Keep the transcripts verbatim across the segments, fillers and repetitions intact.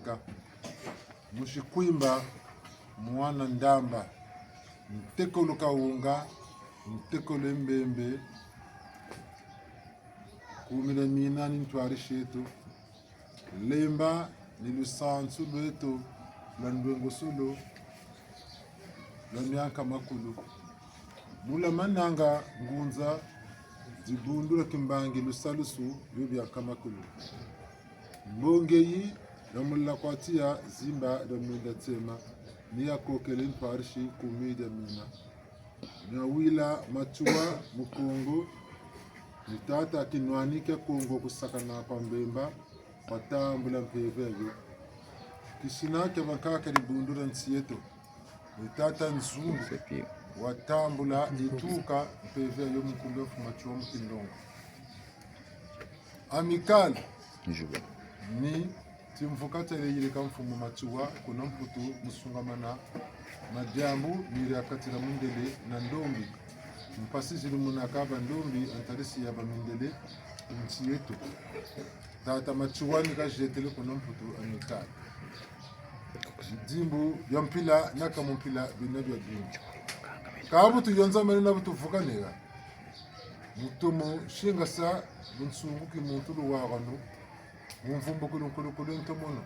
Ka. Musi Kwimba, mwana Ndamba, ntekolo Kawunga, ntekolo Mbembe, kumi na mina ni ntwari seto, lemba ni lusansu lweto lwa ndwengosolo lwa mianka makulu. Mula mananga ngunza, dibundu dia kimbangi lusalusu bio bianka makulu. Mbongi yi ya mula kwa tiya zimba dia mwinda tsema, ni ya kokele ntwarisi kumi dia mina. Ni ya wila Matsoua mu Kongo, ni tata Kinwani kia Kongo kusakana kwa Mbemba, watambula mpeve yo. Kisina kia bankaka dibundu dia nsi yeto, ni tata Nzungu, watambula ituka mpeve yo mu nkumbu ya mfumu Matsoua mu Kinlongo. Amicale ni timvuka tiele yirika mfumu Matsoua kuna Mputu mu sungamana madiambu miri ha kati dia mundele na ndombi. Mpasi ziri munaka bandombi ha ntarisi ya bamindele mu nsi yeto. Tata Matsoua ni kazietele kuna Mputu Amicale. Bidimbu bia mpila na ka mu mpila bina bia bina. Ka bu tuyonzamene na bu tuvukanela. Mutomo singasa bunsungu ki muntu luwaganu, mu mvumbukilu nkulukulu ntomono.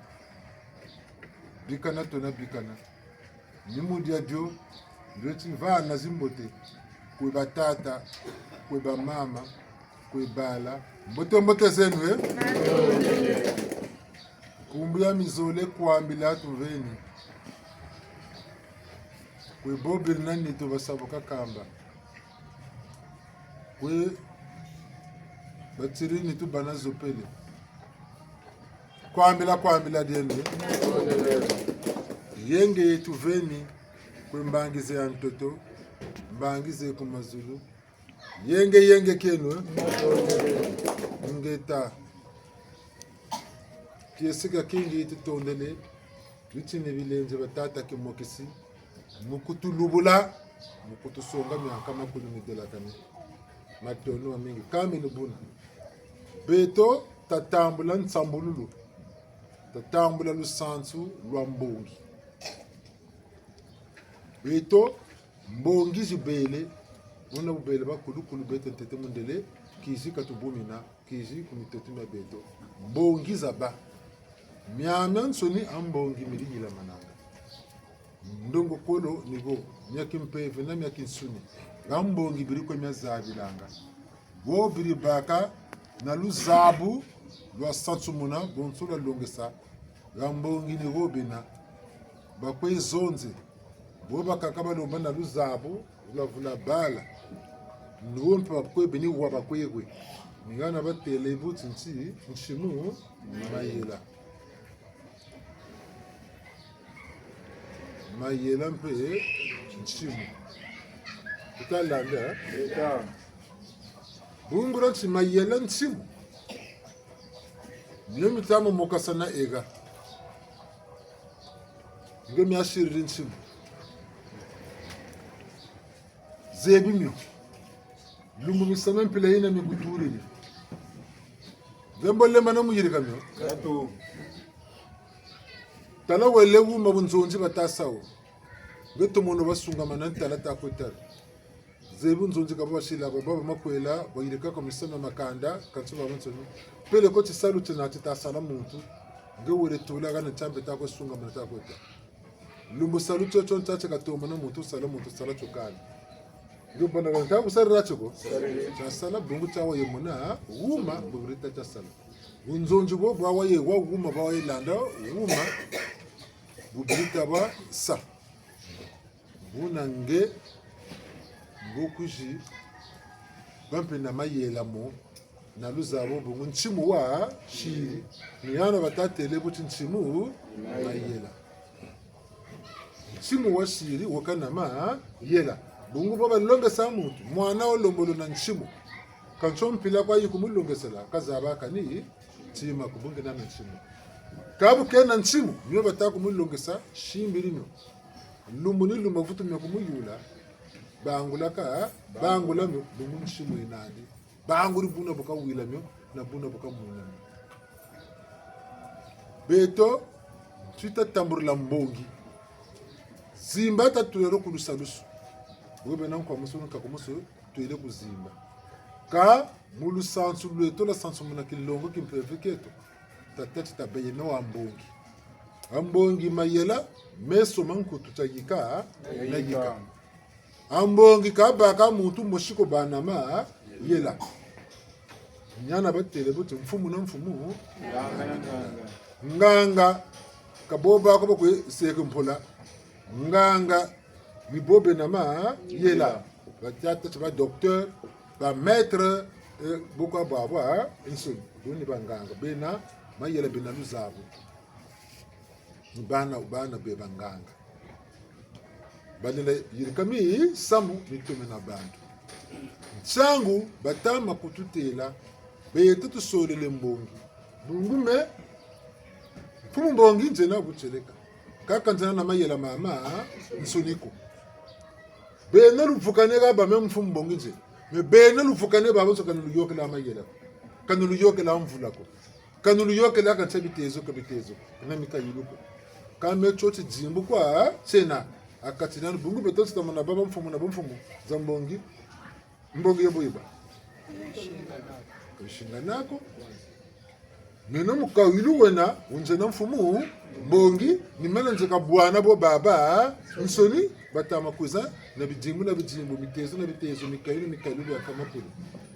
Bikana tona bikana. Ni mu dia dio, ndweti vana zimbote, kwe batata, kwe bamama, kwe bala. Mbote mbote zeno, eh? Nkumbu ya mizole kwambila tuveni. Kwe bo beri na nitu basa bu kakamba. Kwe batiri nitu bana zopele. Kwambila, kwambila dieno. Yenge tuveni kwe mbangi ze ha ntoto, mbangi ze ku mazulu. Yenge, yenge kieno, eh? Ngeta. Kiese kiakingi tutondele, bitini bilenze batata kimokisi, mu kutulubula, mu kutusonga mianka makulu midelakane. Matondo mamingi. Kami ni buna. Beto tatambula nsambululu. Tatambula lusansu lwa mbongi. Beto mbongi zibele, buna bubele bakulukulu beto ntete mundele, kizi katubumina, kizi ku mitoto mia beto. Mbongi zaba. Miamiansoni ha mbongi miri yilamananga. Ndongokolo ni bo, mia kimpeve na mia kinsuni. Ha mbongi biri kwe mia zabilanga. Bo biri baka na luzabu lwa sansumuna, bonso lwa longesa. Ha mbongi ni bo bena. Bakwe zonze. Bo bakaka balomba na luzabu lwa vula bala. Ni bo mpe bakwe beni wa bakwe kwe. Ni hana batele bu ti nti, nsimu, mayela. Mayela mpe nsimu. Tutalanda, eh? Bungu dia nti mayela nsimu. Mio mita momokasana ega. Nge miasiriri nsimu. Zebi mio. Lumbu misamu mpila yina mikutuliri. Nge mbo lemba na muyirika mio. Tala wele wuma bunzonzi bata sa wo. Nge tomono basungamana ntala ta kwe tala. Zebi bunzonzi ka bo basila, baba makwela, bayirika ko misamu makanda, kansi babansoni. Peleko tisalu tina tita sala muntu, nge wele tula hana tiambe ta kwe sungamana ta kwe ta. Lumbu salu tio tio ntia ti katomana muntu sala, muntu sala tio kani. Nge bana hana ta kusarila tio ko. Tia sala bungu tia waye mona, wuma, bubiri ta tia sala. Bunzonzi bo bwa waye, wa wuma, bwa waye landa, wuma, bubiri ta bwa sa. Buna nge, nge kwizi bâ mpe na mayela mo, na luzabu bungu nsimu wasiri. Ni hana batatele bu ti nsimu mayela. Nsimu wasiri weka na mayela. Bungu bo balongesa muntu, mwana wo lembolo na nsimu. Kansi mpila kwa yi kumulongesela, kazaba kani tima ku bungu kena na nsimu. Ka bu kena nsimu, mio bata kumulongesa, simbiri mio. Lumbu ni lumbu vutu mia kumuyula, bangula ka, bangula mio, bungu nsimu yinandi. Banguri buna bu kawila mio, na buna bu kamona mio. Beto, Tita tambulila mbongi. Zimba tatulelo ku lusalusu. Webe na nkwa musu, nkwa musu, twele ku zimba. Kâ mu lusansu lweto lwa sansumuna kinlongo kimpeve kieto, tata tita beyeno wa mbongi. A mbongi mayela, meso ma nkutu tia yika, na yika. A mbongi ka baka muntu mosi ko bâ na mayela. Ntiana batêle bo ti mfumu na mfumu. Nganga na nganga. Nganga, ka bo bâ ko bakwe seke mpola. Nganga, ni bo bena mayela. Batata, ba docteur, ba maître, eh, bo kwa bwabwansoni. Bo ni banganga. Bena mayela, bena luzabu. Ni bana, bana be banganga. Balela yirika misamu mi tomena bantu. Ntiangu bata ma kututêla, beto tusolele mbongi. Bungu me, mfumu mbongi nzena bu tieleka. Kâ ka nzena na mayela mamansoni ko. Beno luvukane ha ba me mfumu mbongi nzena. Mais beno luvukane babansoni ka ni luyôkela mayela. Ka ni luyôkela mvula ko. Ka ni luyôkela ka ntia bitezo ka bitezo, na mikayulu ko. Kâ me tio tidimbu kwa tiena, ha kati nani bungu beto tita mona baba mfumu na bamfumu za mbongi. Mbongi yo bo yiba. Kusingana ko. Meno mukayulu wena, wunzena mfumu mbongi, ni meno nzeka bwana bo babansoni, bata ma kwiza na bidimbu na bidimbu, bitezo na bitezo, mikayulu, mikayulu bia kama kulu.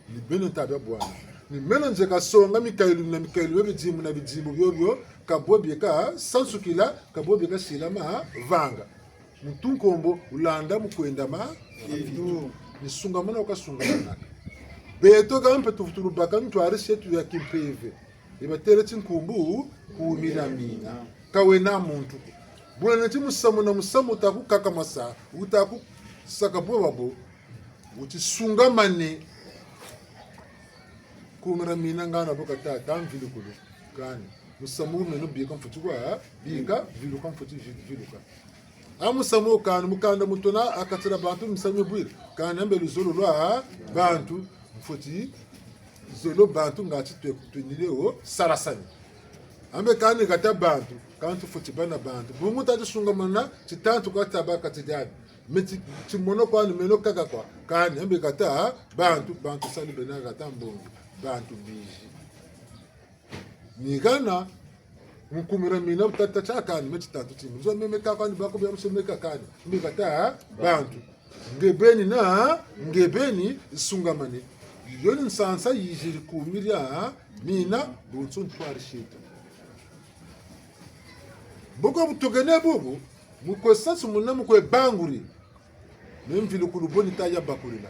Ni beno nta bia bwana. Ni meno nzeka songa mikayulu na mikayulu bia bidimbu na bidimbu biobio, ka bo bieka sansukila, ka bo bieka sila mavanga. Muntu nkombo wulanda mu kwenda ma, ni sungamana wukasungamanaka. Beto ha mpe tuvutulu baka ntwarisi yeto ya kimpeve. Yi batêle ti nkumbu, kumira mina. Ka wena muntu ko. Buna neti musamu na musamu wuta kukakamasa, wuta kusaka bwabwabo, wuti sungamane. Kumira mina ngana bo kata, ta mvilukulu. Kani. Musamu meno bika mfweti kwa, bika, viluka mfweti vi-, viluka. A musamu kani, mukanda mutona, ha kati dia bantu, misamu mibwiri. Kani, ambe luzolo lwa bantu, mfweti zolo bantu ngati twe-, twenile wo, salasani. Ambe kani hata bantu, kantu fweti bâ na bantu. Bungu tati sungamana, titantu kwa taba kati diani. Me ti, timono kwani, meno kaka kwa. Kani, ambe hata bantu, bantu sali bena hata mbongi, bantu bizi. Ni hana, nkumira mina bu tata tia kani, me titantu timi. Nzo me meka kani, bako bia muse meka kani. Meka ta, bantu. Nge beni na, nge beni, sungamane. Yo ni nsansa yiziri kumira mina, bonso ntwarisi yeto. Mboko bu tukene bubu, mu kwe sansumuna, mu kwe banguri. Me mvilukulu bo nita ya bakurila.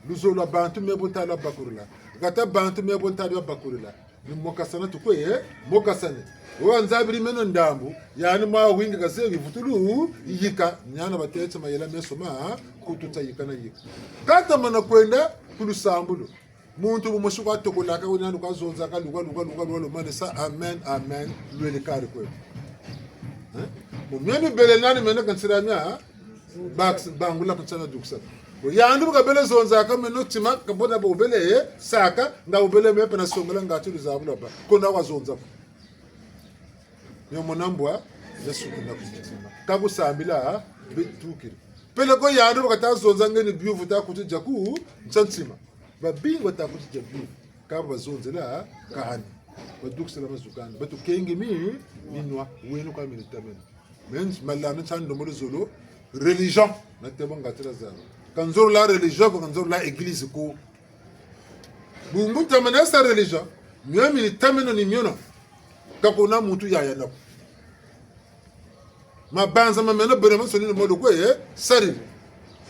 Luzolo lwa bantu me bo nta lwa bakurila. Hata bantu me bo nta lwa bakurila. Ni mokasana tukwe, eh? Mokasane. Wo nzabiri meno ndambu, yani mwa wingi ka zebi vutulu, yika, ntiana batêle ti mayela meso ma, nkutu tia yika na yika. Kata mana kwenda, ku lusambulu. Muntu bu mosi kwa tokolaka, wena nani kwa zonzaka, luka, luka, luka, luka, lumane sa, amen, amen, lwele kari kwe. Eh? Mu mia mibele nani mena ka nsira mia, bak-, bangula ku nsana duksa. Bo yandi bu kabele zonzaka meno tima, ka bo na bo bele, eh, saka, nga wubele me mpe na songela ngati luzabu lwabâ. Ko na wazonza. Mio mona mbwa, ya sukina ku mitima. Ka kusambila, bitukiri. Peleko yandi bu kata zonza nge ni biyuvu ta kuti dia ku, nsa ntima. Babingi bata kuti dia biyuvu. Ka bazonzela kani. Badukisela mazu kani. Batukenge mi, minwa. Weno kwa minitameno. Men, malanda nsa ndombo luzolo. Religion. Na tebo ngati la zaba. Ka nzolo la religion ko, ka nzolo la église ko. Bungu ntamana sa religion. Mio minitameno ni miono. Ka kuna muntu yaya nako. Mabanza ma meno bena mansoni ni mo lukwe, eh, sarila.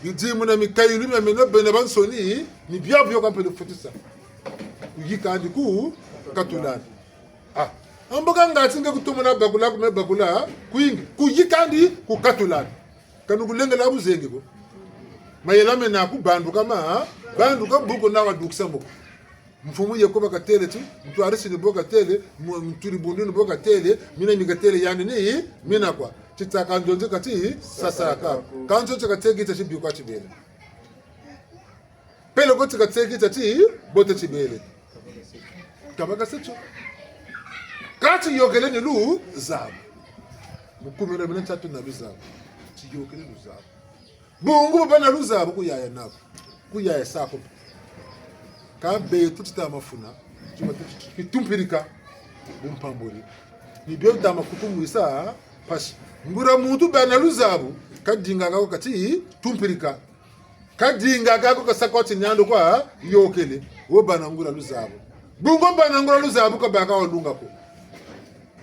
Bidimbu na mikayulu mia meno bena mansoni, ni biabio ka mpe lufutisa. Kuyikandi ku katulani. Ah. Ambo ka ngati nge kutomona bakula, ku me bakula, kwingi. Kuyikandi ku katulani. Ka ni kulengela buzengi ko. Mayela mena ku banduka ma, banduka bu ko na wadukisa mboko. Mfumu yeko ba katêle ti, ntwarisi ni bo katêle, mu-, nturi bundu ni bo katêle, mina mi katêle yandi ni, mina kwa. Titaka nzonzi kati, sasaka. Ka nzonzi katêle kita tibi kwa tibele. Peleko ti katêle kita ti, bote tibele. Ka ba kase tio. Kati yôkele ni luzabu. Mu kumina bina tia tuna luzabu. Tiyôkele luzabu. Bungu baba na luzabu ku yaya naku. Ku yaya sa ko. Kâ beto ti tama funa. Ti ba ti, ti, ti, kitumpirika. Bumpamburi. Ni bio tama kutumwisa mpasi. Nguria muntu bâ na luzabu. Ka dingaka ko kati tumpirika. Ka dingaka ko kasa kwa ti niandu kwa yôkele. Wo bâ na nguria luzabu. Bungu bâ na nguria luzabu ka baka walunga ko.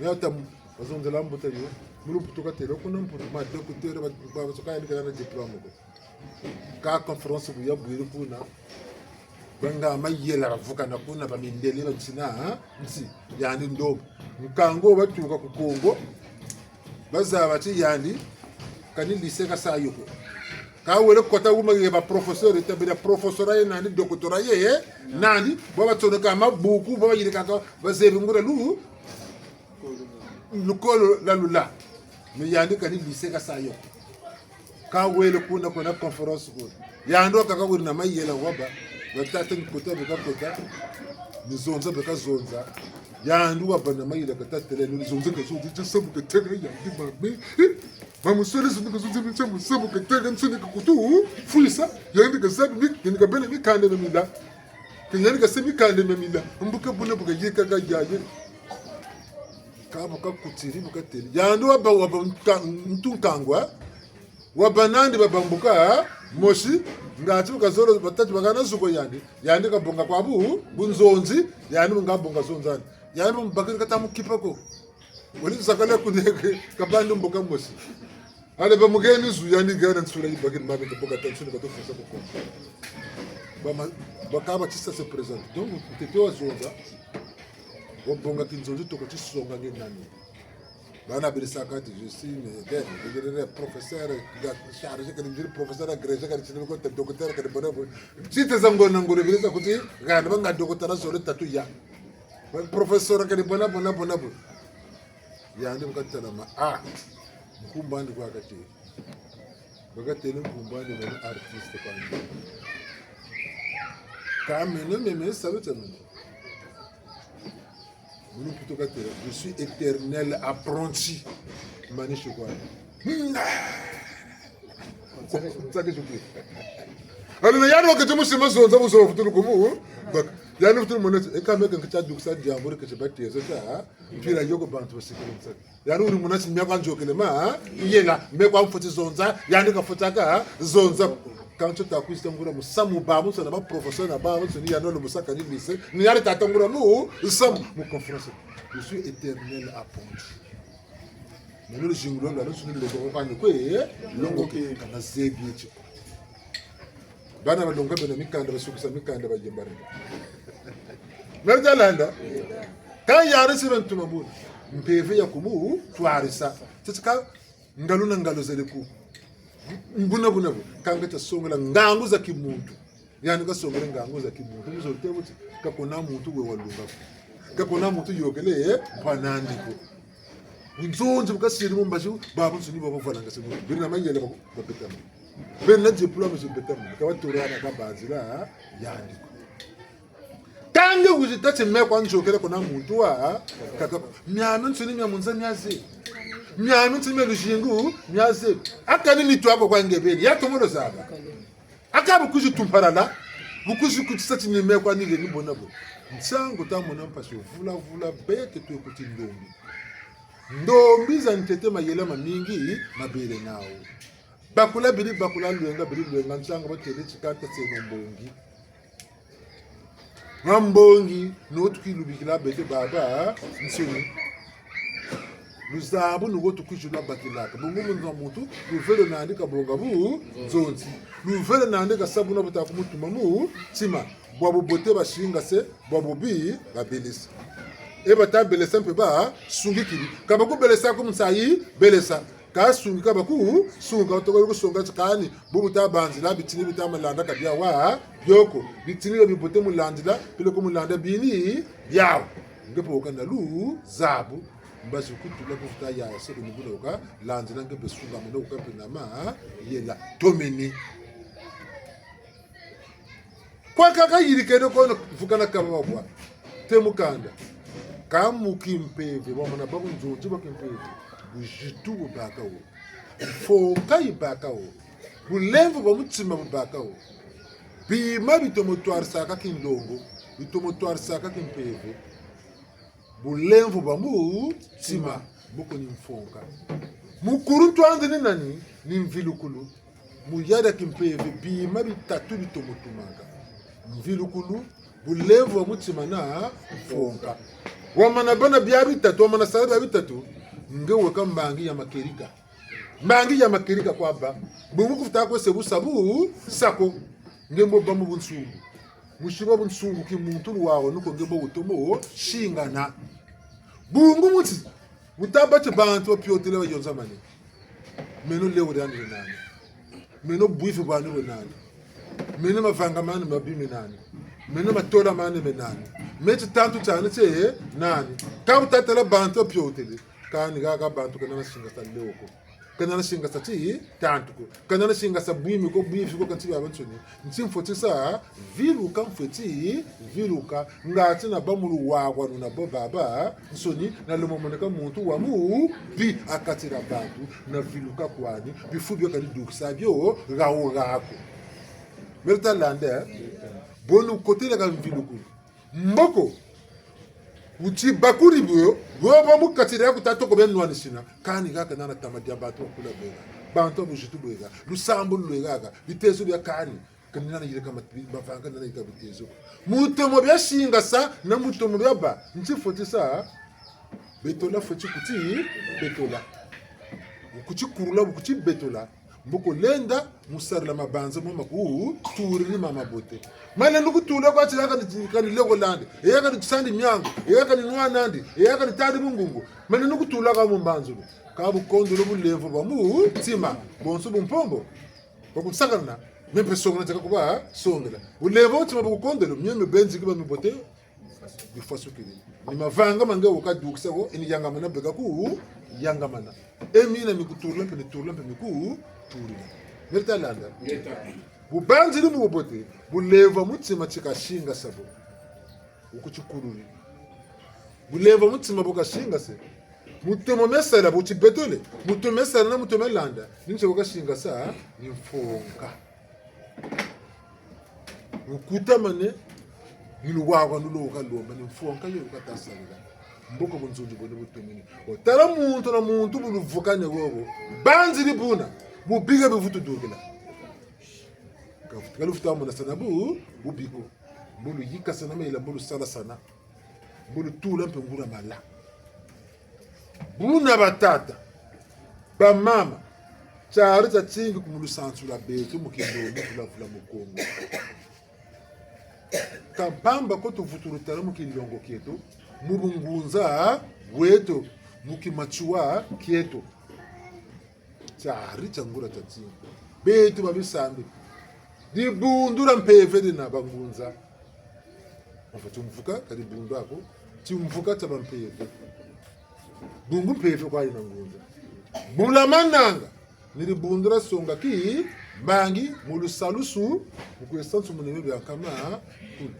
Ni ata mu, bazonzela mbuta yo. Mu lumputu katêle kuna mputu. Ma docteur ba, ba, ba, soka yandi kena na diplôme ko. Kâ conférence bu yabwiri kuna. Banga mayela bavukana kuna, bamindele bantsina, ha? Nsi, yandi ndombe. Nkangu batuka ku Kongo. Bazaba ti yandi, kani lycée kasa yo ko. Kâ wele kota wuma ye ba professeur, tabila professeur ye nandi, doctorat ye, ye, nandi, bo batsoneka mabuku, bo bayirikaka, bazebi nguria lu, lukolo lwa lula. Mais yandi kani lycée kasa yo ko. Kâ wele kuna kuna conférence kuna. Yandi wakaka weri na mayela wabâ. Batata ni kota beka kota. Ni zonza beka zonza. Yandi wabâ na mayela kata têle, ni zonza ka zonza, tia samu ka têle, yandi mame. Eh, mamusole zonza ka zonza, tia mu samu ka têle, nsoni ka kutu, fwisa, yandi kazebi, mi, yandi kabele mikanda mia mila. Ke yandi kase mikanda mia mila. Mbuka buna bu kayikaka yaye. Kâ bu kakutiri, bu katêle. Yandi wabâ, wabâ nka-, ntu nkangu, eh? Wabâ nandi babâ mbuka, eh? Mosi, ngatu kazolo batatu bahana zuko yandi. Yandi kabonga kwa bu, bunzonzi, yandi bu ngabonga zonzani. Yandi bu mbakiri kata mukipa ko. Weri zakala kuneke, kabandi mbuka mosi. Allez, bamuheni zu, yandi hana nsula yibakiri mabe, ka boka ta nsuni ka tufwisa ko. Bama, bakaba tisa se présenter. Donc, ntete wazonza, wabonga kinzonzi toko tisonga nge nani. Bana birisaka ti, je suis, mais, bien, je dirais, professeur, ga-, chargé, kani ndiri professeur agrégé, kani tini ko ta docteur, kani bona bo. Titre za ngolo na ngolo birisaka kuti, hana banga doctorat zole tatu ya. Professeur, kani bona, bona, bona, bona. Yandi bu katala ma, ah, nkumbu'andi kwa katêle. Bu katêle nkumbu'andi meno artiste kwa ndi. Kâ meno, meno, sabe tia meno. Munu kutu katêle, je suis éternel apprenti. Mani shi kwa. Nsaki zuki. Allez, na yandi wakati musi ma zonza, bu zonza futulu kumu. Baka, yandi futulu mona, e kâ meno ka nkia dukisa diambu, keti bateza, ha? Mpila yo ko bantu basikiri nsaki. Yandi weri mona ti meno kwa nzokele ma, ha? Yela, meno kwa mfweti zonza, yandi kafwetaka, ha? Zonza. Kansi ta kwiza ta nguria musamu babansoni na ba professeur na babansoni yandi walo musaka ni lycée, ni yandi tata nguria musamu, mu conférence. Je suis éternel apprenti. Meno luzingu lolo, lwansoni lulongoka kwani kwe, eh? Longoke, ka nazebi eti ko. Bana balonga bena mikanda, basukisa mikanda, bayembare. Meri ta landa? Kâ yandi si bantuma buna. Mpeve ya kumu, twarisa. Teti ka ngalu na ngalu zele ku. Buna buna bu. Kâ nge ta songela ngangu za kimuntu. Yandi kasongele ngangu za kimuntu. Mu zolo tê buti, ka kuna muntu we walunga ko. Ka kuna muntu yôkele, eh, mpana'andi ko. Bunzonzi bu kasiri mu mbazi, babansoni baba vwalanga se muntu. Beri na mayela ba, babetama. Beri na diplôme zo betama. Ka batura na kabanzila, yandi ko. Kâ nge wizi tâ ti meno kwa nzokele kuna muntu wa, kaka, miamiansoni mia mu nza miazebi. Miamiansoni mia luzingu, miazebi. A kani nitu ako kwa nge beni, ya tomolo zaba. A kâ bu kwizi tumpalala, bu kwizi kutisa ti ni meno kwa nile ni bona bo. Nsangu ta mona mpasi vula vula beto twe kuti ndombi. Ndombi za ntete mayela mamingi mabele nawu. Bakula beri bakula lwenga beri lwenga nsangu batêle ti kanta seno mbongi. Mwa mbongi, no tukilubikila beto babansoni. Luzabu ni wo tukwizi lwabakilaka. Bungu muna muntu, luvelo nandi kabonga bunzonzi. Luvelo nandi kasa buna bu ta kumutuma mu ntima. Bwa bubote basingase, bwa bubi babelese. E bata belesa mpe basungikiri. Ka bakubelesa ko mu nsayi, belesa. Ka sungika baku, sungika batoko kusonga ti kani, bubu ta banzila, bitini bita malanda ka bia wa, bio ko, bitini bia bibote mu landila, peleko mu landa bini, biawu. Nge mpe wuka na luzabu, mbazi kutula ku vuta yaya se ku ni buna wuka, landila nge mpe sungamene wuka mpe na mayela, tomene. Kwa kaka yirikene kono vukana kaba babwa. Te mukanda. Ka mu kimpeve, bamona babu nzonzi bwa kimpeve. Buzitu bubâka wo. Mfonka yibâka wo. Bulemvo bwa mutima bubâka wo. Bima bitomo twarisaka kindongo, bitomo twarisaka kimpeve. Bulemvo bwa mutima, mboko ni mfonka. Mukuluntu andi ni nani? Ni mvilukulu. Mu yaya kimpeve, bima bitatu bitomo tumaka: mvilukulu, bulemvo bwa mutima na mfonka. Wamana bâ na bia bitatu, wamana sala bia bitatu, nge weka mbangi ya matieleka. Mbangi ya matieleka kwa bâ. Bungu kufweti kwe sa bu sa bu sa ko. Nge mbo bâ mu bunsungu. Mu siba bunsungu, ki muntu lwawa nuko nge mbo wutomo singana. Bungu muti, wuta bâ ti bantu bapiotele bayonzamane. Meno lewo diandi lwe nani? Meno bwifi bwani bwe nani? Meno mavanga mani mabi me nani? Meno matola mani me nani? Me titantu tiani tie nani? Ka wuta tala bantu bapiotele. Kani kaka bantu ka nana singasa lewo ko. Ka nana singasa titantu ko. Ka nana singasa bwimi ko, bwifi ko, kanti biabiansoni. Nti mfweti sa viluka, mfweti viluka. Ngati nabâ mu luwawanu na bo babansoni, nalomba moneka muntu wa mubi ha kati dia bantu, naviluka kwani, bifu bio kani dukisa bio hawu haku. Meri ta landa, eh? Bo ni kotele ka mvilukulu. Mboko, wuti bakuri bio, bo bâ mu kati dia ku ta toko bia nwanisina, kani kaka nana tama dia bantu bakula beka, bantu ba buzitu beka, lusambulu lweka, bitezo bia kani, kani nana yirika mat-, mavanga nana yirika bitezo. Mu tomo bia singasa, na mu tomo bia bâ, nti fweti sa, betola fweti kuti, betola. Wukuti kulula, wukuti betola. Mboko lenda mu sarila mabanza mo ma kuturi ni ma mabote. Mane ni kutula kwa ti ya kani, kani leko landi, e ya kani tisandi miangu, e ya kani nwanandi, e ya kani tadi bungungu. Mane ni kutula kwa mu mbanzulu. Ka bukondolo bulemvo bwa mutima, bonso bu mpombo. Bwa kunsakana, me mpe songela nteka kuba songela. Bulemvo bwa mutima bwa kukondolo, mio mio benzi ki ba mibote. Bifwasukiri. Ni mavanga ma nge wo kadukisa wo, e ni yangamana beka ku yangamana. E mina mi kutulula mpe ni tulula mpe mi kutulula. Meri ta landa. Ngeta. Bu banziri mu bubote, bulemvo bwa mutima ti kasingasa bo. Wukuti kululi. Bulemvo bwa mutima bu kasingase. Mu tomo mia sala bu ti betole. Mu tomo mia sala na mu tomo mia landa. Ni nti bu kasingasa, ni mfonka. Wukutamane, ni luwawanu lo wukalomba, ni mfonka yo wukata sarila. Mboko bunzonzi bwena butomene. Wo tala muntu na muntu bu luvukane wowo. Banziri buna, bubi ka bivutu dukila. Ka vutu, ka luvutu monasana bu, bubi ko. Mbo luyikasana mayela, mbo lusalasana. Mbo lutula mpe nguria mala. Buna batata, bamama, tiari tiatingi ku mu lusansu lwa beto mu kindombe, vulavula mu Kongo. Ka mpamba ko tuvutulu tala mu kinlongo kieto, mu bungunza bweto, mu kimatsua kieto. Tiari tia nguria tiatingi. Beto ba bisambi. Dibundu dia mpeve dina bangunza. Mfa timvuka, ka dibundu ako. Timvuka tia bampeve. Bungu mpeve kwa yina ngunza. Bula mananga. Ni dibundu dia songa kimbangi, mu lusalusu, mu kwe sansu mu neme bia nkama, kulu.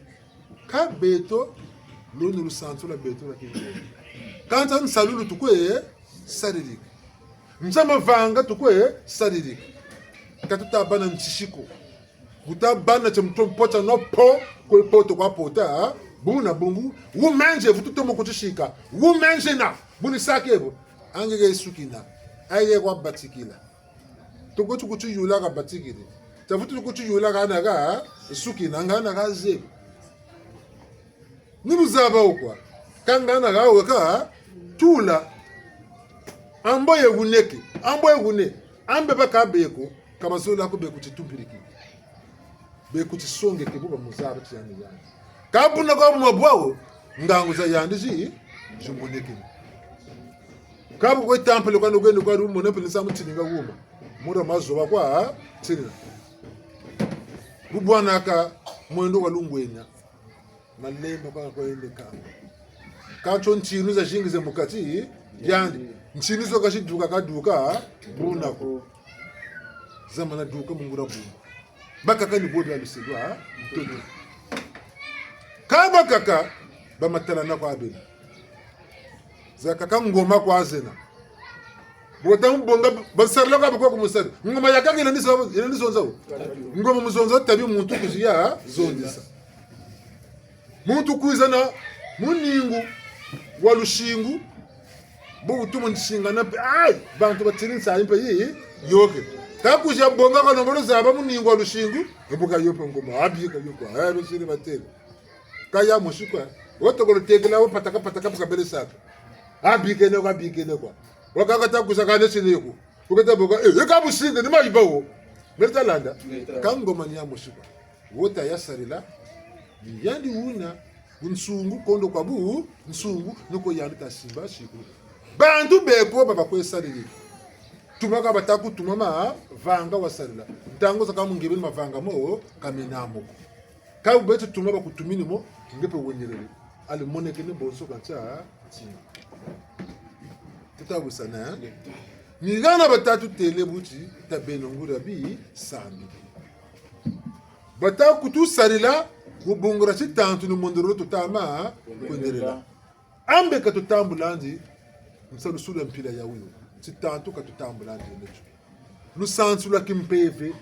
Ka beto, lo ni lusansu lwa beto lwa kinlongo. Ka ntia nsalulu tukwe saririka. Ntia mavanga tukwe saririka. Ka tuta bâ na ntisi ko. Wuta bâ na tia muto mpo tia no po, kwe poto kwa pota, buna bungu, wumenze vutu tomo kutisika. Wumenze na, buni sake bo. Ange ke sukina. Aye kwa batikila. Toko tukutiyula ka batikiri. Tia vutu tukutiyula ka na ka sukina, nga na ka zebi. Ni bu zaba wo kwa. Ka nga na ka weka tula. Ambo ye wuneke. Ambo ye wune. Ambe baka beko. Ka bazola ko beko titumpiriki. Beko tisongeke bo bamuzaba ti yandi yandi. Ka buna kwa buma bwawu, ngangu za yandi zi, zimonekene. Ka bu kwe temple kwa nukene kwa lumona mpe nisa mutininga wuma. Mura mazoba kwa, tinina. Bu bwanaka mwendo wa lungwenya. Malemba kwa kwendeka. Ka tio ntinu zazingi ze mu kati, yandi. Ntinu zo ka ziduka, ka duka, buna ko. Zamana duka mu nguria buna. Bakaka ni bo bia luselwa, ntoto. Ka bakaka, bamatalana kwa bena. Zakaka ngoma kwa zena. Bo ta mu bonga, basarila kwa bako kumusari. Ngoma ya kaka yina ni zo-, yina ni zonza wo. Ngoma mu zonza tabi muntu kwizi ya zonzisa. Muntu kwiza na muningu wa lusingu, bu wutumu nsingana mpe, ai, bantu batiri nsayi mpe yi, yôke. Ka kwiza bonga kwa nombolo zaba muningu wa lusingu, e bu ka yo mpe ngoma, abika yo kwa, eh, basiri batêle. Ka ya mosi kwa, wo tokolo tekela wo pataka pataka bu kabele saka. Abikene kwa, abikene kwa. Wakaka ta kwiza kane sini ko. Wukata boka, eh, e ka businge, ni mayiba wo. Mele ta landa. Mele ta landa. Ka ngoma ni ya mosi kwa. Wo ta ya sarila, ni yandi wuna, bunsungu, kondo kwa bunsungu, ni ko yandi ta simba siku. Bantu beko ba bakwe sarili. Tuma ka bata kutuma mavanga wa sarila. Ntangu zakaka mu nge beni mavanga mo, ka mena mo ko. Ka bu beti tuma bakutumini mo, nge mpe wendelele. Ali monekene bonso ka ntia, ntia. Tuta busana, eh? Ni hana bata tutêle bu ti, ta beno nguria bisambi. Bata kutusarila, mu bungu dia titantu ni mondololo tuta ma kwendelela. Ambe ka tutambulandi, nsalusulu ya mpila ya wuyo. Titantu ka tutambulandi yene tio. Lusansu lwa kimpeve,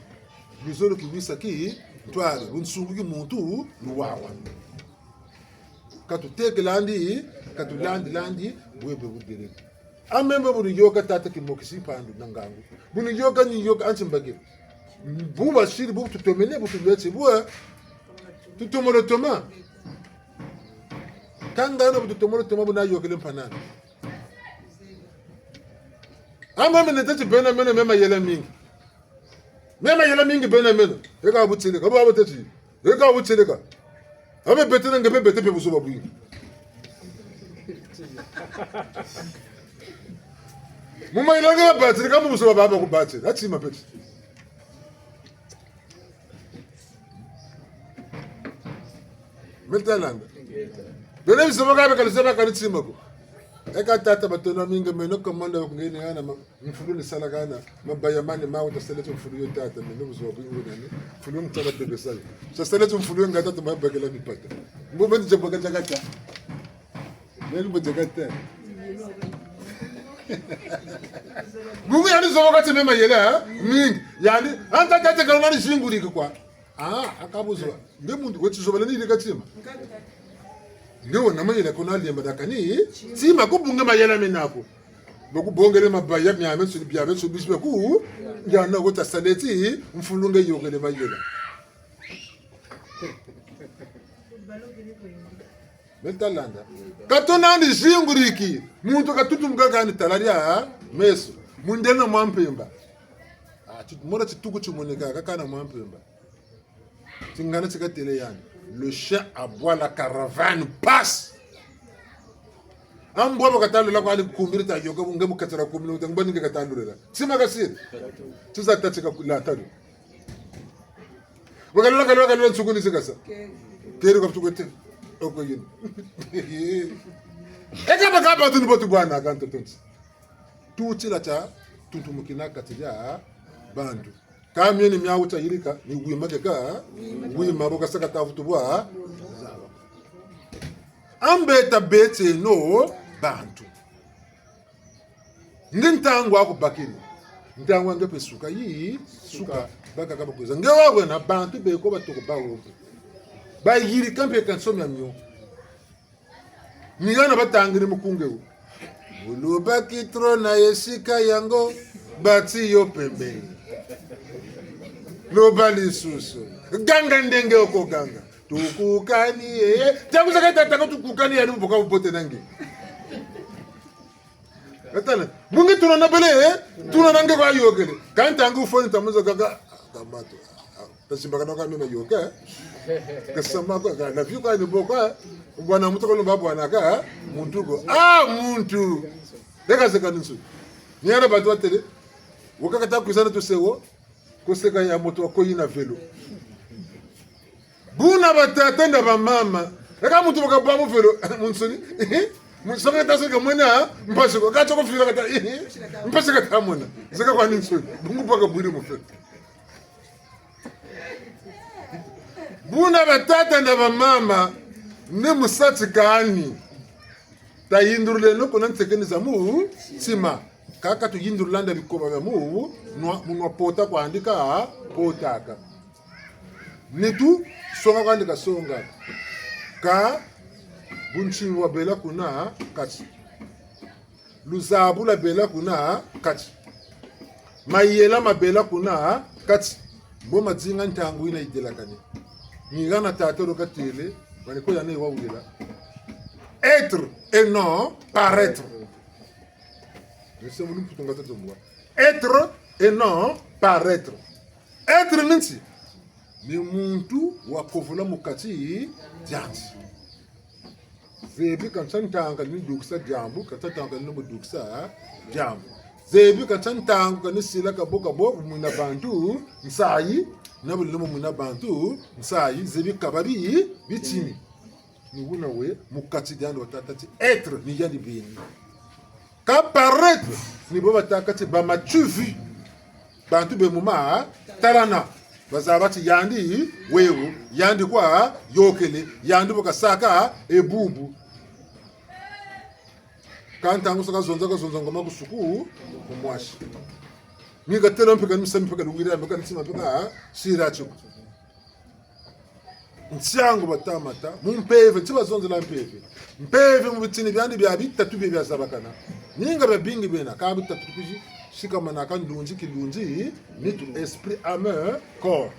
luzolo kiwisa kintwari, bunsungu ki muntu, luwawa. Ka tutekelandi, ka tulandilandi, bwebe buderede. A meno bu niyôka tata Kimokisi Mpandu na ngangu. Bu niyôka, niyôka anti mbakiri. Bu basiri, bu tutomene, bu tulweti, bu, eh, tutomolo toma. Ka ngano bu tutomolo toma bu nayôkele mpanana. A meno nete ti bena meno me mayela mingi. Me mayela mingi bena meno. E ka butele, ka bu abuteti. E ka butele ka. A me bete na nge mpe bete mpe buzoba bwingi. Mu mayela nge babatele, ka mu buzoba baba kubatele. A tima peti. Mele ta landa. Bena bizoba ka beka luzaba ka ni tima ko. E ka tata batono mingi meno commande wa kungeni hana ma-, mfulu ni sala hana, mabaya mani mawu ta sala ti mfulu yo tata, meno buzoba bwingi nani. Mfulu yo ntala bebe sala. Sa sala ti mfulu yo nga tata mabakela mipata. Mbo meni jabaka jakata. Nani mbo jakata. Mungu yani zoba ka ti me mayela, eh? Mingi. Yani, anta tata kalona ni zinguliki kwa. Ah, a ka buzoba. Nge muntu weti zoba lani yirika tima. Nge wena mayela ko na lemba dakani, tima ko bu nge mayela mena ko. Bakubongele mabaya miamiansoni, biabiansoni bisi biaku, yana wo ta sala ti, mfulu nge yôkele mayela. Mele ta landa. Ka tona ni zinguliki, muntu ka tutumuka kani tala dia meso. Mundele na mwa mpemba. Ah, ti-, mona tituku timoneka, kaka na mwa mpemba. Tingana ti katêle yani. Le chien aboie, la caravane passe. A mbwa ba kata lula kwa ali kumbiri ta yôka, bu nge mu kati dia kumbiri, wuta ngwa ni nge kata lulela. Tima kasiri. Tiza tâ ti ka kula talo. Bakalula, kalula, kalula, nsuku ni zikasa. Keri kwa tukwete. Oko yini. E ka baka bantu ni bo tubwana ka ntoto nti. Tutila tia tuntumukina kati dia bantu. Ka mio ni miawu tia yirika, ni wima keka, wima bo kasa kata vutu bwa. A mbe ta beti no bantu. Nge ntangu aku bakiri. Ntangu a nge mpe suka yi, suka. Bakaka bakwiza. Nge wa wena bantu beko batoko bawu mpe. Bayirika mpe ka nsoni mia mio. Ni hana batangiri mukunga wo. Bu lubaki trop na esika yango, bati yo pembeni. Loba lisusu. Ganga ndenge oko ganga. Tukukani, eh. Ntangu zakaka tata ko tukukani, yani mu boka bubote na nge. Atala, bu nge tuna na bele, eh? Tuna na nge kwa yôkele. Ka ntangu foni tamuza kaka, kamato. Tasimbakana kwa meno yôka, eh? Kasama kwa, ka, na fiu kwa ni bo kwa, eh? Bwana muntu ko lumba bwana ka, eh? Muntu ko. Ah, muntu! Leka seka ni nsu. Ni hana bantu batêle, wo kaka ta kwiza na tusewo, ko seka ya moto wa ko yina vélo. Buna batata na bamama. Eka muntu bakabwa mu vélo, mu nsoni. Mu nsoni kata seka mwena, mpasi ko. Kata ko fila kata, mpasi kata mona. Seka kwa ni nsoni. Bungu baka bwiri mu vélo. Buna batata na bamama, ni mu sa ti kani. Tayindululeno kuna nsekeni za mu ntima. Kâ ka tuyindululanda bikoba bia mu nwa, mu nwa pota kwandi kapotaka. Nitu songa kwandi kasongaka. Kâ buntsimi bwabela kuna kati. Luzabu lwabela kuna kati. Mayela mabela kuna kati. Mbo madinga ntangu yina yidelakane. Ni hana tata lo katêle, bani ko yandi wawila. Être et non paraître. Nse munu mputu nga tata mwa. Être et non paraître. Être ni nti? Ni muntu wakovula mu kati diandi. Zebi kansa ntangu kani dukisa diambu, kansa ntangu kani mu dukisa diambu. Zebi kansa ntangu kani sila kabo kabo, bu mwina bantu nsayi, na bu lino bu mwina bantu nsayi, zebi kababi bitini. Ni wuna we, mu kati diandi watâ ti être, ni yandi beni. Kâ paraître, ni bo batâka ti ba m'as-tu vu. Bantu be mu matalana. Bazaba ti yandi wewo, yandi kwa yôkele, yandi bu kasaka e bubu. Kâ ntangu sa kazonza, kazonza ngoma ku suku, ku mwasi. Ni katêla mpe kani misamu mpe kani wira, mpe kani ntima mpe kasira tio ko. Ntiangu bata mata, mu mpeve, nti bazonzela mpeve. Mpeve mu bitini biandi bia bitatu bie biazabakana. Ninga biabingi biena, kâ bitatu tukuzi, sikamanaka ndunzi, kilunzi, nitu, esprit, âme, corps.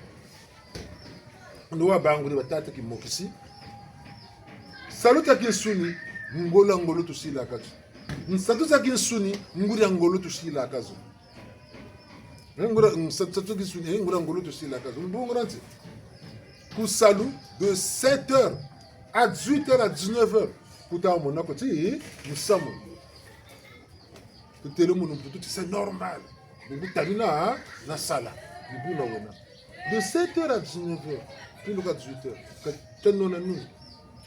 Ndo wabanguri batata kimokisi. Salu tia kinsuni, ngolo ya ngolo tusilaka zo. Nsatu tia kinsuni, nguri ya ngolo tusilaka zo. Eh, nguri, mm, sa-, sa-, sa-, kisu-, eh, nguri ya ngolo tusilaka zo. Mbongo na nti? Ku salu de sept heures à dix-huit heures à dix-neuf heures. Kuta mona ko ti musamu. Tutêle munu mputu ti c'est normal. Bungu tari na, na sala. Ni buna wena. De sept heures à dix-neuf heures. Tuluka dix-huit heures. Ka, ka nona nuni.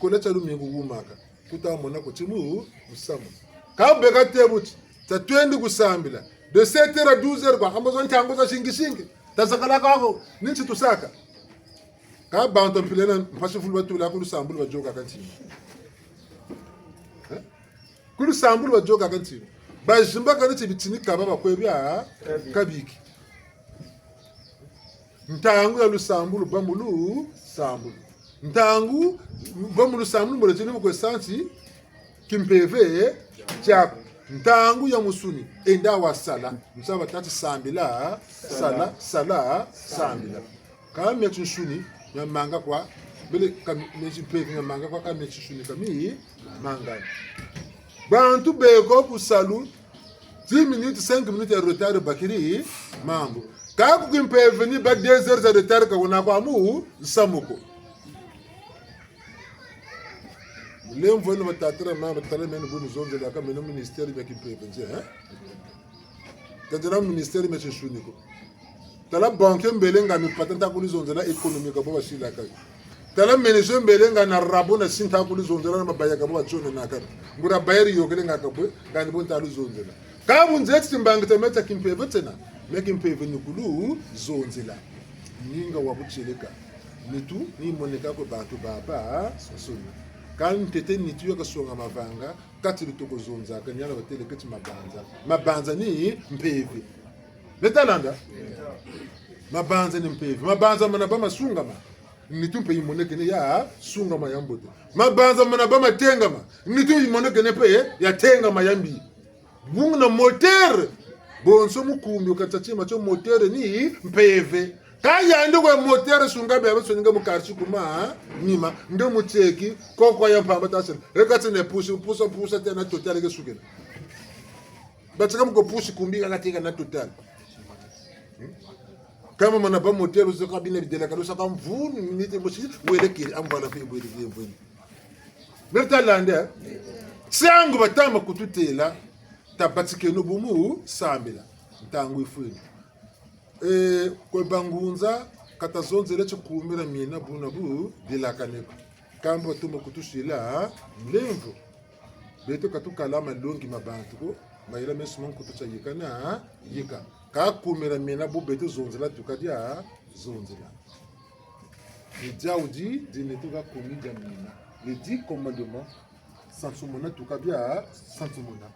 Kola tia lumingu wumaka. Kuta mona ko ti mu, musamu. Kâ beka tê bu ti, ta twendi ku sambila. De sept heures à douze heures kwa, kambo zo ntangu za singi singi. Tazakalaka ko, ni nti tusaka. Kâ bantu mpila yina, mpasi fulu batula ku lusambulu bayôkaka ntinu. Eh? Ku lusambulu bayôkaka ntinu. Bazimbaka neti bitini kaba bakwe bia, kabiki. Ntangu ya lusambulu, bâ mu lusambulu. Ntangu, bâ mu lusambulu, mbole tini mu kwe sansi, kimpeve, tiaku. Ntangu ya musuni, enda wa sala. Nsa batâ ti sambila, sala, sala, sambila. Kâ mia tinsuni, mia manga kwa, mbele ka mia timpeve mia manga kwa, kâ mia tinsuni ka mi manga. Bantu beko ku salu, dix minutes, cinq minutes ya retard bakiri mambu. Kâ ku kimpeve ni bâ deux heures za retard ka wena kwa musamu ko. Mulemvo weno batata na mama, batala meno bu nizonzelaka meno ministère mia kimpeve nze, eh? Ka nzena ministère mia tinsuni ko. Tala banque mbele nga mi pata nta kulu zonzela économie ka bo basilaka. Tala menuisier mbele nga na rabo na si nta kulu zonzela na mabaya ka bo batsonenaka. Nguria bailleur yôkele nga ka bwe, kani bo nta lu zonzela. Kâ bu nzeti timbangi tia mia tia kimpeve tiena, mia kimpeve ni kulu zonzela. Ninga wa butieleka. Nitu, ni moneka kwe bantu babansoni. Kâ ntete nitu ya kasonga mavanga, kati lu toko zonzaka, ni hana batêle keti mabanza. Mabanza ni mpeve. Beta landa? Mabanza ni mpeve. Mabanza mana bâ ma sungama. Nitu mpe yimonekene ya sungama ya mbote. Mabanza mana bâ ma tengama. Nitu yimonekene mpe ya tengama ya mbi. Bungu na moteur. Bonso mu kumbi, ka tia tima tio moteur ni mpeve. Kâ yandi kwe moteur sunga bia basoninga mu quartier ku manima, nge mutieki, koko ya mpamba tasela. E kati ne pusi, pusa, pusa, tena total ke sukela. Batika mu ko pusi kumbi kaka teka na total. Hmm? Kâ mana bâ moteur zo ka bina bidela ka lusa ka mvunu, minute mosi, wele kiri, amvala fe, wele kiri, wele. Beta landa, eh? Ntiangu batama kututêla, tabatikeno bu mu sambila. Ntangu yifweni. Eh, kwe bangunza, ka tazonzela ti kumira mina buna bu, bilakane ko. Kâ mbo batoma kutusila, mulemvo. Beto ka tukala malongi ma bantu ko, mayela meso ma nkutu tia yika na yika. Kâ kumira mina bu beto zonzela tuka dia zonzela. Ni diawu di, di neto ka kumi dia mina. Les dix commandements, sansumuna tuka bia sansumuna.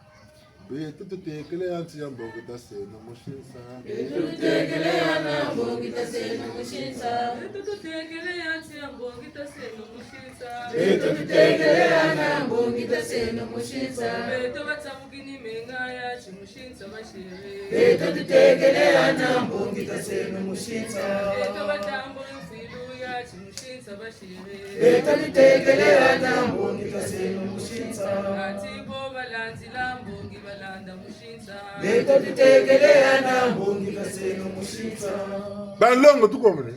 Beto tutekele ya nti ya mbongi taseno mu sinsa. Beto tutekele ya na mbongi taseno mu sinsa. Beto tutekele ya nti ya mbongi taseno mu sinsa. Beto tutekele ya na mbongi taseno mu sinsa. Beto batambukini menga ya ti mu sinsa, ma chérie. Beto tutekele ya na mbongi taseno mu sinsa. Beto batambula mfwilu ya ti mu sinsa, ma chérie. Beto tutekele ya na mbongi taseno mu sinsa. Kati bo balandila mbongi balanda mu sinsa. Beto tutekele ya na mbongi taseno mu sinsa. Banlongo tukomene.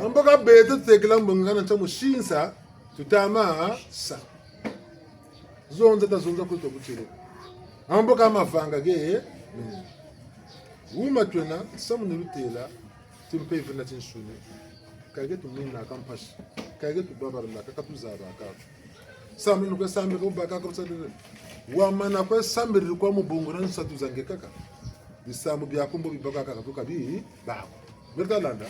Ambo ka beto tutekele mbongi kana ntia mu sinsa, tutama sa. Zonza tazonza kwe twa kutele. Ambo ka mavanga ke, mm. Wuma twena, samu ni lutela, timpeve na tinsuni. Ka ke tumwinaka mpasi. Ka ke tubabarilaka, ka tuzabaka. Sambila kwe sambila, ka wubaka, ka wusadila. Wamana kwe sambila kwa mu bungu dia nsatu za nge kaka. Bisambu biaku mbo bibaka kaka tuka bi, bako. Beri ta landa.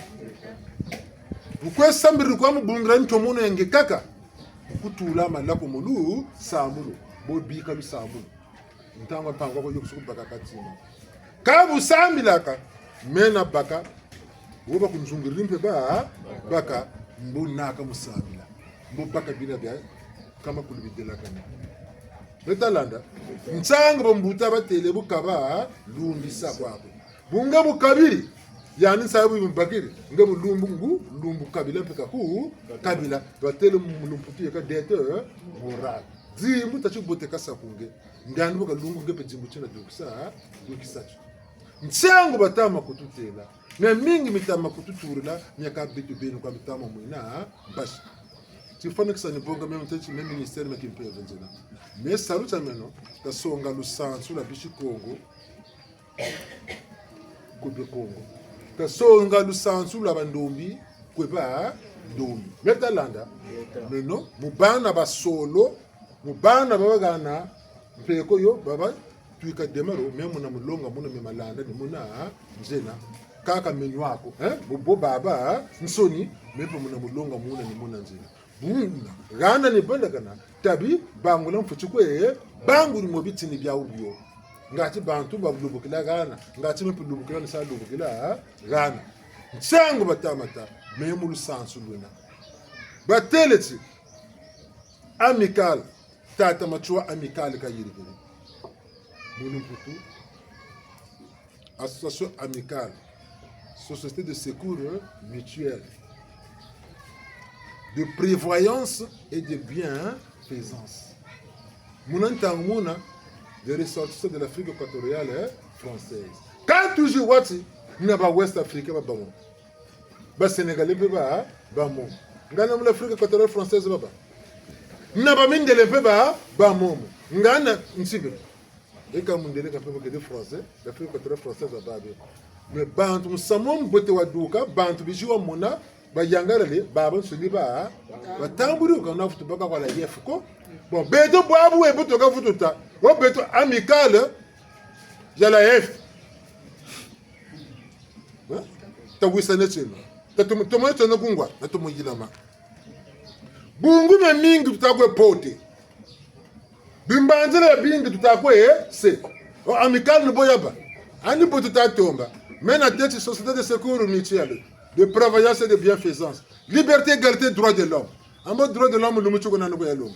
Wukwe sambila kwa mu bungu dia ntomono ya nge kaka. Kutula malaku mu lusambulu. Bo bika lusambulu. Ntangu mpangu ko yo kusuku baka katima. Ka bu sambilaka, meno baka, wo ba kunzungiri mpe ba, baka, mbo naka mu sambila. Mbo baka bina bia, kama kulu bidelakana. Beri ta landa, nsangu bambuta batele bu kaba, lumbisa kwaku. Bu nge bu kabiri, yandi nsayi bu mubakiri, nge bu lumbu ngu, lumbu kabila mpe kaku, kabila, batele mu lumputu yeka dette, eh, morale. Dimbu ta tibote kasa ku nge. Ngandi bu kalungu nge mpe dimbu tina dukisa, dukisa tio. Nsangu batama kututela. Miamingi mitama kututurila, mia ka beto beni kwa mitama mwina, mpasi. Tifwanikisa ni bonga meno teti me ministère me kimpeve nzena. Me salu tia meno, tasonga lusansu lwa bisi Kongo, kwe be Kongo. Tasonga lusansu lwa bandombi, kwe bandombi. Beri ta landa, meno, mu bana ba solo, mu bana baba hana mpeko yo, baba twika demaro, me muna mulonga muna me malanda ni muna nzena. Kaka meno ako, eh? Bo bo babansoni, me mpe muna mulonga muna ni muna nzena. Buna, hana ni bendakana, tabi bangula mfuti kwe, banguri mo bitini bia wubio. Ngati bantu balubukila hana, ngati me mpe lubukila ni sa lubukila hana. Nsangu batama ta, me mu lusansu lwena. Batele ti, Amicale, tata Matsoua Amicale kayirikiri. Mu lumputu, association amicale, société de secours mutuel, de prévoyance et de bienfaisance. Muna ntangu muna, des ressortissants de l'Afrique équatoriale, eh, française. Ka tuzi wati, na ba Ouest Africains ba bamu. Ba Sénégalais mpe ba, ba momo. Ngana mu l'Afrique équatoriale française baba. Na ba mindele mpe ba, ba momo. Ngana nsibe. Eka mundele ka mpe bakele français, l'Afrique équatoriale française ba be. Mais bantu musamu mbote waduka, bantu bizi wamona, bayangalele, babansoni ba, batambuli ka na vutu baka kwa l'A E F ko. Bon, beto bwabu we bu tuka vutu ta. Wo beto Amicale ya l'A E F. Hein? Tawisane tieno. Tatumu, tumu tieno kungwa, na tumu yilama. Bungu miamingi tuta kwe pote. Bimbanzila biabingi tuta kwe, eh, se. O Amicale ni bo yaba. Ani bo tuta tomba. Me na teti société de secours mutuel, de prévoyance et de bienfaisance. Liberté, égalité, droits de l'homme. Ambo droits de l'homme lumbu ti kuna ni kwe yalomba.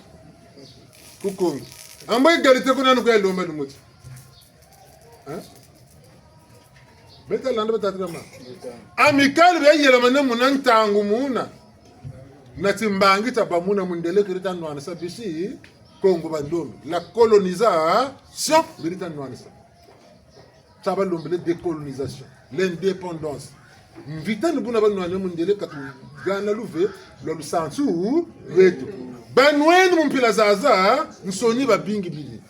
Ku Kongo. Ambo égalité kuna ni kwe yalomba lumbu ti. Hein? Beta landa beta tama. Amicale bia yelamane muna ntangu muna. Na timbangi tia ba muna mundele keri ta nwanisa bisi Kongo bandombi. La colonisation beri ta nwanisa. Tia balombele décolonisation, l'indépendance. Mvita ni buna banwani mundele ka tuhana luve lwa lusansu lweto. Banweni mu mpila zazansoni babingi bini.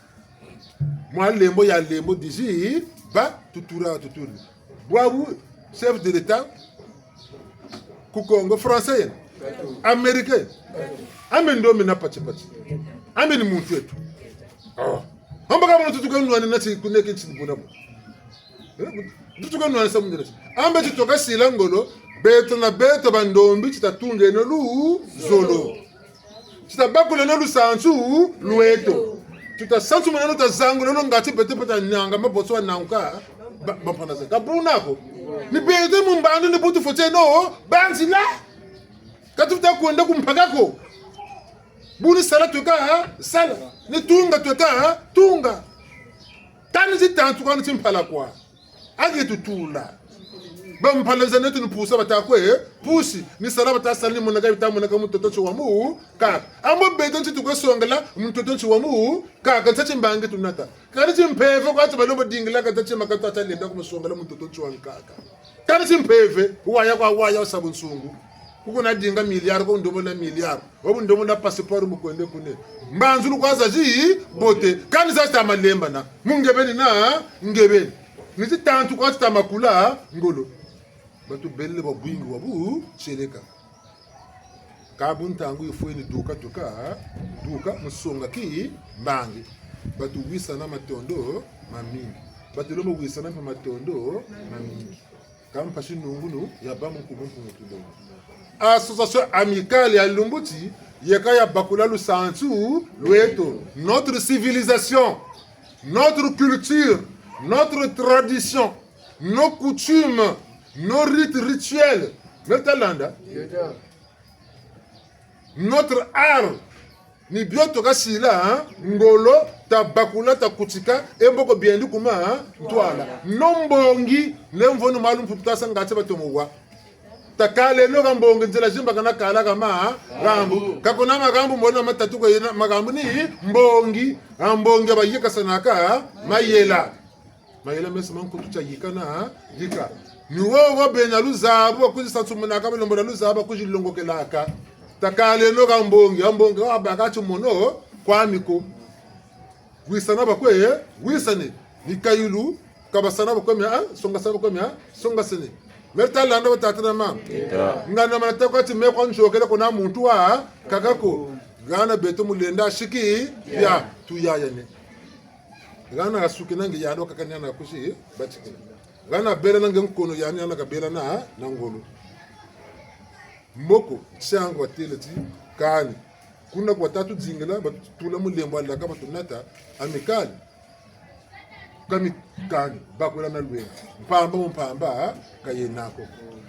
Mwa lembo ya lembo dizi ba tutura tuturi. Bwabu chef de l'État ku Kongo français yena. Américain. Ambe ndombi na pati pati. Ambe ni muntu weto. Oh. Amba ka bana tutuka nwanina ti kuneke ti buna bo. Eh, tutuka nwanisa mundele ti. Ambe ti tuka sila ngolo, beto na beto bandombi ti tatungeno luzolo. Ti tabakuleno lusansu lweto. Tuta santu mwana no ta zangula no ngati beto peta nanga maboso wa nanguka. Ba, ba mpana za. Ka buna ko. Ni beto mu mbandu ni bu tufweti no, banzila. Ka tuta kwenda ku mpaka ko. Bu ni sala tweka, ha? Sala. Ni tunga tweka, ha? Tunga. Kani zi tantu kani ti mpala kwa. Agi tutula. Ba mpala za neto ni pusa bata kwe, pusi. Ni sala bata sala ni monaka bita monaka mutoto nsi wa mu, kaka. Ambo beto nsi tukwe songela, mutoto nsi wa mu, kaka. Nsa ti mbangi tunata. Kani ti mpeve kwa ti balombo dingila ka ta ti makata ta lenda ku musongela mutoto nsi wa nkaka. Kani ti mpeve, waya kwa waya wa sa bunsungu. Kuku na dinga milliard, ko ndomo na milliard. Obu ndomo na passeport mu kwende kune. Mbanzulu kwa za zi, bote. Kani za zi ta malembana. Mu nge beni na, nge beni. Ni zi tantu kwa zi ta makula, ngolo. Batubelele bwa bwingi wa bu, tieleka. Ka bu ntangu yifweni duka, duka, duka, mu songa kimbangi. Batuwisana matondo mamingi. Batulombo wisana mpe matondo mamingi. Ka mpasi nungunu ya ba mu nkumbu Mpungu Tulendo. Association amicale ya lumbu ti, yeka ya bakula lusansu lweto. Notre civilisation, notre culture, notre tradition, nos coutumes, nos rites rituels. Meta landa. Notre art, ni bio tuka sila, hein? Ngolo, ta bakula, ta kutika, e mboko biendi kuma, hein? Ntwala. No mbongi, le mvonu malu mputu ta sa ngati batomo wa. Takaleno ka mbongi, nzila zimba kana kala ka ma, rambu. Ka kuna makambu mona matatu ko yena, makambu ni mbongi, ha mbongi bayikasanaka, mayela. Mayela mesi ma nkutu tia yikana, yika. Ni wo wo bena luzabu, wa kuzi sansumunaka, balombo na luzabu, wa kuzi longokelaka. Takaleno ka mbongi, ha mbongi, wa baka ti mono, kwami ko. Wisana bakwe, wisane. Ni kayilu, kabasana bakwe mia, ah, songasana bakwe mia, songasane. Meta landa batata na mama. Ngana mana ta kwa ti me kwa nzokele kuna muntu wa, kaka ko. Hana beto mu lenda siki, ya, tuyayane. Hana hasuki na nge yandi wakaka ni hana kusi, batikila. Hana bela na nge nkono yandi hana kabela na, na ngolo. Mboko, nsangu watêle ti, kani. Kuna kwa tatu zingila, batula mulembo alaka batunata, amicale. Kami kani, bakula na lwenga. Mpamba mu mpamba, ka yena ko.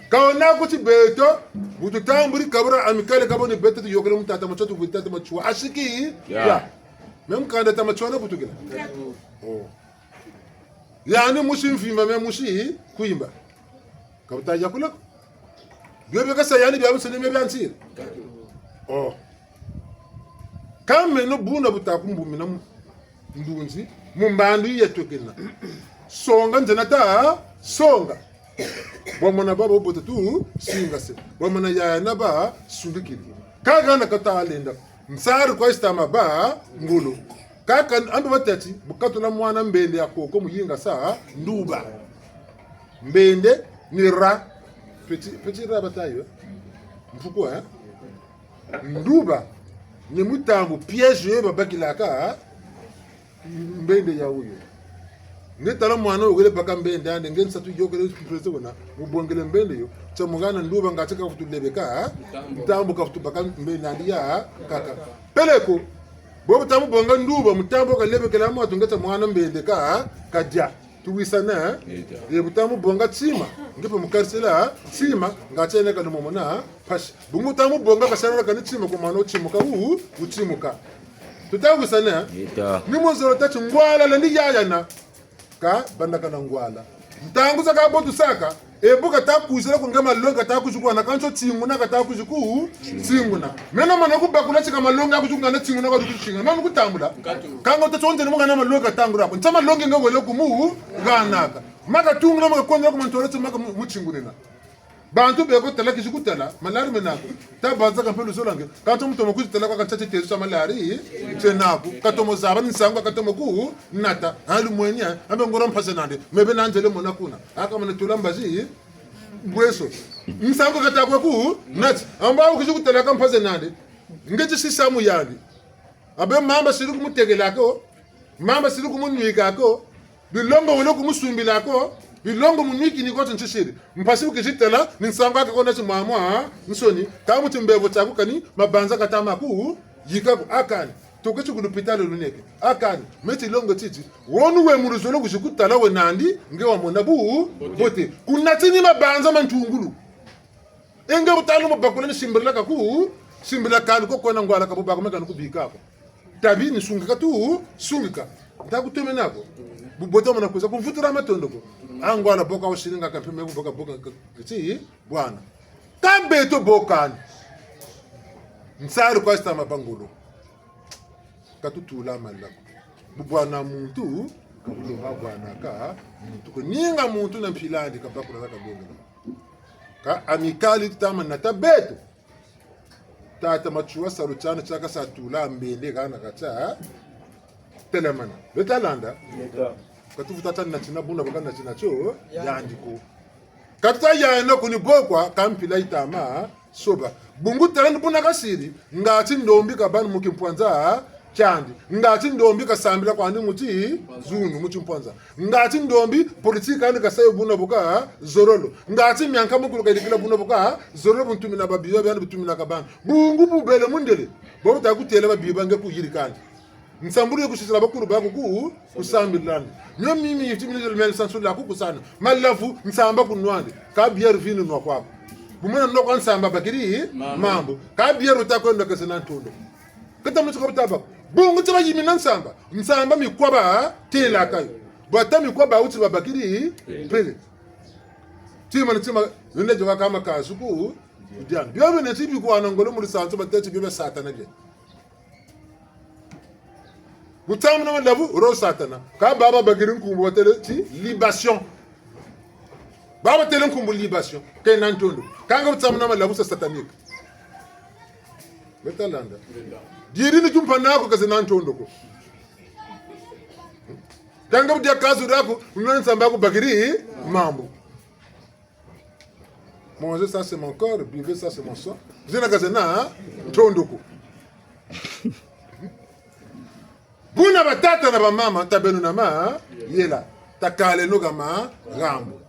Ka wena ko ti beto, bu tutambuli kabula amicale ka bo ni beto tuyokele mu tata Matsoua, tuvwiri tata Matsoua. Asiki? Ya. Ya. Me mukanda tata Matsoua na butukila. Oh. Yandi musi mvimba, me musi kwimba. Ka buta yakula ko. Bio bia kasa yandi biabiansoni me bia nsiri. Oh. Ka meno buna buta kumbumina mu ndunzi, mu mbandu yi ya twekena. Songa nzena ta, songa. Bwa mona baba bote tu, singase. Bwa mona yaya na ba, sundikiri. Ka hana kata lenda. Nsari kwa sitama ba, ngolo. Kaka ambe batâ ti, bu katula mwana mbende ya koko mu yingasa, nduba. Mbende ni rat. Petit, petit rat bata yo. Mfuku, hein? Nduba. Ni mutambu piège yo babakilaka, mbende ya wuyo. Nge tala mwana wele baka mbende andi, nge nsatu yokele presse wena, mubongele mbende yo. Tia muhana nduba ngati ka vutu lebeka, mutambu ka vutu baka mbende andi ya, kaka. Peleko, bo bu ta mubonga nduba, mutambu kalebekela mwatu nge tia muhana mbende ka, kadia. Tuwisane, eh? Ye bu ta mubonga tima, nge pe mukarisila, tima, ngati yena ka lumomona, mpasi. Bungu ta mubonga kasala kani tima kwa mwana wutimuka, wu, wutimuka. Tuta wisane, eh? Ni mu zolo tâ ti ngwala lendi yayana. Ka, bandakana ngwala. Ntangu zakaka bo tusaka, e bu kata kuzila ku nge malongi kata kuzi kuhana, kansi tinguna kata kuzi ku, tinguna. Meno mana kubakula tika malongi aku zikungana tinguna kwa kuzi tinguna. Meno kutambula. Kanga wuta tonze ni mungana malongi katangula ko. Nsa malongi nge wele ku mu, hanaka. Maka tungula maka kwendela ku mantwala ti maka mu, mutingunina. Bantu beko tala kizi kutala, malari mena ko. Ta banzaka mpe luzolo lwa nge. Kansi mutomo kuzi tala kwa kansi ti tezo tia malari, tiena ko. Katomo zaba ni nsangu, katomo ku, nata. Ha lumweni, ambe ngolo mpasi nandi. Me bena nzele mona kuna. Aka mana tula mbazi, bweso. Nsangu kata kwe ku, nati. Amba wu kizi kutala ka mpasi nandi. Nge ti sisa mu yandi. Abe mamba siri kumutekela ko. Mamba siri kumunwika ko, bilongo wele kumusumbila ko, bilongo munwikini ko ti ntisiri. Mpasi bu kizi tala, ni nsangu aka kona ti mwamwa, nsoni, ka mu timbevo tiaku kani, mabanza kata ma ku, yika ko akani. Tuketi ku lupitalu luneke. A kani, me tilongo titi. Wonu we mu luzolo kuzi kutala we nandi, nge wamona bu, bote. Kuna tini mabanza ma ntungulu. E nge bu tala mu bakula ni simbirila kaku, simbirila kani ko kwena ngwala ka bu baku me kani kubika ko. Tabi ni sungika tu, sungika. Nta kutomena ko. Bubote mona kwiza kumvutura matondo ko. A ngwala boka wasiringa kampe me boka boka ka-, kiti, bwana. Ka beto bo kani. Nsari kwa sita mabangulu. Ka tutula malaku. Bu bwana muntu, ka bulembo bwanaka muntu ko. Ninga muntu na mpila'andi ka bakula na ka bengela. Ka Amicale tama nata beto. Tata Matsoua salu tiandi tia kasa tula mbende hana katia telamana. Beta landa? Beta. Ka tuvutu tata natina buna bu ka natina tio, yandi ko. Ka tuta yayana kuni bo kwa, ka mpila yitama soba. Bungu tala ni buna kasiri, ngati ndombi kabâ ni mu kimpwanza tiandi. Ngati ndombi kasambila kwandi mu tizunu, mu kimpwanza. Ngati ndombi politique andi kasa yo buna bu kazololo. Ngati mianka mukulu kayirikila buna bu kazololo, bu ntumina babiba biandi, bu ntumina kabana. Bungu bubele mundele. Bo buta kutêla babiba nge kuyirikandi. Nsambulu yo kusisila bakulu baku ku, kusambililandi. Mio mimi yifiti mini mia nsansulu ku kusana. Malavu, nsamba kunwandi. Ka bière vinu nwa kwaku. Bu mena nwa kwa nsamba bakiri, mambu. Mambu. Ka bière wuta kwenda kese na ntondo. Kata mutu ka buta ba. Bungu ti bayimina nsamba. Nsamba mikwa batêlaka yo. Bata mikwa bawuti babakiri, pele. Tima na tima, yonde joka kama kazuku, diana. Bio bina ti bikwana ngolo mu lusansu batêle ti bio bia Satana bia. Bu tsamuna malavu, roho Satana. Ka baba bakiri nkumbu batêle ti libation. Baba têle nkumbu libation. Kena ntondo. Kanga bu tsamuna malavu, c'est satanique. Beta landa. Diri ni jumpa naku kazena ntondo ko. Kanga bu dia kazu diaku, unani nsamba ku bakiri, mambu. Mangez, ça c'est mon corps, buvez, ça c'est mon sang. Zena kazena, hein? Ntondo ko. Buna batata na bamama, tabeno na mayela, takaleno ka mahambu.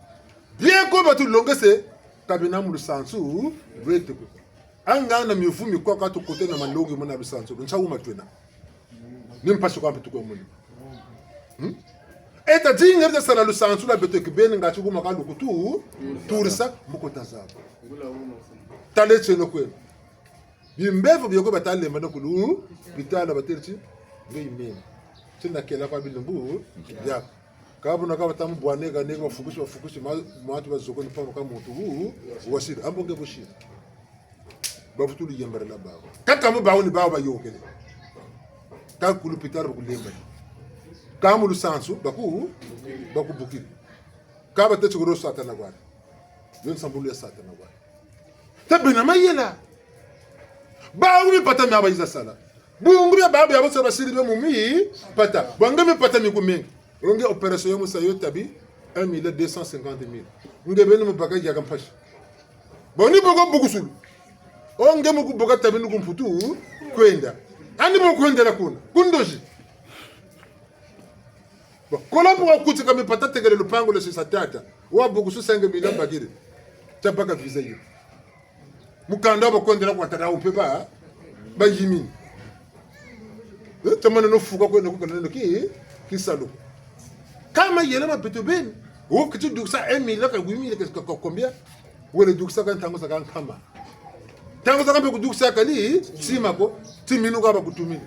Bien ko batulongese, ka bena mu lusansu lweto ko. Anga na mivu mikwa ka tukotele na malongi muna lusansu, nsa wuma twena. Ni mpasi kwa mpe tukwe muni. Hmm? E ta dinga bita sala lusansu lwa beto kibeni ngati kuma ka lukutu, turisa mu kota zaku. Tala tieno kweno. Bimbevo bio ko bata lemba na ku lupitalu batêle ti, nge yimeni. Ti na kela kwa bilumbu biaku. Ka buna ka bata mu bwa neka neka, bafukusi, bafukusi, ma-, matu bazoko ni pano ka muntu wu, wasiri. Ambo nge busiri. Bavutulu yemberela bawu. Kaka mu bawu ni bawu bayokele. Ka ku lupitalu bakulemba. Ka mu lusansu baku, bakubukiri. Ka batêle ti ku roho Satana kwa. Yo nsambulu ya Satana kwa. Tabeno na mayela. Bawu mipata mia bayiza sala. Bungu bia bawu bia bonso basiri bio mu mipata. Bwa nge mipata mikumingi. Wo nge opération yo musa yo tabi un million deux cent cinquante mille. Nge beni mu baka yaka mpasi. Bo ni bo ko bukusulu. Wo nge mu ku baka tabi ni ku Mputu kwenda. Ani bo kwendela kuna. Ku ndozi. Bon, kola mbo wakutika mipata tekele lupangu lwa sisa tata. Wa bukusu cinq mille bakiri. Tabaka visa yo. Mukanda wa bakwendela kwa tata wo mpe ba, bayimini. Eh, tamana no fuka kwenda kukala no ki, kisalu. Ka mayela ma beto beni. Wo kiti dukisa un million ka huit mille ka, ka, ka combien? Wele dukisa ka ntangu zakaka nkama. Ntangu zakaka mpe kudukisa kani, tima ko, timinu ka bakutumini.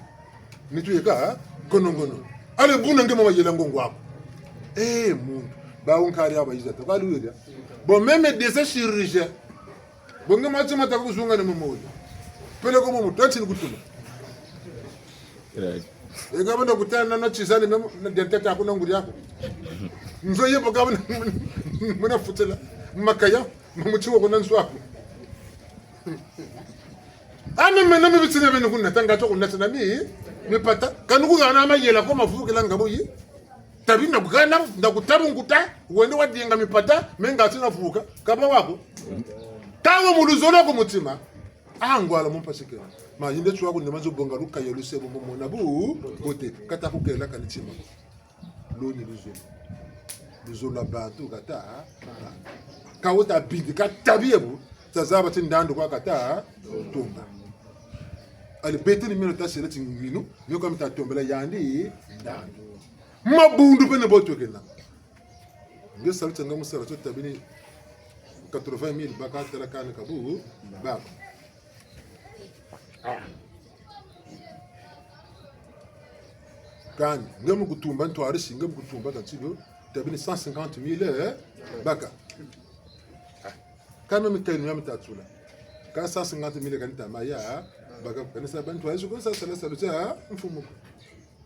Nitu yeka, kono ngono. Allez, buna nge mama yela ngongo aku. Eh, muntu. Bawu nkari aba yiza to, ka luwele. Bon, même des chirurgiens. Bon, nge mati mata kuzunga ni mumu. Peleko mumu, twenty ni kutuma. Right. Eka bana kutana na tizani memo, na dentete aku na nguri aku. Nzo ye boka bana, muna futela. Makaya, mumuti wo kuna nzo aku. Ami mena mi bitini beni kuna, tanga to kuna tina mi, mipata. Kani ku hana mayela ko mavukila ngabo yi. Tabi na ku hana, na kutabu nkuta, wende wadinga mipata, me ngati navuka, ka ba wa ko. Ka wo mu luzolo ku mutima. Ah, ngwala mu mpasi kena. Ma yinde tswa ku ndema nzo bonga lukaya luse bo mona bu, bote, kata kukela kani tima. Lo ni luzolo. Luzolo lwa bantu kata. Ka wuta bidi, kata biebu, tazaba ti ndandu kwa kata, tonga. Allez, beto ni meno ta sela ti ngwinu, mio ka mita tombela yandi ndandu. Mabundu mpe ni bo twekena. Nge salu tia nga mu sala tio tabini quatre-vingt mille baka tala kani kabu, baka. Ah. Kani, nge mu kutumba ntwarisi, nge mu kutumba ka ntilo, tabini cent cinquante mille, eh, baka. Ah. Ka meno mitayi mia mita tula. Ka cent cinquante mille kani tama ya, baka, kani sa ba ntwarisi ko sa sala salu tia mfumu ko.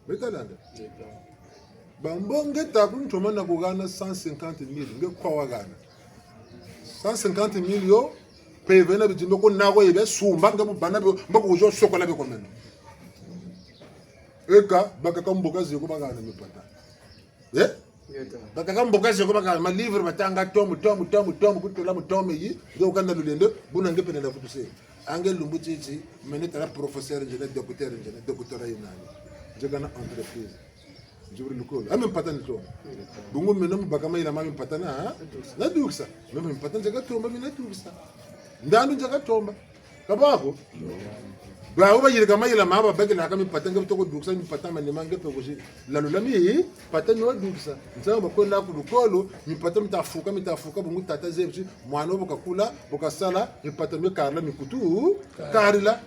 Beta landa. Ba mbo nge ta ku ntoma na ku hana cent cinquante mille, nge kwa wa hana. Cent cinquante mille yo, peve na bidimba ko na ko ye bia sumba, nge mu bana bio, mbo ku zo sokola bio ko meno. Eka, bakaka mboka zeko ba hana mipata. Eh? Bakaka mboka zeko ba hana, ma livre batanga tome, tome, tome, tome, ku tula mu tome yi, nge wukana lulendo, buna nge pene na vutu se. A nge lumbu titi, mene tala professeur nzena, docteur nzena, doctorat yi nani. Nzeka na entreprise. Nziburi lukolo. A mi mpata ni toma. Bungu meno mu baka mayela ma mi mpata na, na dukisa. Meno mi mpata nzeka tomba, mi na dukisa. Ndandu nzeka tomba. Ka bwa ko? Bawu bayirika mayela ma babakilaka mi mpata, nge bu toko dukisa mi mpata ma ni ma nge pe kuzi. Lalula mi mpata ni wa dukisa. Nzambi bakwenda ku lukolo, mi mpata mita fuka, mita fuka, bungu tata zebi ti, mwana wo bu kakula, bu kasala, mi mpata mi karila, mi kutu, karila.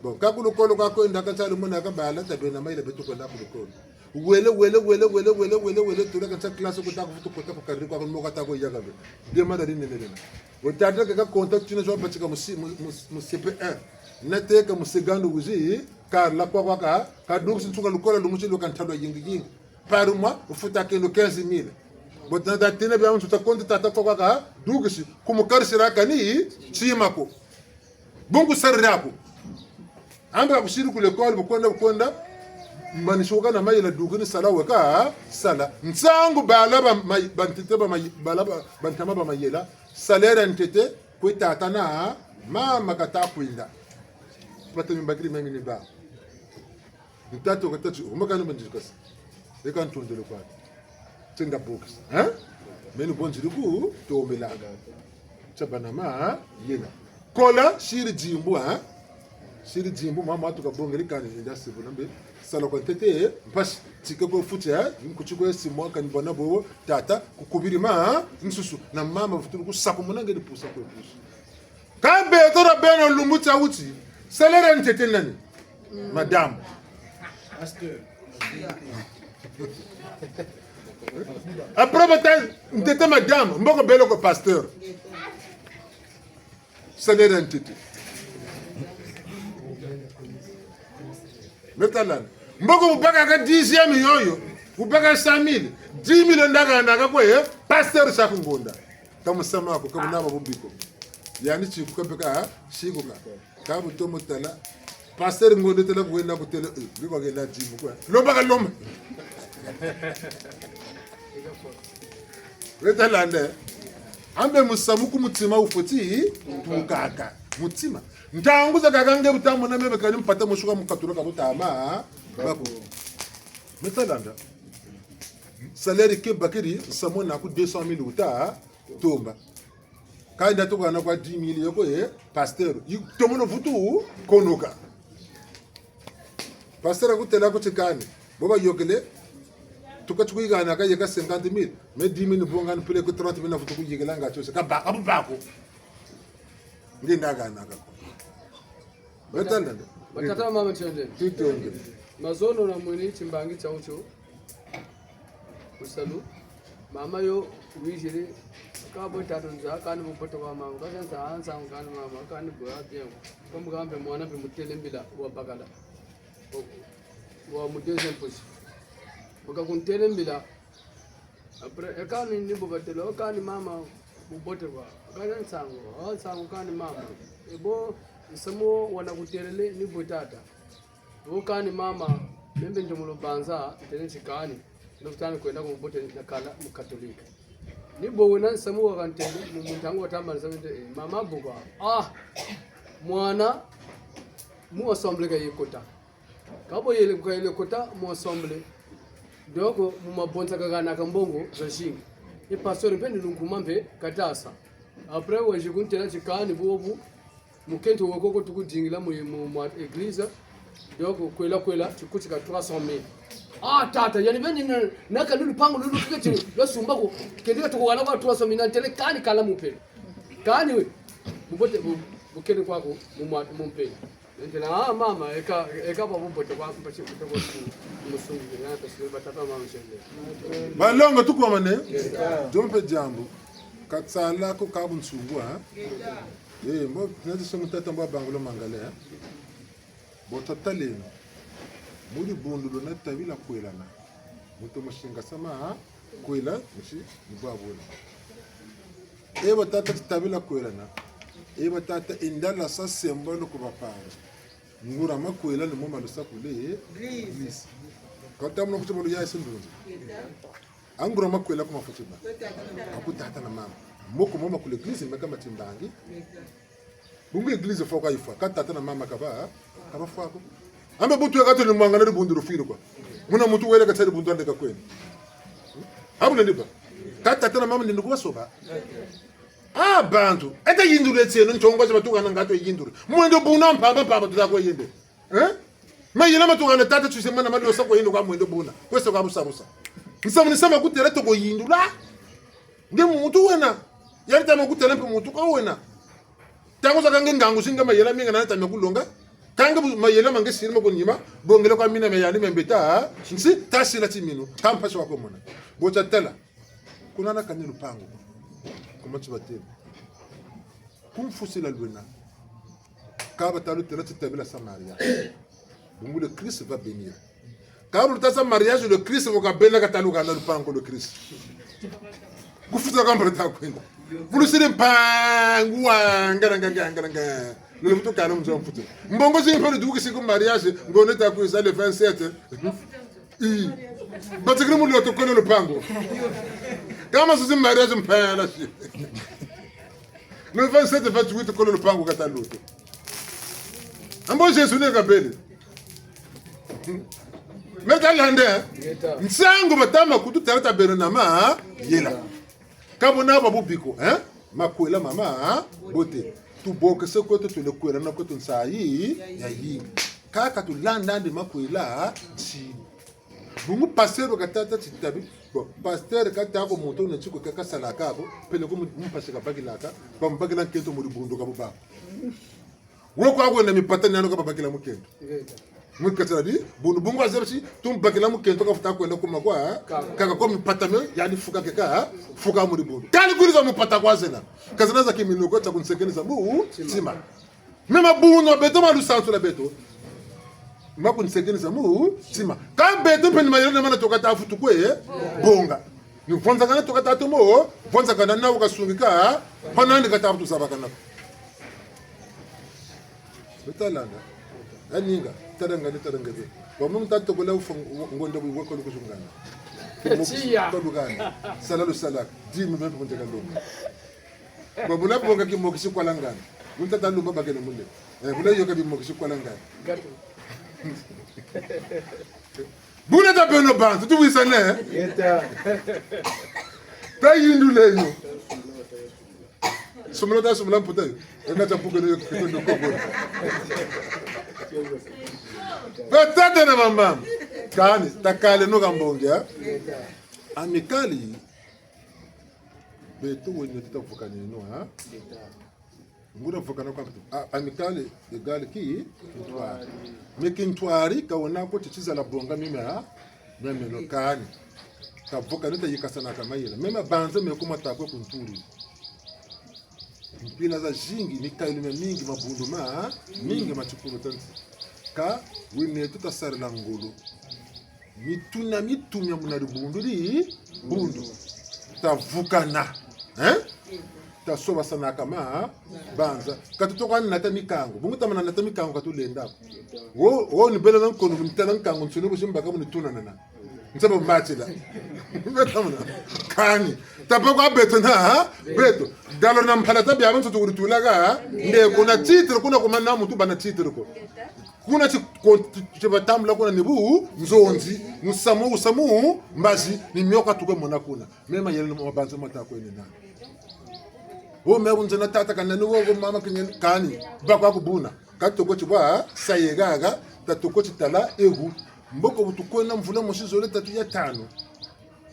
Bon, ka ku lukolo kwa kwenda ka nsali mona ka bala, tabena mayela beto kwenda ku lukolo. Wele, wele, wele, tula ka nsa classe ko ta ku vutu kota ku kariri kwa ko, moko ta ko yaka be. Demanda di nene nene. Wo tata ke ka konta tina zo batika mu si-, mu, mu, mu C P un. Na teka mu seconde wizi, karila kwa kwa ka, ka dukisi nsuka lukolo lumbu ti lo ka ntalwa yingi yingi. Par mois, wufutaka eno quinze mille. Bo tata tina bia nsuta konta tata kwa kwa ka, dukisi, ku mu karisira kani, tima ko. Bungu sarira ko. Ambe ka kusiri ku l'école, bu kwenda, bu kwenda. Manisi weka na mayela dukini sala weka, sala. Nsangu bala ba may-, bantete ba may-, bala ba, bantama ba mayela. Salaire ya ntete, kwe tata na mama kata kwenda. Pata mi mbakiri mami ni ba. Ntatu katatu, wuma kani mbo nziri kasi. Eka ntondele kwa. Tenda box, hein? Meno bo nziri ku tombela. Tia bana ma, yena. Kola, siri dimbu, hein? Siri dimbu, mama tuka bongele kani, nda sibu na mbe. Sala kwa ntete, mpasi, tike ko futi, hein? Nkuti ko sima kani bana bo, tata, kukubiri ma, nsusu. Na mama vutulu ku sakumuna nge di pusa ko pusa. Ka beto na beno lumbu tia wuti, salaire ya ntete nani? Madame. Pasteur. Après bata ntete madame, mboko belo ko pasteur. Salaire ya ntete. Metalana. Mboko bu bakaka dixième yoyo, bu bakaka cent mille, dix mille ndaka ndaka kwe, eh? Pasteur Saku Ngonda. Ka musamu ko, ka bunama bubi ko. Yandi tikuka beka, tikuka. Ka bu tomo tala. Pasteur Ngonda tala kwenda ku tele, eh, biko kenda timu kwa. Lomba ka lomba. Weta landa. Ambe musamu ku mutima wufweti, tukaka. Mutima. Ntangu zakaka nge bu ta mona meno kani mpata musuka mu katula ka bu tama, bako. Meta landa. Salaire ke bakiri, nsamu naku deux cent mille wuta tomba. Kani nda tuka na kwa dix mille yoko ye, pasteur. Yi tomono vutu konoka. Pasteur akutela ko ti kani. Bo bayokele, tuka tukuyihanaka yeka cinquante mille. Mais dix mille bonga ni pele ko trente mille na vutu kuyihanaka tio se. Ka ba, ka bu bako. Nge nda hanaka ko. Batata, batata na mama tiende. Tutonde. Mazono na mweni timbangi tia wuti. Musalu. Mama yo wiziri. Ka bwe tata nza, kani bubote kwa mama. Ka nza, nza kani mama, kani bwe bien. Ka mukambe mwana mpe mutele mbila wa bakala. Wa mu deuxième position. Baka kuntele mbila. Après, e kani ni bo batele, o kani mama, bubote kwa. Kani nsangu, o nsangu kani mama. E bo, nsamu wo wana kutelele ni bo tata. O kani mama, meno mbe ntomo lo banza, ntele nsi kani. Nokutani kwenda ku bubote na kala mu catholique. Ni bo wena nsamu wa kantele, mu, mu ntangu wa tamba nsamu nte, eh, mama bu kwa. Ah! Mwana, mu assemblée ka yekota. Ka bo yele, ka yele kota mu assemblée. Donc, mu mabonza kahanaka mbongo zazingi. E pasteur mpe ni lunkuma mpe katasa. Après, wazi kuntela ti kani bobu, Mukento wo koko tukudingila mu, mu, mu église. Donc, kwela, kwela, tikutika trois cent mille. Ah, tata, yandi beni na, na kani lupangu lulu kiketi, lwa sumba ko, kende ka tukuhana kwa trois cent mille, na ntele kani kala mu mpelo. Kani we, bubote, bu-, bukele kwaku, mu mwa-, mu mpelo. Ntele, ah, mama, eka, eka bwa bubote kwa, mpasi, mpasi, musungu, na mpasi, batata, mama, nsende. Balongo, tukwamane? Yes, sir. Dio mpe diambu. Ka tsala ko ka bunsungu, ha? Yes, sir. Eh, mbo, nati somo tata mbo bangula mangale, ha? Bo tataleno. Mu dibundu lwena tabila kwelana. Muntu musingasa ma, ha? Kwela, musi, ni bwa buna. E batata ti tabila kwelana. E batata indala sa sembolo ku bapara. Nguria makwela ni mo ma lusa kule, église. Ka ta muna kuti bolo ya esi ndunzi. A nguria makwela ku ma fweti bâ. A ku tata na mama. Mo ku mo ma kule église, meka ma timbangi. Bungu église fwa kwa yifwa, ka tata na mama ka ba, ka bafwa ko. Ambe bu twe ka twe ni mwangana dibundu lufwiri kwa. Muna muntu wele ka tsari bundu ande ka kwenda. Abu nende ba. Ka tata na mama nende ku basoba. Ah, bantu. E ta yindula tieno, ntongo za batuhana nga twe yindula. Mwendo buna mpamba mpamba tuta kwe yende. Eh? Mayela matuhana tata tuse mana malosa kwe yende kwa mwendo buna. Kwe se kwa busa busa. Nsamu ni sama kutêla toko yindula. Nge muntu wena. Yandi tama kutêla mpe muntu ka wena. Ntangu zakaka nge ngangu zinga mayela mingi na tama kulonga. Kâ nge bu-, mayela ma nge siri ma ku nima, bongele kwa mina me yandi me mbeta, nsi, tasila timinu, ka mpasi wa ku mona. Bo ta tala. Kuna na kani lupangu. Ku ma ti batêle. Ku mfusila lwena. Ka bata lutêla ti tabila sa mariage. Bungu le Christ va bénir. Ka bu luta sa mariage, le Christ vo ka bêla, ka ta luhana lupangu le Christ. Ku futa ka mbala ta kwenda. Ku lusiri mpangu wa ngara ngara ngara ngara. Lolo futu kana mzo mfutu. Mbongo zi mpe ludukisi ku mariage, ngonda ta kwiza le vingt-sept. I. Batikiri mu loto kolo lupangu. Kama susi mariage mpela si. Le vingt-sept, vingt-huit kolo lupangu ka ta loto. Ambo Jésus ne ka bêle. Me ta landa, eh? Nsangu batama kutu tala ta bêle na mayela. Ka buna ba bubi ko, eh? Makwela mama, eh? Bote. Tubokese kweto, tulekwela na kweto nsayi, ya yingi. Kaka tulandandi makwela, nsi. Bungu pasteur ka tâ ti tabi. Bon, pasteur ka tâ ko muntu na tiko ka salaka ko, peleko mu-, mpasi kabakilaka, bamubakila nkento mu dibundu ka bubâ ko. Wo kwa kwena mipata ni yandi ka babakila mukento. Mu kati dia dibundu, bungu wazebi ti, tumubakila mukento ka futa kwenda kuma kwa, kaka kwa mipata mio, yandi fuka keka, fuka mu dibundu. Kani kwiza mupata kwa zena. Ka zena za kiminu ko, ta kunsekeneza mu, tima. Me mabundu ma beto, ma lusansu lwa beto. Ma kunsekeneza mu tima. Kâ beto mpe ni mayela na mana toka ta futu kwe, bonga. Ni vonzakana toka ta tomo, vonzakana na wuka sungika, ha nandi ka ta futu zabakana. Beto landa. Aninga, tala ngani, tala ngani. Wa mu ta tokola ufa ngonda bu wako lukuzungana. Tiya. Tolukana. Sala lusalaka. Dimi mpe kunjaka longa. Ba bula bonga kimokisi kwa langana. Bunta ta lumba bakene mule. Eh, bula yoka bimokisi kwa langana. Buna ta beno bantu, tuwisane. Yeta. Ta yinduleno. Sumula ta sumula mputa yo. Ena ta pukele yo kitondo koko. Batata na bamama. Kani, takaleno ka mbongi, ha? Amicale. Beto wene tuta vukaneno, ha? Nguria vukana kwa mpeto. A, amicale égale ki? Kintwari. Me kintwari, ka wena ko ti tizala bonga mima, ha? Mia meno kani. Tavukana, tayikasanaka mayela. Me mabanza me kuma takwe ku nturi. Mpila zazingi, mikayulu miamingi, mabundu mamingi ma tikulu tia nsi. Kâ wena tuta sarila ngolo. Mitu na mitu mia muna dibundu di bundu. Tavukana. Hein? Tasobasanaka mabanza. Ka tutoka nata mikangu. Bungu tamana nata mikangu ka tulenda ko. Wo, wo ni bela na nkono, ni tala nkangu, nsoni busi mbaka muni tunanana. Nsaba mbatila. Beto muna. Kani. Tapa kwa beto na, ha? Beto. Dalo na mpala tabi aba nsoto kuri tulaka, ha? Nde kuna titre, kuna kumana muntu bâ na titre ko. Kuna ti, ko, ti, ti batambula kuna ni bu, nzonzi, musamu, musamu, mbazi, ni mio ka tukwe mona kuna. Me mayela ni mabanza mata kwenena. Wo me bu nzena tata kani nani wo, wo mama kani nani kani. Bâ kwa ku buna. Ka toko ti bwa, sa ye haha, ta toko ti tala ehu. Mboko bu tukwenda mvula mosi zole tatu ya tanu.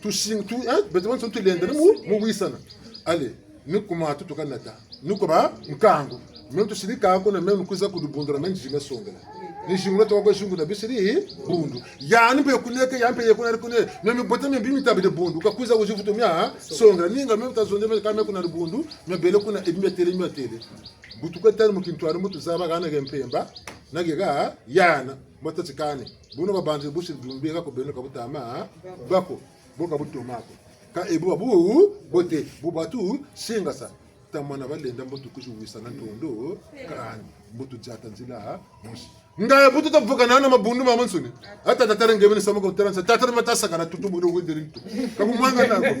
Tusing-, tu, eh, beto bansoni tulenda ni mu, mu wisana. Allez, ni ku matu tukanata. Ni ku ba nkangu. Meno tusirika ko na meno kwiza ku dibundu dia meno nzinga songela. Ni zingu na toko zingu na bisiri bundu. Yandi mpe kuneke, yandi mpe ye kuna kune. Meno mibote mia mbi mitabiri bundu. Ka kwiza ku zivutu mia songela. Ninga meno tazonde meno ka meno kuna dibundu. Mia bele kuna ebi mia tele, mia tele. Bu tukwe tani mu kintwari mu tuzaba hana ha mpemba. Na ha yana. Mbo tati kani. Buna babanzi busi bumbi ha ko beno ka butama. Bako. Bo ka butoma ko. Ka ebu babu, bote, bu batu, singasa. Tamana balenda mbo tukwizi wisana ntondo, kani, mbo tudiata nzila, mosi. Nga ebu tuta vukana na mabundu mamansoni. Ata tatara nge beni samu ko tala nsa, tatara mata sakana tutu mbo wenderi ntu. Ka kumwanga nako.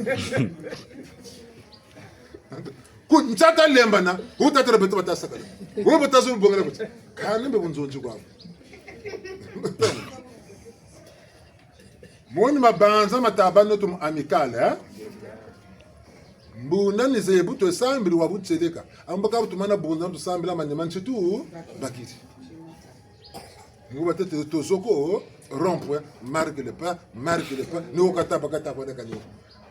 Ku, nsa ta lembana, wu tatara beto bata sakana. Wu bata zo bongela kuti. Kani mbe bunzonzi kwa. Moni mabanza ma tabâ neto mu Amicale, eh? Mbuna ni zebi bu twe sambiri wa bu tieleka. Ambo ka bu tumana bunza tusambila manima nti tu bakiri. Ni wo batete tozoko, rond-point, marque le pas, marque le pas, ni wo kataba kataba na kani.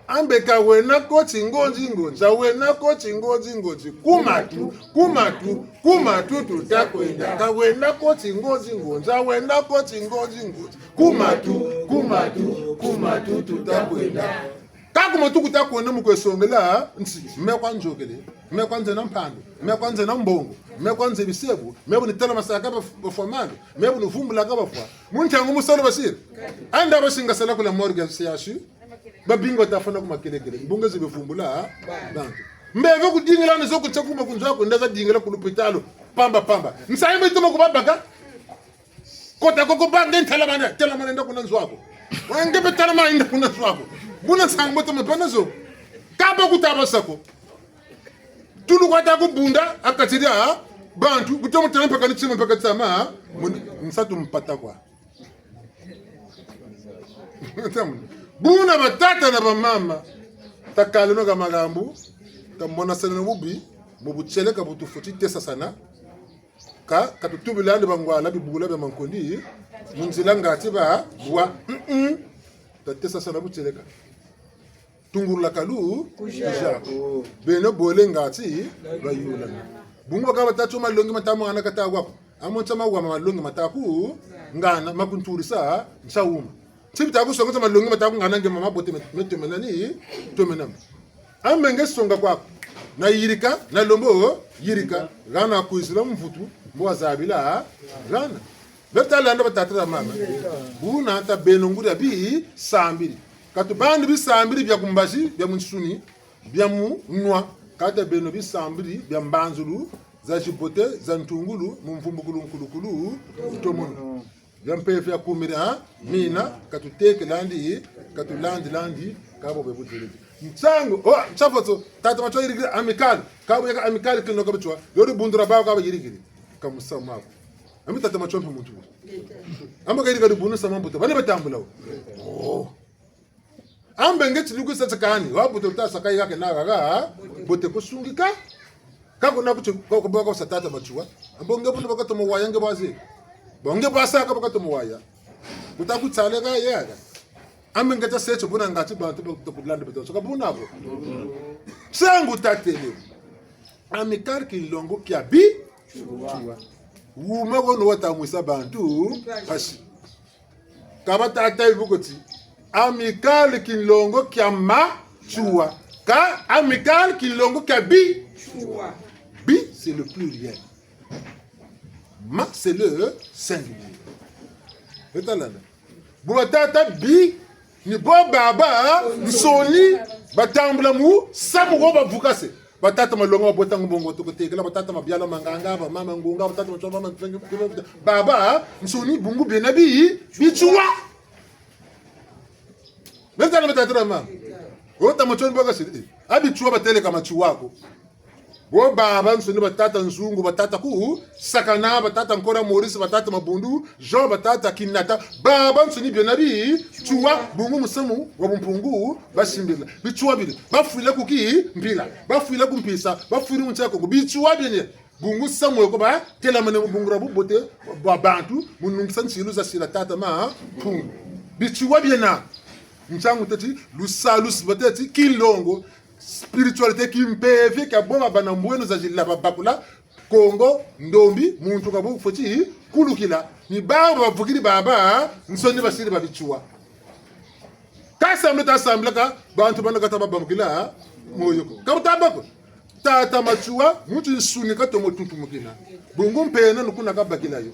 Ambe ka wena ko ti ngonzi ngonzi, wena ko ti ngonzi ngonzi. Ku matu, ku matu, ku matu tuta kwenda. Ka wena ko ti ngonzi ngonzi, wena ko ti ngonzi ngonzi. Ku matu, ku matu, ku matu tuta kwenda. Ka ku matu kuta kwenda mu kwe songela, nti, me kwa nzokele, me kwa nzena mpandu, me kwa nzena mbongo, me kwa nze bisebu, me bu ni tala masaka ba, bafwa malu, me bu ni vumbulaka bafwa. Mu ntangu musalu basiri. Anda basinga sala ku la morgue ya C H U. Babingi bata fwana ku makelekele. Mbunga zi bevumbula, ha? Bantu. Mbe ve kudingila ni zo kutsa kuma ku nzo aku, nda za dingila ku lupitalu. Pamba, pamba. Nsayi mbe tuma ku babaka. Kota koko ba nge ntalamana, talamana nda kuna nzo aku. Wa nge mpe talamana nda kuna nzo aku. Buna nsangu mbe tuma bana zo. Ka ba kuta ba sa ko. Tulu kwa ta ku bunda, ha kati dia, ha? Bantu, bu toma tala mpaka ni tima mpaka tama, ha? Muni, nsatu mpata kwa. Buna batata na bamama, takaleno ka makambu, tamonaseno bubi, mu butieleka bu tufweti tesasana, ka, ka tutubilandi bangwala bibula bia mankondi, mu nzila ngati ba, bwa, mm-mm, tatesasana butieleka. Tungulula kalu, kuja ko. Beno bole ngati, bayulana. Bungu baka batatu malongi mata mwana kata wa ko. Amo ntia mawa ma malongi mata ku, ngana, ma kunturisa, ntia wuma. Nti bita ku songa ntia malongi mata ku ngana nge mama bote me, me tomena ni, tomena mo. Ambe nge songa kwaku. Na yirika, na lembo, yirika. Hana kwizila mvutu, mbo wazabila, hana. Beto talanda batata na bamama. Buna ta beno nguria bisambiri. Ka tubandi bisambiri bia ku mbazi, bia mu nsuni, bia mu nwa. Ka ta beno bisambiri bia mbanzulu, za zibote, za ntungulu, mu mvumbukulu nkulukulu, ntomono. Bia mpeve ya kumira, ha? Mina, ka tutekelandi, ka tulandilandi, ka bo be budelele. Nsangu, oh, ntia foto, tata Matsoua yirikiri Amicale, ka bo yeka Amicale kino ka Matsoua, yo dibundu dia bawu ka bo yirikiri. Ka musamu ko. Ambi tata Matsoua mpe muntu. Amba kayirika dibundu samu mbuta. Bana batambula wo. Oh. Ambe nge ti luku sa tsakani. Wa buto ta saka yake na gaga. Bote kusungika. Ka kuna kuti, ko, ko, ko sa tata Matsoua. Ambo nge buna bakatomo waya nge baze. Bo nge basa ka bakatomo waya. Buta kutsale ka yaga. Ambe nge ta seto buna ngati bantu ba, ba kulanda beto. So ka buna ko. Nsangu tatele. Amicale kinlongo kia bi. Wuma wono wata mwisa bantu. Mpasi. Ka batata bibuko ti. Amicale kinlongo kia Matsoua. Ka Amicale kinlongo kia bi. Bi, c'est le pluriel. Ma, c'est le singulier. Beto talanda. Bu batata bi, ni bo babansoni, batambula mu, samu wo bavukase. Batata Malonga babota ngu bongo toko tekela, batata Mabiala Manganga, bamama Ngunga, batata Matsoua, mama Mfenge, babansoni bungu bena bi, Bitsoua. Beta na batata na mama. Wo tata Matsoua ni bo kasiri, eh. A Bitsoua batele ka Matsoua ko. Bo babansoni, batata Nzungu, batata Kusakana, batata Nkora Maurice, batata Mabundu Jean, batata Kinata, babansoni biena Bitsuwa, bungu musamu wa bumpungu basimbila. Bitsuwa bile, bafwila ku Kimpila, bafwila ku Mpisa, bafwila mu nsi ya Kongo. Bitsuwa biena, bungu samu weko batelamane mu bungu dia bubote bwa bantu, mu nungisa nsilu za sila tata Mampungu. Bitsuwa biena, nsangu teti, lusalusu bateti, kinlongo, spiritualité, kimpeve kia bo babâ na mbweno za zila babakula, Kongo, ndombi, muntu ka bufweti kulukila. Ni bawu bavukiri babansoni basiri ba Bitsuwa. Ka sambila, ta sambila ka, bantu bana kata babamukila moyo ko. Ka buta bâ ko. Tata Matsoua, mu tinsuni katomo tuntumukina. Bungu mpeve ni kuna kabakila yo.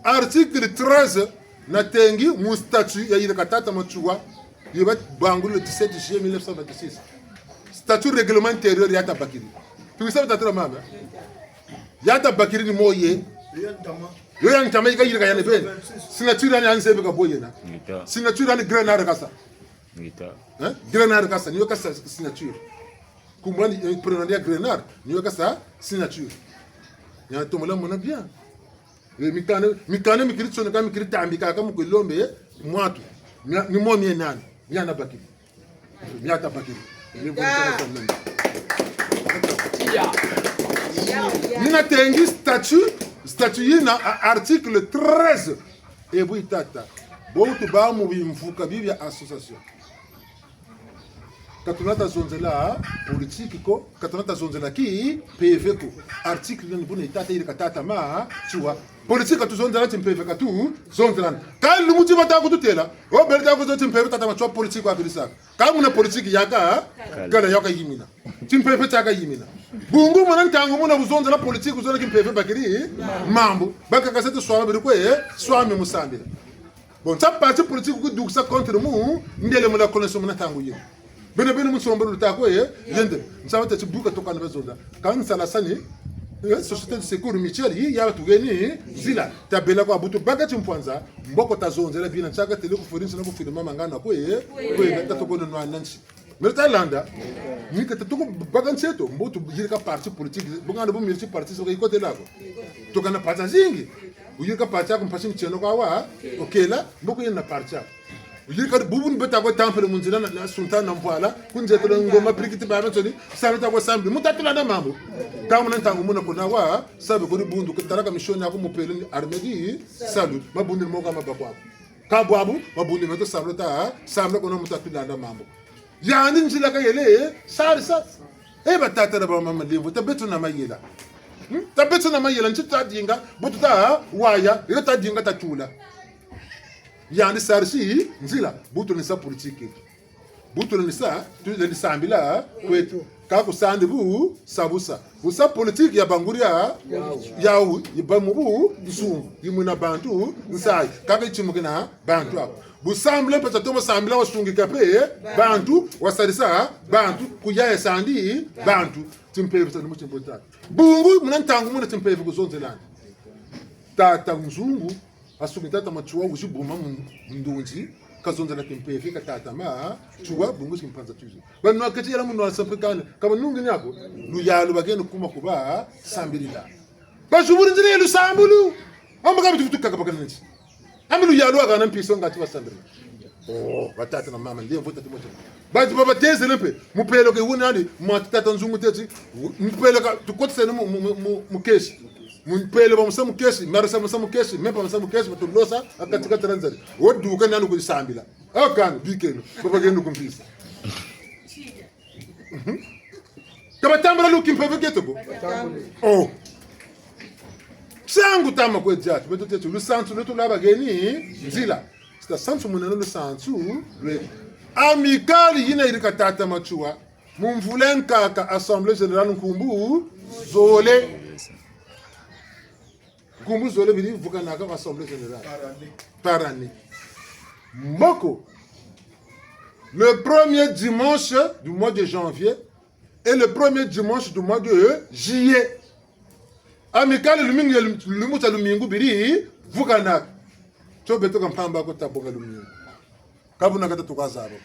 Article treize, natangi mu statut ya yirika tata Matsoua, yi babangula le dix-sept juillet mille neuf cent vingt-six. Statut règlement intérieur ya tabakiri. Tuwisa tata na mama. Ya tabakiri ni moye. Yo ya ntama yi kayirika yandi beni. Signature yandi ya nzebi ka bo yena. Ngeta. Signature yandi Grenard kasa. Ngeta. Hein? Grenard kasa, ni yo kasa signature. Nkumbu yandi, eh, prénom ya Grenard, ni yo kasa signature. Ya tomo la mona bien. Eh, mikanda, mikanda mikiri tsoneka, mikiri tambikaka mu kulombe, eh, mwatu. Mia, ni mo mie nani? Mia nabakiri. Mia tabakiri. Ni bo ntana sa nani. Ni natangi statut, statut yina, a, article treize. E bwe tata. Bo tubâ mu bimvuka bi bia association. Ka tuna ta zonzela politique ko, ka tuna ta zonzela kimpeve ko. Article nani buna tata yirika tata Matsoua. Politique ka tuzonzela, timpeve ka tuzonzela. Ka lumbu ti bata kututêla, o beri ta kuzonzela timpeve tata Matsoua politique wa kirisaka. Ka muna politique yaka, kala yaka yimina. Timpeve tiaka yimina. Bungu muna ntangu muna bu zonzela politique, bu zonzela kimpeve bakiri mambu. Bakaka sa ti swama beri kwe, swami mu sambila. Bon, sa parti politique ku dukisa contre mu, ndele mu la connaissance muna ntangu yina. Beno, beno mu nsombo luta kwe, eh, yende. Nsaba ta tibuka toka na bazonza. Ka nsala sani, eh, société de secours mutuel, yi ya batuheni nzila. Tabela kwa bu tubaka timpwanza, mboko tazonzela bina nsaka tele ku furi nsi na ku furi mama ngana kwe, eh, kwe, na tatoko no nwa nansi. Mele talanda, ni ka tatoko baka nsi eto, mbo tuyirika parti politique, bu ngana bu multi parti, so ka yikotela ko. Toka na parti zingi, wuyirika parti yaku mpasi mitieno kwa wa, okela, mboko yena parti yaku. Wuyirika bubu ni beta ko temple mu nzila na, na sultan na mpwala, ku nzetela ngoma pirikiti babansoni, sambila ta ko sambila, mu tatula na mambu. Ka muna ntangu muna kuna wa, sabe ko dibundu, ku talaka mission yaku mupele ni armée du salut, mabundu ni mo ka mabakwa ko. Ka bwabu, mabundu ni meto sambila ta, sambila kuna mu tatula na mambu. Yandi nzila kayele, eh, sarisa. Eh, batata na bamama lemvo, tabeto na mayela. Hmm? Tabeto na mayela, nti tadinga, bu tuta waya, ila tadinga tatula. Yandi sarisi nzila, bu tulenda sa politique. Bu tulenda sa, tulenda sambila kweto. Ka ku sandi bu, sa bu sa. Bu sa politique ya banguria, yawu, yi bâ mu bunsungu, yi mwena bantu nsayi, kaka yi timukina bantu awu. Bu sambila mpe tatomo sambila wasungika mpe bantu, wasarisa bantu, ku yaya sandi bantu, timpeve sa ni mu timbo tata. Bungu, muna ntangu muna timpeve ku zonzelana. Tata Nzungu, asuki tata Matsoua wizi buma mu ndunzi, kazonzela kimpeve kia tata Matsoua, bungu si kimpanza tuzi. Banwa keti yela munwa sampe kani, ka banungi ni ako, luyalu bakeno kuma ku ba sambilila. Bazuburi nzila ya lusambulu. Amba ka bitu tukaka bakana nti. Ambi luyalu wakana mpisa ngati basambila. Oh, batata na mama, ndie mvota timote. Bati baba tezele mpe, mupelo ke wuna nani, mwa tata Nzungu teti, mupelo ka, tukotisene mu, mu, mu, mu, mu kesi. Mupelo bamusa mu kesi, marasa bamusa mu kesi, mepa bamusa mu kesi, batulosa, ha kati kati dia nzari. Waduka nani kudisambila. Akani, bikeno, baba keno ku mpisa. Mhm. Ka batambula lu kimpeve kieto ko? Oh. Nsangu tama kwe diatu, beto tieto, lusansu lweto lwa baheni nzila. Tita sansu munene lusansu lweto. Amicale yina yirika tata Matsoua. Mu mvula nkaka Assemblée Générale nkumbu zole. Nkumbu zole beri vukanaka ku Assemblée Générale. Par année. Par année. Mboko. Le premier dimanche du mois de janvier et le premier dimanche du mois de juillet. Amicale lumingu ya lum-, lumbu tia lumingu beri vukanaka. Tio beto ka mpamba ko tabonga lumingu. Ka buna ka tatuka zaba.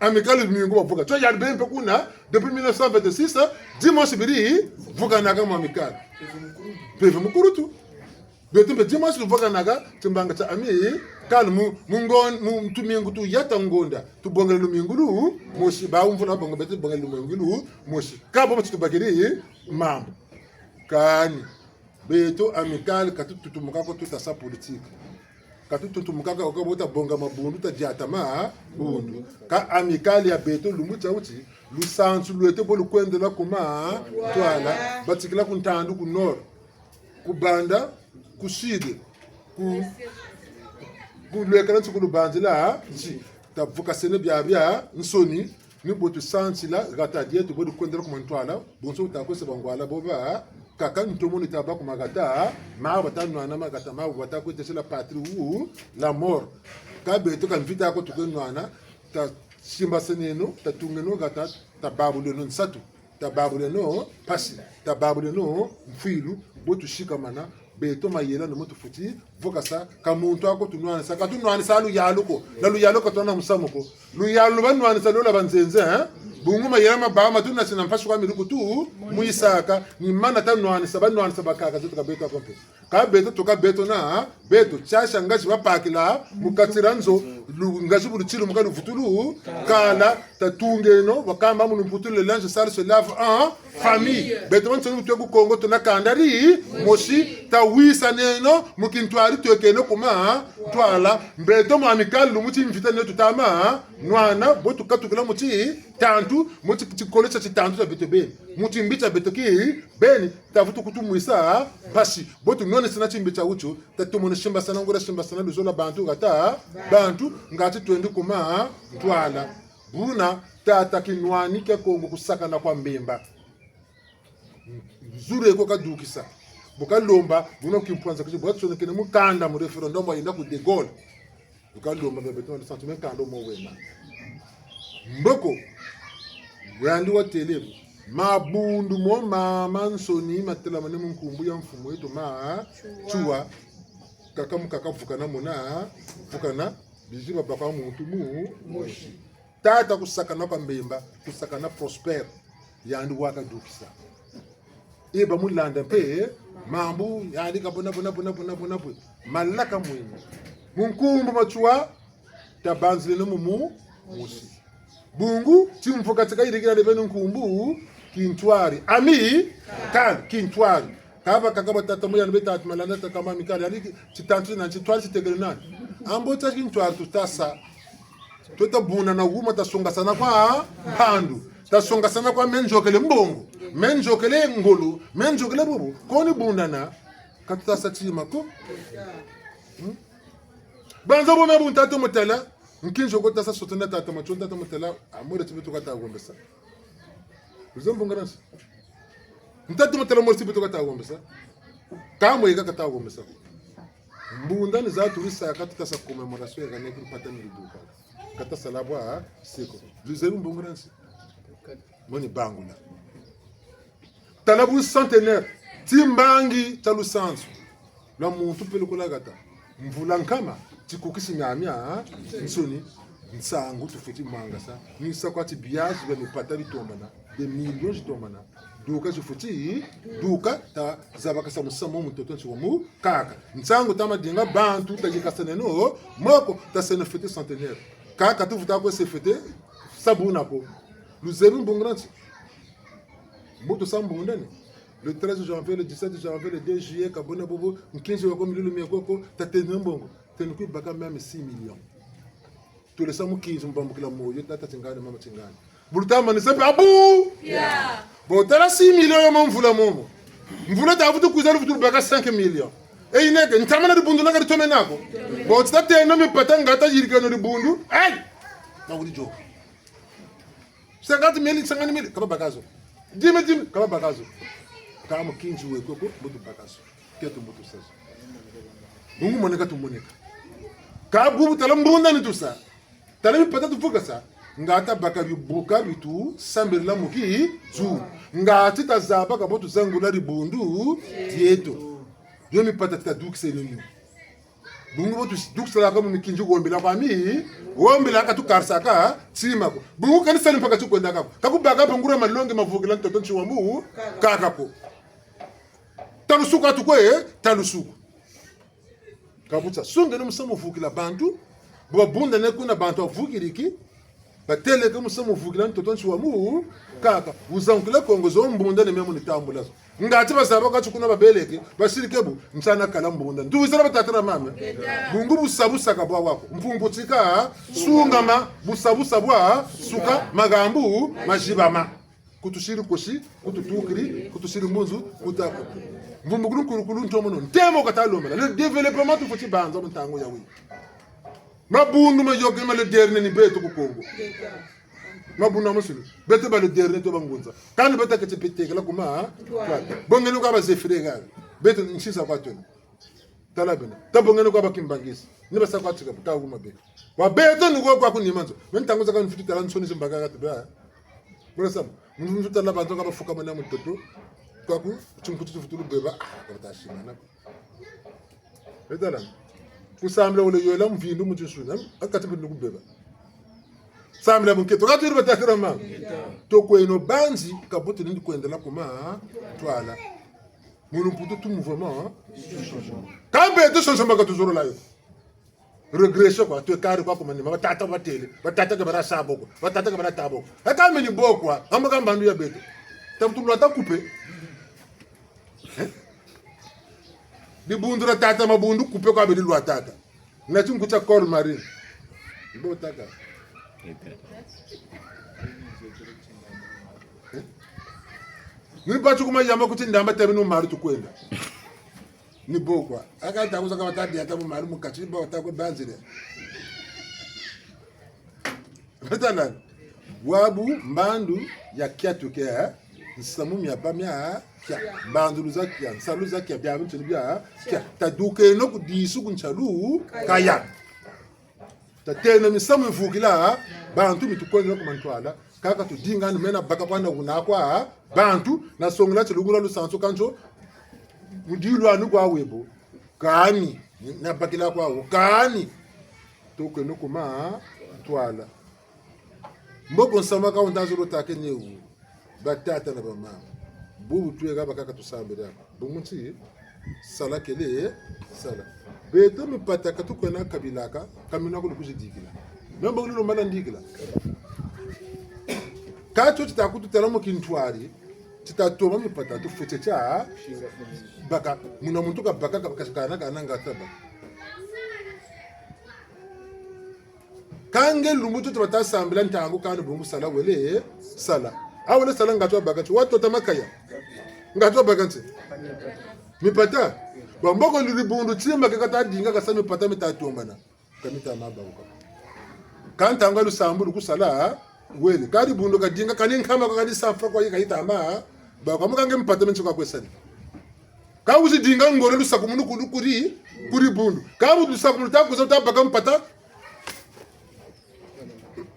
Amicale lumingu bavuka. Tio yandi beno mpe kuna, depuis mille neuf cent vingt-six, dimanche beri vukanaka mu Amicale. Mpeve mukulutu. Beto mpe dimanche luvukanaka timbanga tia Amicale mu, mu ngon-, mu tumingu tuya ta ngonda. Tubongele lumingu lumosi, bawu mvula babonga beto tubongele lumingu lumosi. Kâ bo mati tubakiri mambu. Kani. Beto Amicale ka tututumuka ko tuta sa politique. Ka tututumuka ko ka bo ta bonga mabundu, ta diata mabundu. Kâ Amicale ya beto lumbu tia wuti, lusansu lweto bo lukwendela ku ma ntwala, batikila ku ntandu ku nord, ku banda, ku sud, ku, ku lwekela nsi ku lubanzila nsi. Tavukasene biabiansoni, ni bo tusansila hata dieto bo dikwendela ku ma ntwala, bonso bu takwe sa bangwala bo bakaka ntomo ni tabâ ku mahata mawu, bata nwana mahata mawu, bata kwe tesela patrie ou la mort. Kâ beto ka mvita ko tukwe nwana, tasimbasaneno, tatungeno hata, tababuleno nsatu, tababuleno mpasi, tababuleno mfwilu, bo tusikamana, beto mayela ni mo tufweti vukasa, ka muntu ako tunwanisa, ka tunwanisa luyalu ko, na luyalu ka twana musamu ko. Luyalu lu banwanisa lolo lwa banzenze, hein? Bungu mayela ma bawu ma tunasi na mpasi kwa miluku tu muyisaka, ni mana tanwanisa, banwanisa bakaka zeto ka beto ako mpe. Kâ beto tuka beto na beto, tiasa ngazi babakila mu kati dia nzo, lu-, ngazi bu lutilumuka luvutulu kala, tatungeno, bakamba mu lumputu: le linge sale se lave en famille. Beto bansoni bu twe ku Kongo tuna kanda dimosi, tawisaneno, mu kintwari twekeno ku ma ntwala, beto mu Amicale lumbu ti mvita ni tuta ma nwana, bo tukatukila mu titantu, mu ti-, tikolo tia titantu tia beto beni, mu timbi tia beto kibeni, tavutu kutumwisa mpasi. Bo tunwanisana timbi tia wutio, tatomono simbasana, nguria simbasana, luzolo lwa bantu hata bantu, ngatu twendi ku ma ntwala. Buna tata Kinwani kia Kongo kusakana kwa mbemba. Nzuri ko kadukisa. Bu kalomba, buna kimpwanza kisi, bu kasonekene mukanda mu référendum wayenda ku De Gaulle. Bu kalomba bia beto na santu me kanda mo wena. Mboko, yandi watêle bu: mabundu mo mamansoni matelamane mu nkumbu ya mfumu eto Matsoua. Kaka mu kaka vukana mona, vukana, bizi babaka muntu mu mosi. Tata kusakana kwa mbemba, kusakana Prospère, yandi wakadukisa. E bamulanda mpe, mambu, yandi ka bona, bona, bona, bona, bona, bona. Malaka mwini. Mu nkumbu Matsoua, tabanzileno mu mu, mosi. Bungu, timvuka tika yirikila de beno nkumbu, kintwari. Amicale, kintwari. Kâ bakaka ba tata mu yandi be tata Malanda, tata ma Amicale, yandi ki-, titantu na tintwari titekele nani? Ambo tia kintwari tuta sa. Twe tabundana wuma, tasongasana kwa mpandu. Tasongasana kwa me nzokele mbongo, me nzokele ngolo, me nzokele bubu. Koni bundana, ka tuta sa tima ko. Hmm? Banza bo me bu ntatu mutala, nkinzi ko tasa soto na tata Matsoua, tata mutala, amore ti beto kata hombesa. Luzembo ngaransi. Ntatu mutala mori ti beto kata hombesa. Kamwe yeka kata hombesa. Mbundani za turisaka tuta sa commémoration ya kane ki mpata mi duka. Kata sala bwa seko. Luzebi mbongo na nsi. Moni bangula. Tala bu centenaire. Timbangi tia lusansu lwa muntu peleko lwa hata. Mvula nkama, tikukisi miamia nsoni, nsangu tufweti mwangasa. Ni sa kwa ti biazi bia mipata bitombana, des millions zitombana. Duka zifweti, duka tazabakasa musamu mu mutoto nsi wa mukaka. Nsangu tama dinga bantu tayikasaneno moko, taseno fête centenaire. Kaka tuvuta kwe se fête sa buna ko. Luzebi mbongo na nsi. Mbo tusa mbundani. Le treize janvier, le dix-sept janvier, le deux juillet, ka bwena bobo, nkinzi weko, milulu mieko ko, tateni mbongo. Teni kwe baka même six millions. Tole sa mukinzi mu bambukila moyo, tata tingani, mama tingani. Bu luta manisa mpe abu! Ya. Bo tala six millions yo mu mvula momo. Mvula tavutu kwiza luvutu lubaka cinq millions. E yineke, ntama na dibundu naka ditome nako. Bo ti tateno mipata nga tayirikeno dibundu. Hey! Mawuli jo. Cinquante mille, cinquante mille, ka babaka zo. Dix mille, dix mille, ka babaka zo. Kâ mukinzi weko ko, mbo tubaka zo. Keto mbo tusa zo. Bungu moneka tumoneka. Kâ bubu tala mbundani tusa. Tala mipata tuvukasa. Nga tabaka bibuka bi tusambilila mu kizu. Nga ti tazaba ka bo tuzangula dibundu dieto. Yo mipata ti tadukiseno mio. Bungu bo tu-, tusalaka mu mikinzi wombela kwa mi, wombela ka tukarisaka tima ko. Bungu kani sali mpaka ti kwendaka ko. Ka kubaka mpe nguria malongi mavukila ntoto nsi wa mu, kaka ko. Talusuka tukwe, talusuka. Ka butsa, sungeno musamu vukila bantu, bu babundane kuna bantu bavukiriki, bateleke musamu vukila ntoto nsi wa mu, kaka, wuzangukila Kongo zo mbunda ni mia mu ni tambula zo. Ngati bazaba kati kuna babeleke, basirike bu, nsana kala mbunda. Nduwizela batata na mama. Bungu busa busa ka bwa wako. Mpumputika, sungama, busa busa bwa, suka, magambu, mazibama. Kutusiri kosi, kututukiri, kutusiri mbunzu, kuta-. Mvumbukulu nkulukulu ntomono. Ntemo kata lombela. Le développement tufweti banza mu ntangu yayi. Mabundu mayoke ma le dernier ni beto ku Kongo. Mabundu ma musulu. Beto ba le dernier to bangunza. Kani beto keti betekela kuma, ha? Twala. Bongeno kwa ba Zéphiré ha. Beto nsinsa kwa twena. Tala bena. Tabongeno kwa ba Kimbanguiste. Ni basa kwa tika, buta kuma be. Wa beto ni kwa kwa kunima nzo. Me ntangu zakaka mfweti tala nsoni zimbaka kati ba. Bula sama. Mfweti tala bantu ka bafukamana mutoto. Kwa ku, tinkuti tifutulu beba. Ah, ka bata simana ko. Etala. Kusambila wele yola mvindu mu tinsuni. Akati mvindu kubeba. Sambila mu nkento. Kati uri batata na mama. Tokweno banzi, ka butu nindi kwendela kuma, twala. Munu mputu tu mouvement, hein? Kambe tu changement ka tuzololo yo. Régression quoi, tu kari kwa kuma nima, batata batele, batata ke bara sa bo ko, batata ke bara ta bo ko. E kambe ni bo kwa, amba ka mbandu ya beto. Tabu tu lwata couper. Eh? Dibundu dia tata mabundu couper kwa beri lwataka. Na tinkuti tia col marine. Ni bo tâka. Eh? Ni batu kuma yamba kuti ndamba tabi no malu tukwenda. Ni bo kwa. Aka ta kuza ka bata dia ta mu malu mu kati, ni bo ta kwe banzile. Beto landa. Bwabu mbandu ya kia tuke, eh? Nsamu mia ba mia kia. Mbandu lu za kia, nsalu za kia, bia bintu bia kia. Tadukeno ku disu ku nsalu kaya. Tateno misamu mivukila bantu mi tukwendela ku mantwala. Kaka tudinga ni mena baka kwa na kuna kwa bantu, na songela tilugula lusansu kanso. Mu dilwanu kwa webo. Kani, na bakila kwa wo. Kani, tokweno ku mantwala. Mboko nsamu ka wunta zolo take ne wu. Batata na bamama. Bubu tweka bakaka tusambila. Bungu nti, sala kele, sala. Beto mipata ka tukwena kabilaka, ka mina kulu kuzidikila. Mia mbo lulu mana ndikila. Ka tio tita kututala mu kintwari, tita toma mipata, tufwete tia, baka, muna muntu kabaka, kabaka, kana, kana, ngata baka. Ka nge lumbu tio ti bata sambila ntangu kani bungu sala wele sala. A wele sala ngatu wabaka nti, watota makaya. Ngatu wabaka nti. Mipata. Ba mboko luli bundu tima ke kata dinga kasa mipata mita tombana. Ka mita ma bawuka. Ka ntangu lusambulu kusala wele. Kani bundu kadinga kani nkama kwa kani safa kwa yika yita ma. Ba kwa muka nge mipata menso ka kwe sani. Ka wizi dinga ngolo lusakumunu kulu kuri, kuri bundu. Ka bu lusakumunu ta kwiza ta baka mpata.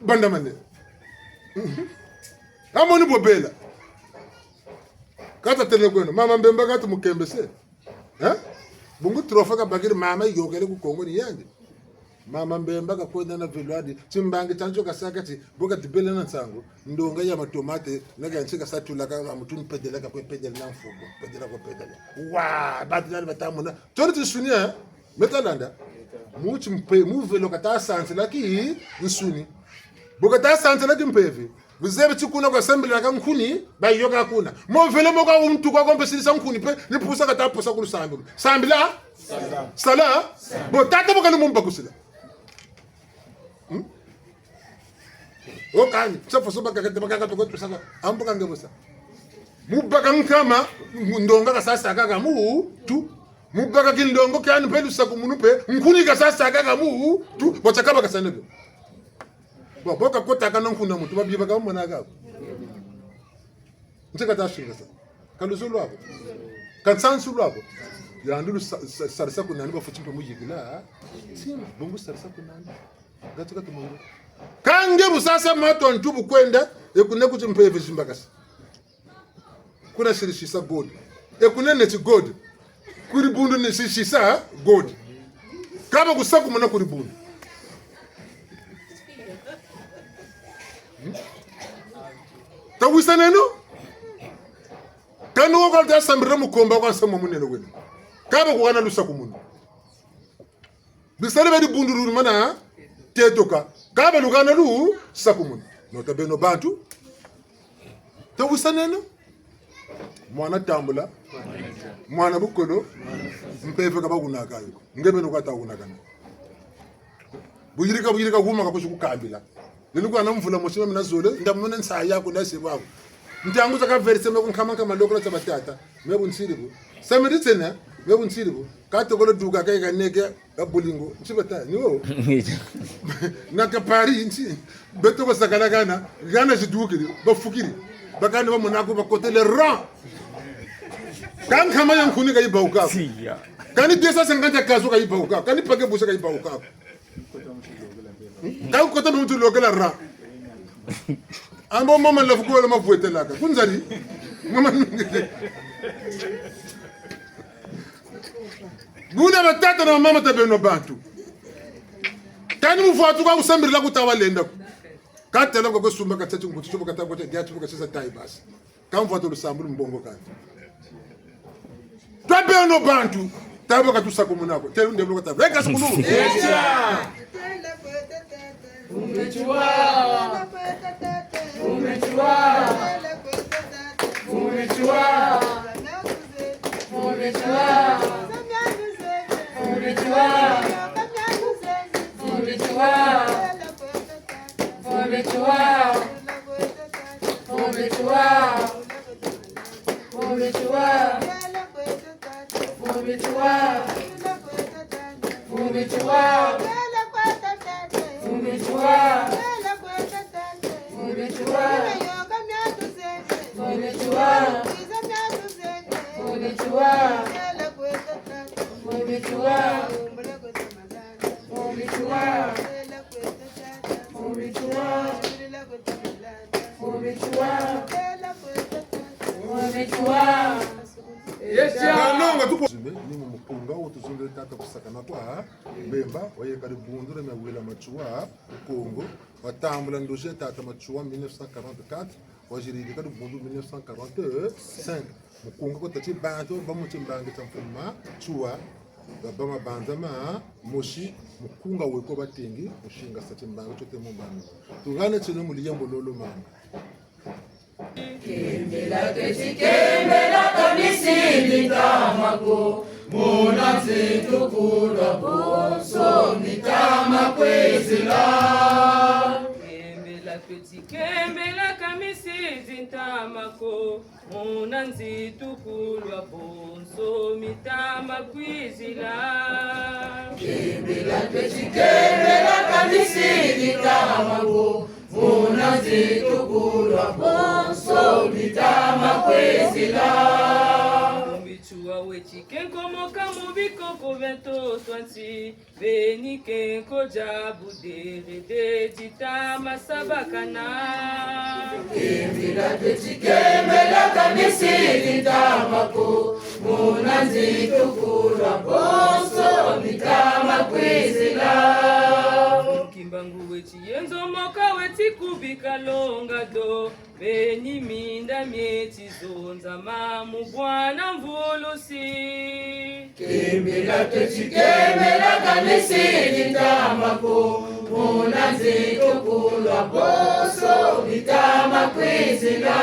Bandamane. Amoni bo bela. Kata tele kweno. Mama Mbemba kata mukembese. Eh? Bungu trophée kabakiri mama yiyôkele ku Kongo ni yandi. Mama Mbemba kakwenda na vélo andi, timbangi tiansoni kasaka ti, bu katibele na nsangu, ndonga ya matomate, na kansi kasatula ka, ka mutu mpedele kakwe pedele na mfumu, pedele kakwe pedele. Wa, bantu nani bata mona. Tio ni tinsuni, eh? Meta landa. Mu timpe, mu vélo kata sansila ki, nsuni. Bu kata sansila ki mpeve. Buzebi ti kuna kwa sambilaka nkuni, bayôka kuna. Mo vélo mo ka wuntu kwa kwa mpe silisa nkuni mpe, ni pusa kata pusa ku lusambulu. Sambila? Sala. Sala? Bo tata bo kani mu mbakusila. Hmm? O kani, sa foso bakaka te bakaka toko tusaka. Ambo ka nge busa. Mu baka nkama, ndonga kasa saka ka mu, tu. Mu baka kindongo kiani mpe lusakumunu mpe, nkuni kasa saka ka mu, tu. Bo tiaka bakasa nebe. Bo, bo kakotaka na nkuna muntu, babibaka mwana ka. Nti kata singasa. Ka luzolo lwako. Ka nsansu lwako. Yandi lusa-, sa-, sarisa kuna nani bafweti mpe muyikila. Tima, bungu sarisa kuna nani. Ngati katumongo. Ka nge bu sasa mato ntu bu kwenda, e kuna kuti mpeve zimbakasa. Kuna sirisisa God. E kuna neti God. Kuri bundu ni sisisa God. Kâ ba kusakumuna ku dibundu. Hmm? Tawisaneno? Kani wo kala ta sambirila mukomba kwa nsamu wa munene wena. Kâ ba kuhana lusakumunu. Bisalu bia dibundu lulumana, tetoka. Kâ ba luhana lusakumunu. No ta beno bantu. Tawisaneno. Mwana tambula. Mwana bukolo. Mpeve ka ba hunaka yo. Nge beno kwa ta hunakana. Buyirika, buyirika, huma ka kusi kukambila. Lelo kwa na mvula mosi ma mina zole, ndamona nsayi yaku na se bwaku. Ntangu za ka verse me ku nkama nkama lokola za batata. Me bu nsiri bu. Samedi tsena, me bu nsiri bu. Ka tokolo duka ka yi ka neke, ka bolingo. Nti bata, ni wo. Na ka Paris, nti. Beto ko sakala hana, hana zidukiri, bafukiri. Bakani ba monako ba kotele rang. Ka nkama ya nkuni ka yi bawuka. Siya. Kani deux cent cinquante kazo ka yi bawuka. Kani paquet busa ka yi bawuka. Ka kota muntu lokela rang. Ambo mama la fuko la mavwetelaka. Ku nzari. Mama. Buna batata na mama ta beno bantu. Kani muvwatu ka kusambirila ku ta walenda. Ka tala kwa kusumba ka tatu nkutu, tubu ka ta kwa tia, tubu ka sisa tayi basi. Ka mvwatu lusambulu mbongo kani. Twa beno bantu, tabo ka tusakumuna ko. Telu ndebo ka ta. Reka sukulu. Kanonga tuko. Ni mu mukunga wo tuzongele tata kusakana kwa Mbemba, waye kadi bundula mia wela Matsoua ku Kongo, watambula ndozi ya tata Matsoua mille neuf cent quarante-quatre, waziriri kadi bundu mille neuf cent quarante-cinq. Mukunga ko tâ ti bantu ba mu timbangi tia mfumu Matsoua, ba ba mabanza ma mosi, mukunga we ko batengi, mu singasa timbangi tio te mu mbami. Tuhana tino mu liyembo lolo mama. Kembela tweti kembela ka misidi ntama ko, muna nzitukulu a bonso mitama kwizila. Kembela tweti kembela ka misidi ntama ko, muna nzitukulu a bonso mitama kwizila. Kembela tweti kembela ka misidi ntama ko, muna nzitukulu a bonso mitama kwizila. Mu Matsoua weti ke nkomoka mu bikoko bia ntoto a nsi, beni ke nkodia buderede ditama sabakana. Kembela tweti kembela ka misidi ntama ko, muna nzitukulu a bonso mitama kwizila. Kimbangu weti yenzo moka weti kubika longa do, beni minda mieti zonzama mu bwana mvulusi. Kembela tweti kembela ka misidi ntama ko, muna nzitukulu a bonso mitama kwizila.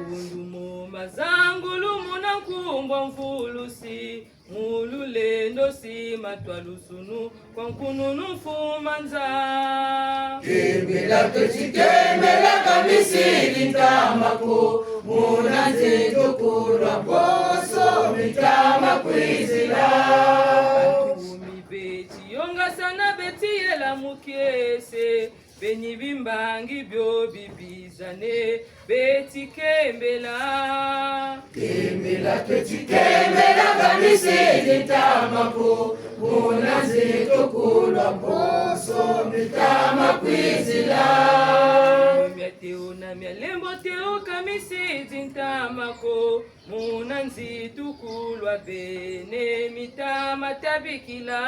Bundu mo mazangulu muna nkumbu a mvulusi, mu lulendo si matwalusunu kwa nkununu mfumu a nza. Kembela tweti kembela ka misidi ntama ko, muna nzitukulu a bonso mitama kwizila. Kumi beti yongasana beti yela mu kiese, beni bimbangi bio bibizane, beti kembela. Kembela tweti kembela ka misidi ntama ko, muna nzitukulu a bonso mitama kwizila. Miateo na Mia lembo te oka misidi ntama ko, muna nzitu kulwa bene mitama tabikila.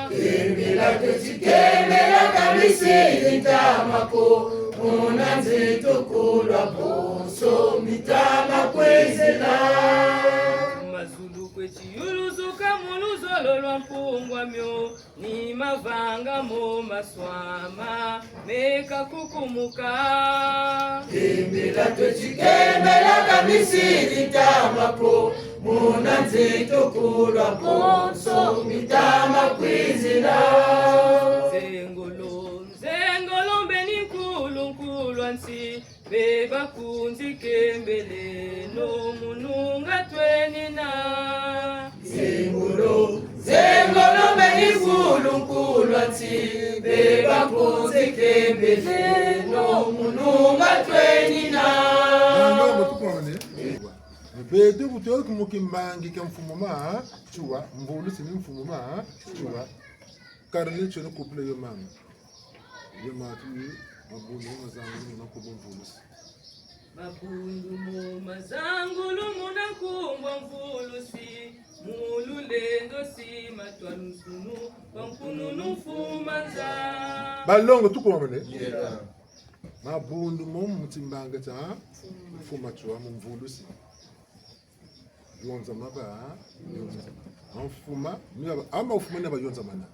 Kembela tweti kembela ka misidi ntama ko, muna nzitu kulwa bonso mitama kwizila. Mazulu kweti yuluzuka mu luzolo lwa mpungwa mio, ni mavanga mo maswama meka kukumuka. Kembela tweti kembela ka misidi ntama ko, muna nzitu kulwa bonso mitama kwizila. Nzengolo, nzengolo mbeni nkulu, nkulu a nsi, be bakunzi kembeleno mu nunga twenina. Zengolo, zengolo mbeni nkulu, nkulu a nsi, be bakunzi kembeleno mu nunga twenina. Nanga batukwamane. Beto bu tuyoki mu kimbangi kia mfumu Matsoua, mvulusi ni mfumu Matsoua. Karine tieno couple yo mama. Yo matu ni mabundu mo mazangulu muna nkumbu mvulusi. Mabundu mo mazangulu muna nkumbu mvulusi, mu lulendo si matwalusunu kwa nkununu mfumu Nza. Balongo tukwamane. Mabundu mo mu timbangi tia mfumu Matsoua mu mvulusi. Yonzama ba, yonzama. Mfuma, ni aba, ama mfuma ni aba yonzamana.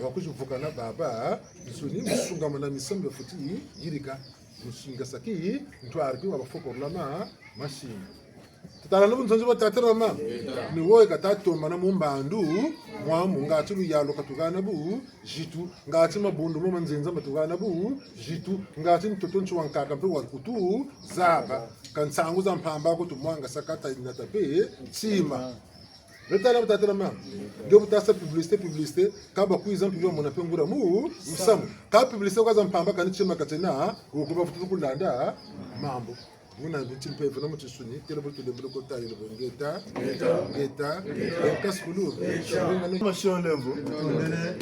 Bakwizi vukana baba, nsuni mu sungamana misamu bafweti yirika, mu singasaki, ntwari ki wa bafokorolama, masini. Tatala na bunzonzi bwa tata na mama. Ni wo kata tomana mu mbandu, mwamu ngati luyalu katuhana bu, zitu, ngati mabundu mo ma nzenza matuhana bu, zitu, ngati ntoto nti wa nkaka mpe wa kutu, zaba, ka nsangu za mpamba ko tumwangasa kata nata mpe, ntima. Beta na bu tata na mama. Ndio bu tasa publicité, publicité, ka bakwiza mpe yo mona mpe nguria mu, musamu. Ka publicité kwa za mpamba kani tima katena, wo ko bavutu kulanda, mambu. Buna biti mpe vuna mu tinsuni, tele bu tulembele ko tayele bo ngeta, ngeta, ngeta, ngeta, sikulu. Ngeta. Masiyo lemvo.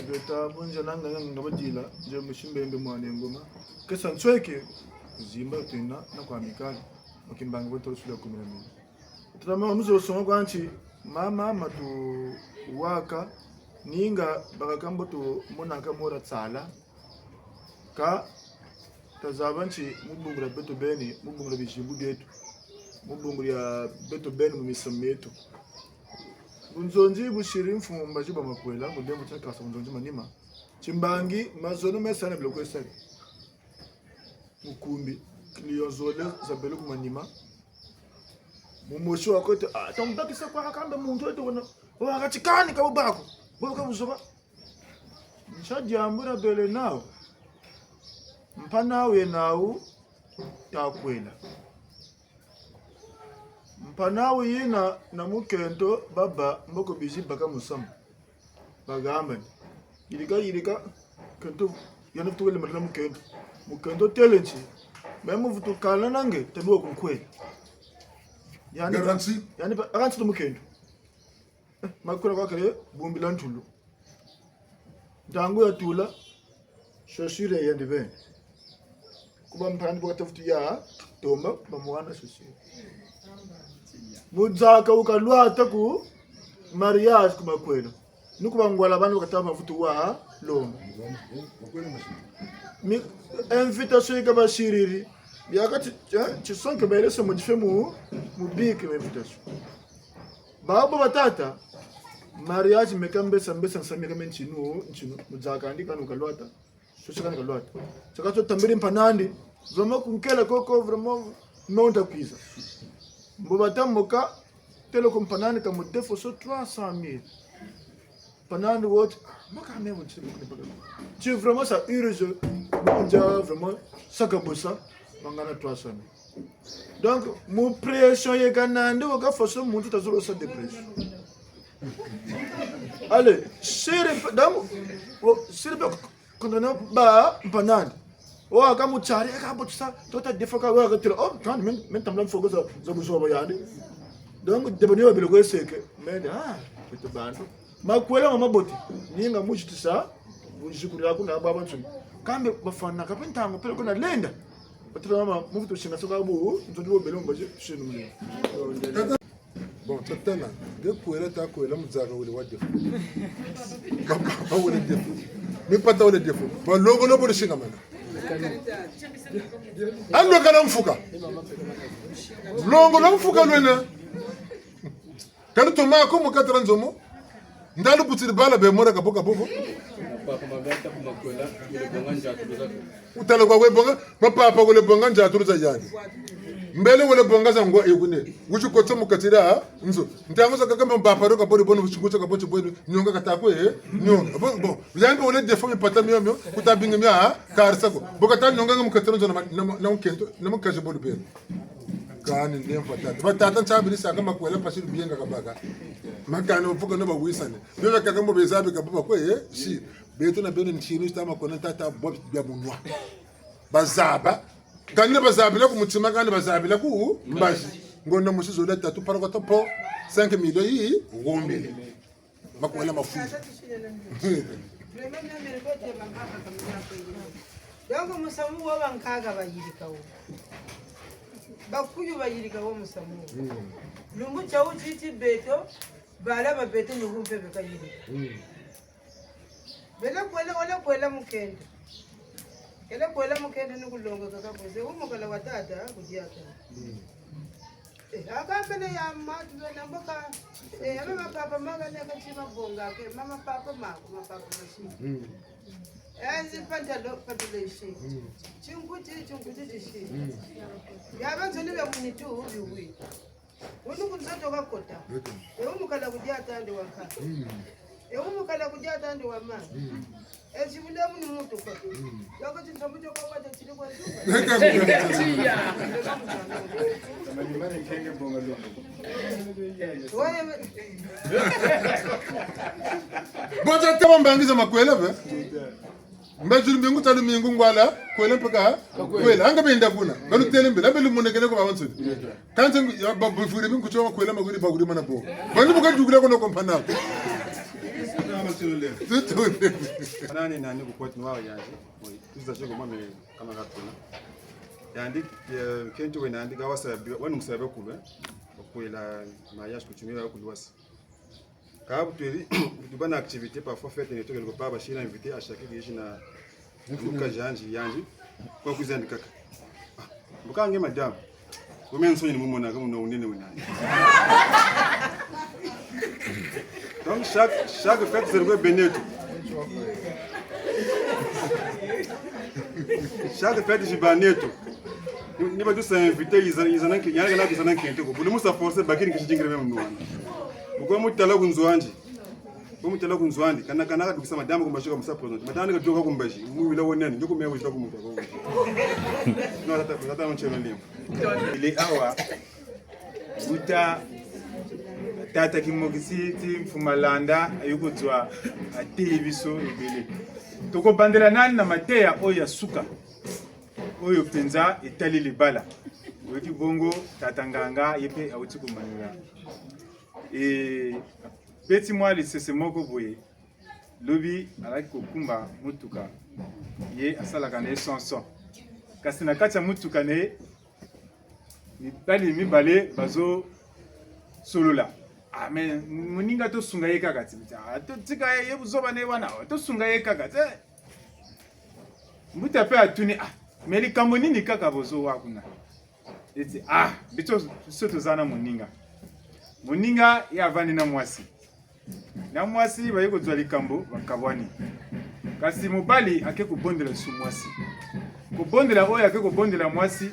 Ngeta, bunja nanga nanga badila, nje musimbe mbe mwana ngoma. Kesa nsweke, zimba twena, na kwa mikali. Mu kimbangi bo tolo sula kumi na mine. Tata mama muzo songa kwa nti, mama matu waka, ninga bakaka mboto monaka mora tsala. Ka tazaba nti mu bungu dia beto beni, mu bungu dia bizimbu bieto, mu bungu dia beto beni mu misamu mieto. Bunzonzi busiri mfumu mbazi ba makwela, mu lemvo tia kasa bunzonzi manima. Timbangi, mazono mesa na biloko esali. Mukumbi, client zole zabele ku manima. Mumosi wa kweto, ah, tambakisa kwa kamba muntu weto wana. Wa katikani ka bubako. Bobo ka buzoba. Nsa diambu dia bele nawu. Mpangi awu ye nawu takwela. Mpangi awu yina na mukento baba mboko bizi baka musamu. Bagambani. Yirika, yirika, kento, yandi vutu kwelemba na mukento. Mukento têle nti. Meno vutu kala na nge, tabi wa kunkwela. Yandi, garantie. Yandi pa, garantie tu mukento. Eh, makwela kwa kele, bumbila ntulu. Ntangu ya tula, chaussure yandi beni. Kuba mpangi bo kata vutu ya tomba, ba mwana chaussure. Mu nzaka wu kalwata ku mariage ku makwela. Ni kuba ngwala bana bakata mavutu wa lomba. Mi, invitation yi kabasiriri. Biakati, eh, tisonke baelese modifier mu, mu bike ma invitation. Babo batata, mariage meka mbesa, mbesa nsa meka me ntinu, ntinu, mu nzaka andi kani wu kalwata, sosi kani kalwata. Saka so tambiri mpangi andi, vraiment kunkela koko, vraiment, nonta kwiza. Mbo bata moka, têle ko mpangi andi ka mu defoso trois cent mille. Mpangi andi woti, ah, maka me woti, maka me woti. Ti vraiment ça urge, ndia vraiment, saka bosa, bangana trois cent mille. Donc, mu pression yeka nandi, wo ka façon muntu tazolo sa dépression. Allez, siri, donc, wo, siri pe, kondana ba, mpangi andi. Wo, aka mu tiari, aka bo tusa, tota defoka, wo, aka tula, oh, quand même, même tambula mfoko za, za buzoba yandi. Donc, debani wa biloko eseke, mais, ah, beto bantu. Makwela ma mabote, ninga mu zitisa, bu zikuri aku na baba nsuni. Kambe bafwana, kape ntangu, pele kuna lenda. Batata mama, muvutu shinga soka bu, ntoto bo bele mbaje, shinu mwe. Bon, tata na, nge kwela ta kwela muzaba wele wa défaut. Papa wele défaut. Mipata wele défaut. Ba longo lo bole shinga mana. Ando kana mfuka. Longo lo mfuka lwena. Kani toma ko mu kati dia nzo mo. Nda lubutiri bala be mora kabo kabo ko. Papa mabeta ku makwela, wele bonga nzatu luza. Wutala kwa wele bonga, mapapa wele bonga nzatu luza yani. Mbele wele bonga za ngwa ekune. Wuti kotso mu kati dia nzo. Ntangu zakaka mapapa ro kabori bono, wuti kotso kaboti bono, nionga kata kwe, eh? Nionga. Bon, bon. Yandi wele défaut mipata mio mio, kuta bingi mia, ah, karisa ko. Bo kata nionga mu kati dia nzo na ma-, na ma-, na nkento, na mukazi bolo beno. Kani ndemvo tata. Batata ntia biri saka makwela mpasi bienga kabaka. Makani mfuka no bawisane. Bebe kaka mbo bezabi kabuba kwe, eh? Si. Beto na beno ntinu sita makwela tata bo bia munwa. Bazaba. Kani bazabila ku mutima, kani bazabila ku mbazi. Ngonda musi zola tatu para kwa topo. Cinq millions yi, wombele. Makwela mafu. Donc, musamu wo bankaka bayirika wo. Bakuyu bayirika wo musamu wo. Lumbu tia wutiti beto, bala ba beto ni bumpe beka yirika. Bele kwela, wele kwela mukento. Kele kwela mukento ni kulonga kaka koze, wumukala wa tata, kudiata. Eh, aka pele ya matu bena mboka. Eh, abe mapapa maga ne kati mabonga ke, mama papa mako, mapapa masi. Eh, zi pantalo, pantalo ishi. Chinkuti, chinkuti tishi. Ya banzo ni bia munitu, biwi. Wunu ku nzoto kakota. Ewu mukala kudia tandi wa nkaka. Ewu mukala kudia tandi wa mama. Ezi bule munu mutu kwa. Yoko tinsamu tio kwa kwa tili kwa zuba. Wewe. Bota taba mbangi za makwela be. Mbe zulu mbingu talu mingu ngwala, kwela mpaka, kwela. Anga benda kuna. Balu tele mbela, belu monekele kwa babansoni. Kansi ngu-, ya, ba, bufuri bingu choma kwela maguri baguri mana bo. Bandi buka dukula kono kompana. Nani, nani, kukwati nwa yanzi. Moi, tuza chego mame kama katuna. Yandi, eh, kento wena yandi kawasa, wanu musabe kulwe. Kwela, mariage coutumier ya kulwasa. Ka bu tweri, bu tubâ na activité, parfois fête, neto quelque part, basila invité, à chaque fois, na, na mukazi yandi, yandi, kwa kwiza yandi kaka. Ah, mbuka nge madame, wumeni nsoni ni mumona, kama wuna wunene wena. Donc, chaque, chaque fête, c'est le beneto. Chaque fête, je baneto. Ni, ni ba tusa invité, yiza, yiza na nki-, yiza na nki-, yiza na nkento ko. Bulu musa forcer, bakiri nkishi jingire meme mwana. Mukwa mutala ku nzo andi. Mukwa mutala ku nzo andi. Kana, kana kadukisa madame ku mbazi ka musa présenter. Madame kadioka ku mbazi. Mu wila wonani. Ndioku me wita ku mutu ko. Non, tata, tata, on tient le lien. Il est awa. Wuta tata Kimokisi ti Mfumu Landa, ayoki kozwa, ateyi biso ebele. Tokobandela nani na mateya oyo ya suka? Oyo mpenza etali libala. Oyoki bongo tata nganga, ye mpe awuti komanyola. E, beti mwa lisese moko boye. Lobi alaki kokumba motuka. Ye asalaka na ye chanson. Kasi na kati ya motuka na ye, mibali mibale bazosolola. Ah, mais moninga, tosunga ye kaka ti. Ah, to-, tika ye, ye buzoba na ye wana, tosunga ye kaka ti. Mbuta mpe atuni, ah, mais likambo nini kaka bozowa kuna? Eti, ah, biso, biso toza na moninga. Moninga ye avandi na mwasi. Na mwasi baye kozwa likambo, bakabwani. Kasi mobali ake kobondela lisusu mwasi. Kobondela oyo ake kobondela mwasi,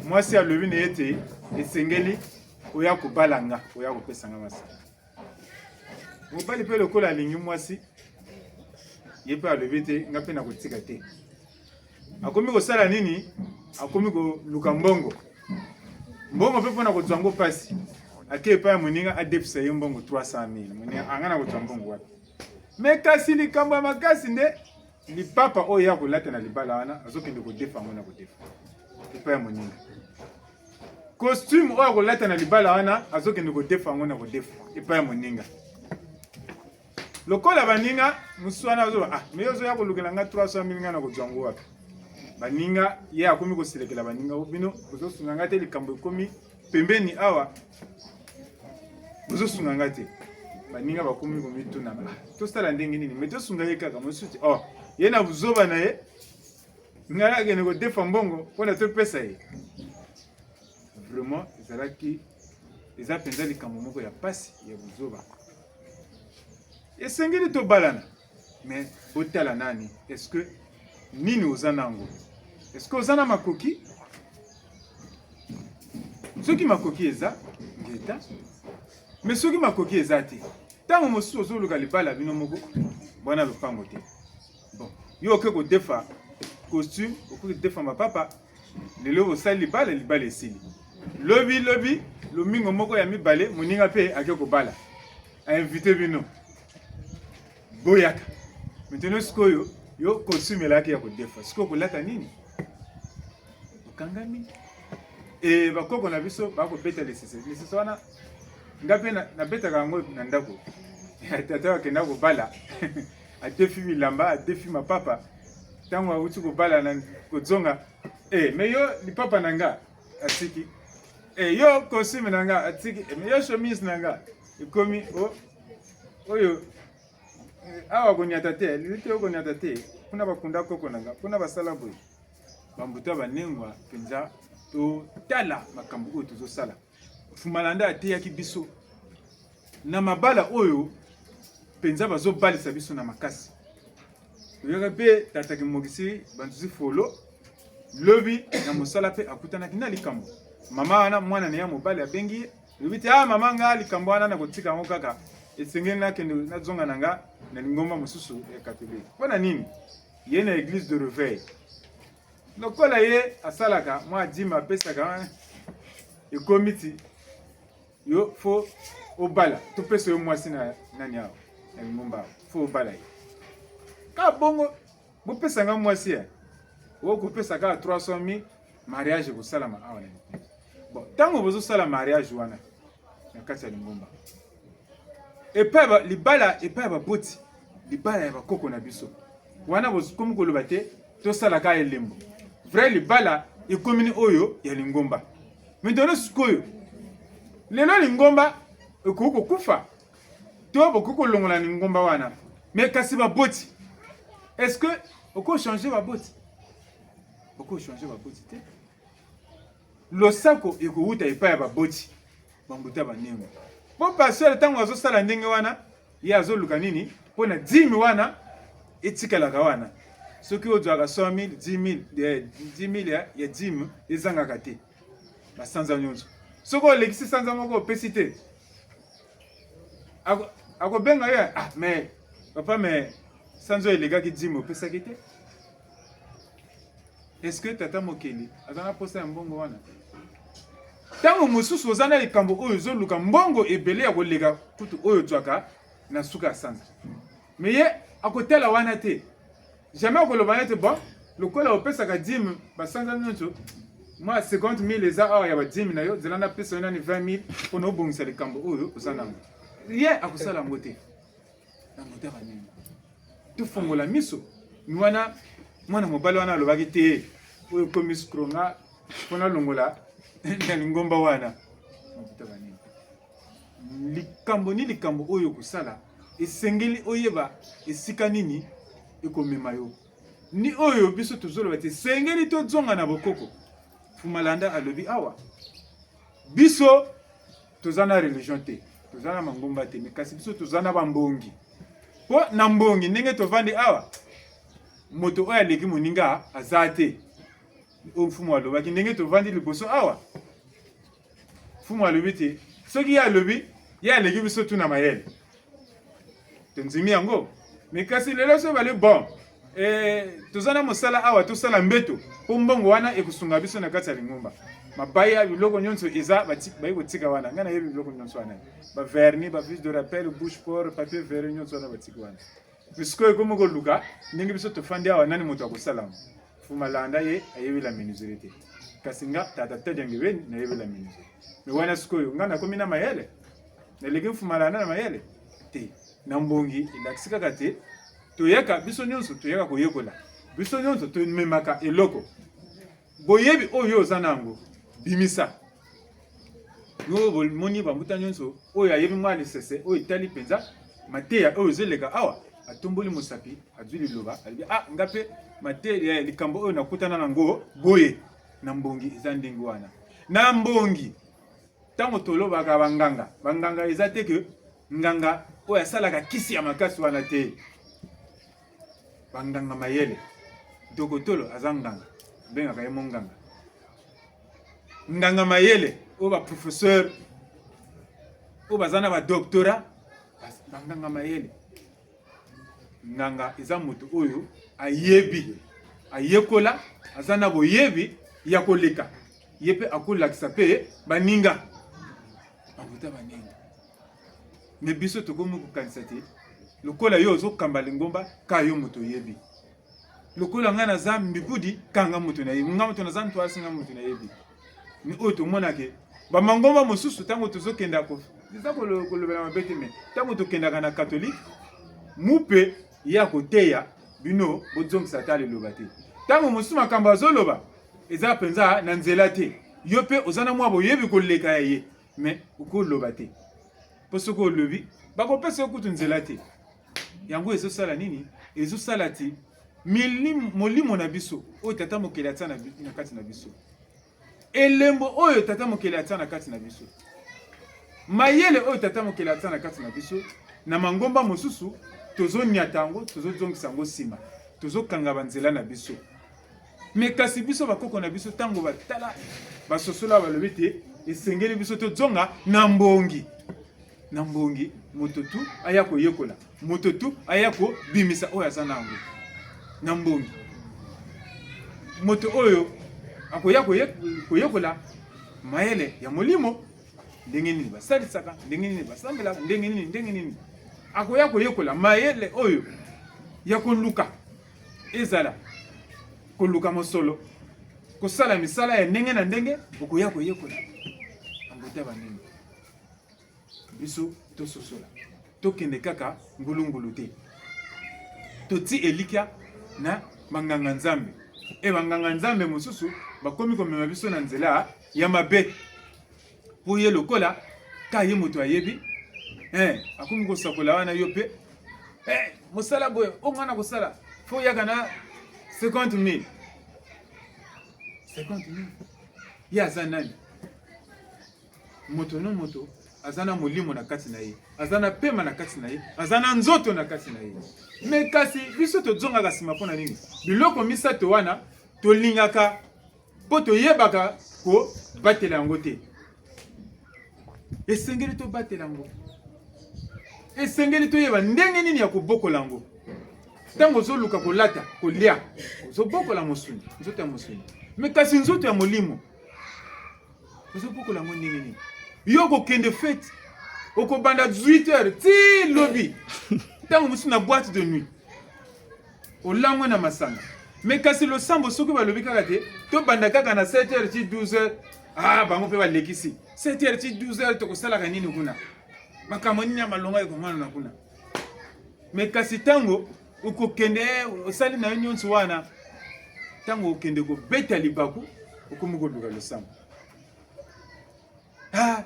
mwasi alobi na ye ete, esengeli oya kobala nga, oya kopesa nga mwasi. Mobali mpe lokola alingi mwasi, ye mpe alobi ete, nga mpe nakotika te. Akomi kosala nini? Akomi koluka mbongo. Mbongo mpe mpo na kozwa yango mpasi. Ake epai ya moninga adefisa ye mbongo trois cent mille. Moninga, ah, nga nakozwa mbongo wapi? Mais kasi likambo ya makasi nde, lipapa oyo ye akolata na libala wana, azokende kodefa yango na kodefa. Epai ya moninga. Costume oyo akolata na libala wana, azokende kodefa yango na kodefa. Epai ya moninga. Lokola baninga, mosusu wana azoba, ah, mais yo ozoya kolukela nga trois cent mille, nga nakozwa yango wapi? Baninga, ye akomi kosilekela baninga: "Oh, bino bozosunga nga te, likambo ekomi pembeni awa, bozosunga nga te." Baninga bakomi komituna: "Ah, tosala ndenge nini? Mais tosunga ye kaka." Mosusu ti: "Oh, ye na buzoba na ye, nga nakende kodefa mbongo mpo na topesa ye." Vraiment, ezalaki, eza mpenza likambo moko ya mpasi, ya buzoba. Esengeli tobalana. Mais botala nani, est-ce que nini oza nango? Est-ce que oza na makoki? Soki makoki eza, ngeta. Mais soki makoki eza te, ntango mosusu ozoluka libala bino moko, bwana lopango te. Bon, yo oke kodefa costume, oke kodefa mapapa, lelo bosali libala, libala esili. Lobi, lobi, lomingo moko ya mibale, moninga mpe ake kobala. A invite bino. Boyaka. Maintenant, sikoyo, yo costume elaki ya kodefa. Sikoyo kolata nini? Okangami. E, bakoko na biso bakobeta lisese. Lisese wana, nga mpe na, nabetaka yango na ndako. Tata akenda kobala. Adefi bilamba, adefi mapapa. Ntango awuti kobala na kozonga: "Eh, mais yo lipapa na nga?" Atiki. "Eh, yo costume na nga?" Atiki. "Eh, mais yo chemise na nga?" Ekomi: "Oh, oyo, eh, awa konyata te, lilite yo konyata te. Kuna bakunda koko na nga, kuna basala boye." Bambuta banengwa mpenza, totala makambo oyo tozosala. Mfumu Malanda ateyaki biso na mabala oyo mpenza bazobalisa biso na makasi. Toyoka mpe tata Kimokisi Banzuzi Folo, lobi na mosala mpe akutanaki na likambo. Mama wana, mwana na ye ya mobali abengi ye, lobi te: "Ah, mama, nga likambo wana nakotika yango kaka. Esengeli nakende, nazonga na nga na lingomba mosusu ya Katolike." Mpo na nini? Ye na Église de Réveil. Lokola ye asalaka, mwa dîme apesaka, eh, ekomi ti yo faut obala, topesa yo mwasi na nani awa, na lingomba awa, faut obala ye. Ka bongo, bopesa nga mwasi ya, okopesa kaka trois cent mille, mariage ekosalama awa na lingomba. Bon, ntango bozosala mariage wana na kati ya lingomba, epai ba, libala epai ya baboti, libala ya bakoko na biso. Wana bokomi koloba te, tosalaka elembo. Vrai libala ekomi ni oyo ya lingomba. Maintenant sikoyo, lelo lingomba ekoki kokufa, to bokoki kolongola lingomba wana. Mais kasi baboti, est-ce que okoki changer baboti? Okoki changer baboti te. Losako ekowuta epai ya baboti, bambuta banengwa. Mpo pasteur, ntango azosala ndenge wana, ye azoluka nini? Mpo na dîme wana etikalaka wana. Soki ozwaka cent mille, dix mille, eh, dix mille ya, ya dîme ezangaka te, basanza nyonso. Soki olekisi sanza moko opesi te, ako, akobenga yo: "Ah, mais papa, mais sanza oyo elekaki dîme opesaki te." Est-ce que tata mokeli aza na posa ya mbongo wana? Ntango mosusu oza na likambo oyo ozoluka, mbongo ebele ya koleka kutu oyo ozwaka na suka ya sanza. Mais ye akotala wana te. Jamais akoloba nete: "Bon, lokola opesaka dîme basanza nyonso, mwa cinquante mille eza awa ya badîme na yo, zela napesa yo nani vingt mille mpo na obongisa likambo oyo oza nango." Ye akosala yango te. Na motema nini? Tofongola miso. Ni wana mwana mobali wana alobaki te: "Oyo ekomi sukro nga mpo nalongola na lingomba wana." Na motema nini? Likambo ni likambo oyo okosala, esengeli oyeba esika nini ekomema yo. Ni oyo biso tozoloba te, esengeli tozonga na bokoko. Mfumu Malanda alobi awa, biso toza na religion te, toza na mangomba te, mais kasi biso toza na bambongi. Mpo na mbongi, ndenge tovandi awa, moto oyo aleki moninga aza te. Oyo mfumu alobaki, ndenge tovandi liboso awa, mfumu alobi te, soki ye alobi, ye aleki biso tu na mayele. Tondimi yango. Mais kasi lelo so bale: "Bon, eh, toza na mosala awa, tosala mbeto, mpo mbongo wana ekosunga biso na kati ya lingomba." Mabaya, biloko nyonso eza, bati-, baye kotika wana. Nga nayebi biloko nyonso wana. Ba vernis, ba vis de rappel, bouche pour, papier verre, nyonso wana batiki wana. Mais sikoyo ekomi koluka ndenge biso tofandi awa, nani moto akosala yango? Mfumu Malanda ye ayebela menuiserie te. Kasi nga, tata Taddy Ngebeni, nayebela menuiserie. Mais wana sikoyo, nga nakomi na mayele? Naleki Mfumu Malanda na mayele? Te. Na mbongi, elakisi kaka te toyaka, biso nyonso toyaka koyekola. Biso nyonso tomemaka eloko. Boyebi oyo oza na yango, bimisa. Yo bomoni bambuta nyonso, oyo ayebi mwa lisese, oyo etali mpenza mateya oyo ezoleka awa, atomboli mosapi, azwi liloba, alobi: "Ah, nga mpe mateya, likambo oyo nakutana na yango, boye." Na mbongi eza ndenge wana. Na mbongi, ntango tolobaka banganga, banganga eza te ke nganga oyo asalaka kisi ya makasi wana te. Banganga mayele. Dokotolo aza nganga, bengaka ye monganga. Nganga mayele, oyo ba professeur, oyo baza na ba doctorat, bas-, banganga mayele. Nganga eza moto oyo ayebi, ayekola, aza na boyebi ya koleka. Ye mpe akolakisa mpe baninga. Bambuta baninga. Mais biso tokomi kokanisa te, lokola yo ozokamba lingomba, ka yo moto oyebi. Lokola nga naza mbikudi, ka nga moto nayebi. Nga moto naza ntwasi, nga moto nayebi. Mais oyo tomonake, bamangomba mosusu, ntango tozokenda ko-, eza kolo-, kolobela mabe te, mais ntango tokendaka na catholique, mupe ye akoteya bino, bozongisa ata liloba te. Ntango mosusu makambo azoloba, eza mpenza na nzela te. Yo mpe oza na mwa boyebi koleka ya ye, mais okoloba te. Mpo soki olobi, bakopesa yo kutu nzela te. Yango ezosala nini? Ezosala ti milim-, molimo na biso, oyo Tata Mokeli atia na bi-, na kati na biso, elembo oyo Tata Mokeli atia na kati na biso, mayele oyo Tata Mokeli atia na kati na biso, na mangomba mosusu, tozonyata yango, tozozongisa yango nsima, tozokanga banzela na biso. Mais kasi biso, bakoko na biso, ntango batala, basosola, balobi te esengeli biso tozonga na mbongi. Na mbongi, moto tu aya koyekola. Moto tu aya kobimisa oyo aza na yango. Na mbongi. Moto oyo akoya koye-, koyekola mayele ya molimo, ndenge nini basalisaka, ndenge nini basambelaka, ndenge nini, ndenge nini. Akoya koyekola mayele oyo ya koluka, ezala koluka mosolo, kosala misala ya ndenge na ndenge, okoya koyekola. Bambuta baninga, biso tososola. Tokende kaka ngulungulu te. Totia elikya na banganga-Nzambe. E, banganga-Nzambe mosusu bakomi komema biso na nzela ya mabe. Mpo ye lokola, ka ye moto ayebi, eh, akomi kosakola wana yo mpe, eh, mosala boye, o nga nakosala, faut oyaka na cinquante mille. Cinquante mille. Ye aza nani? Moto na moto aza na molimo na kati na ye, aza na pema na kati na ye, aza na nzoto na kati na ye. Mais kasi biso tozongaka nsima mpo na nini? Biloko misato wana tolingaka mpo toyebaka kobatela yango te. Esengeli tobatela yango. Esengeli toyeba ndenge nini ya kobokola yango. Ntango ozoluka kolata, kolia, ozobokola mosuni, nzoto ya mosuni. Mais kasi nzoto ya molimo, ozobokola yango ndenge nini? Yo okokende fête, okobanda dix-huit heures ti lobi. Ntango mosusu na boîte de nuit, olangwe na masanga. Mais kasi losambo, soki balobi kaka te, tobanda kaka na sept heures ti douze heures, ah, bango mpe balekisi. Sept heures ti douze heures, tokosalaka nini kuna? Makambo nini ya malonga ekomonana kuna? Mais kasi ntango okokende, osali na yo nyonso wana, ntango okende kobeta libaku, okomi koluka losambo. Ah,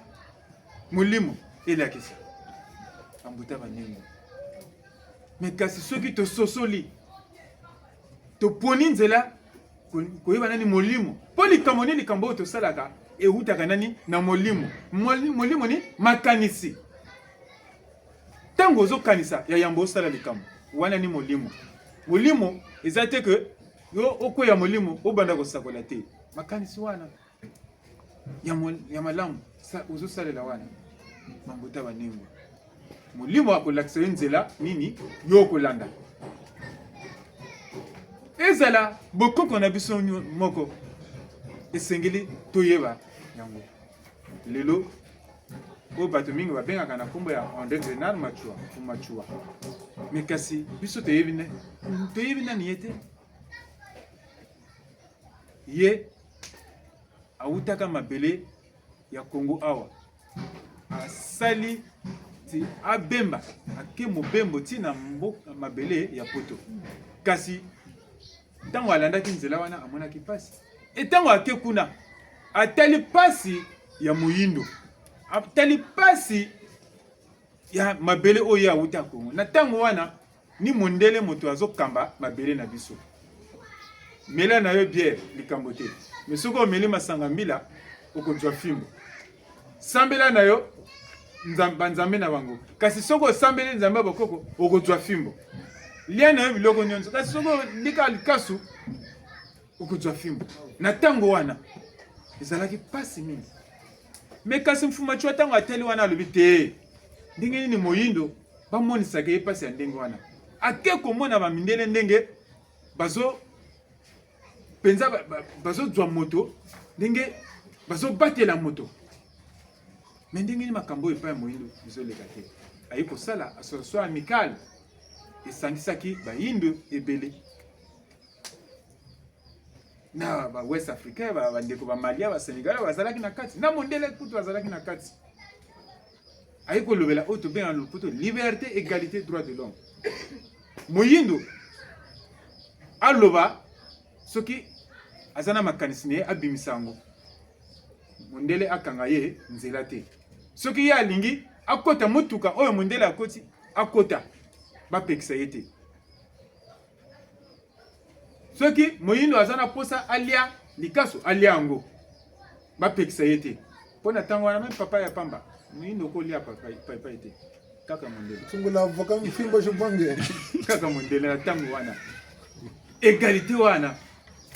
molimo elakisa. Bambuta baninga. Mais kasi soki tososoli, toponi nzela ko-, koyeba nani molimo. Mpo likambo ni, likambo oyo tosalaka, eutaka nani? Na molimo. Moli-, molimo ni makanisi. Ntango ozokanisa ya yambo osala likambo, wana ni molimo. Molimo eza te ke yo okweya molimo, obanda kosakola te. Makanisi wana ya mo-, ya malamu, sa-, ozosalela wana. Bambuta baninga, molimo akolakisa yo nzela nini yo okolanda. Ezala bokoko na biso nyo-, moko, esengeli toyeba yango. Lelo, oyo bato mingi babengaka na nkombo ya André Grenard Matsoua, Matsoua. Mais kasi biso toyebi na-, toyebi nani ye te. Ye awutaka mabele ya Congo awa. Asali ti abemba, ake mobembo ti na mbo-, mabele ya Poto. Kasi Ntango alandaki nzela wana, amonaki mpasi. E ntango ake kuna, atali mpasi ya moyindo, atali mpasi ya mabele oyo ye awuta Congo. Na ntango wana, ni mondele moto azokamba mabele na biso. Mela na yo bière, likambo te. Mais soki omeli masanga mbila, okozwa fimbo. Sambela na yo nzam-, banzambe na bango. Kasi soki osambeli nzambe ya bakoko, okozwa fimbo. Lia na yo biloko nyonso. Kasi soki olika likasu, okozwa fimbo. Na ntango wana, ezalaki mpasi mingi. Mais kasi Mfumu Matsoua, ntango atali wana, alobi te, ndenge nini moyindo bamonisaka ye mpasi ya ndenge wana? Ake komona bamindele ndenge bazo, mpenza ba-, ba-, bazozwa moto, ndenge bazobatela moto. Mais ndenge nini makambo oyo epai ya moyindo ezoleka te? Aye kosala association amicale, esangisaki bayindo ebele. Na ba West Africains, ba, bandeko ba Maliens, ba Sénégalais, bazalaki na kati. Na mondele kutu azalaki na kati. Aye kolobela oyo tobengaka na lopoto liberté, égalité, droit de l'homme. Moyindo aloba, soki aza na makanisi na ye, abimisa yango. Mondele akanga ye nzela te. Soki ye alingi akota motuka oyo mondele akoti, akota. Bapekisa ye te. Soki moyindo aza na posa alia likasu, alia yango. Bapekisa ye te. Mpo na ntango wana, même papa ya pamba, moyindo kolia papa, papa te. Kaka mondele. Tungula avocat mfimbo je bange. Kaka mondele na ntango wana. Égalité wana.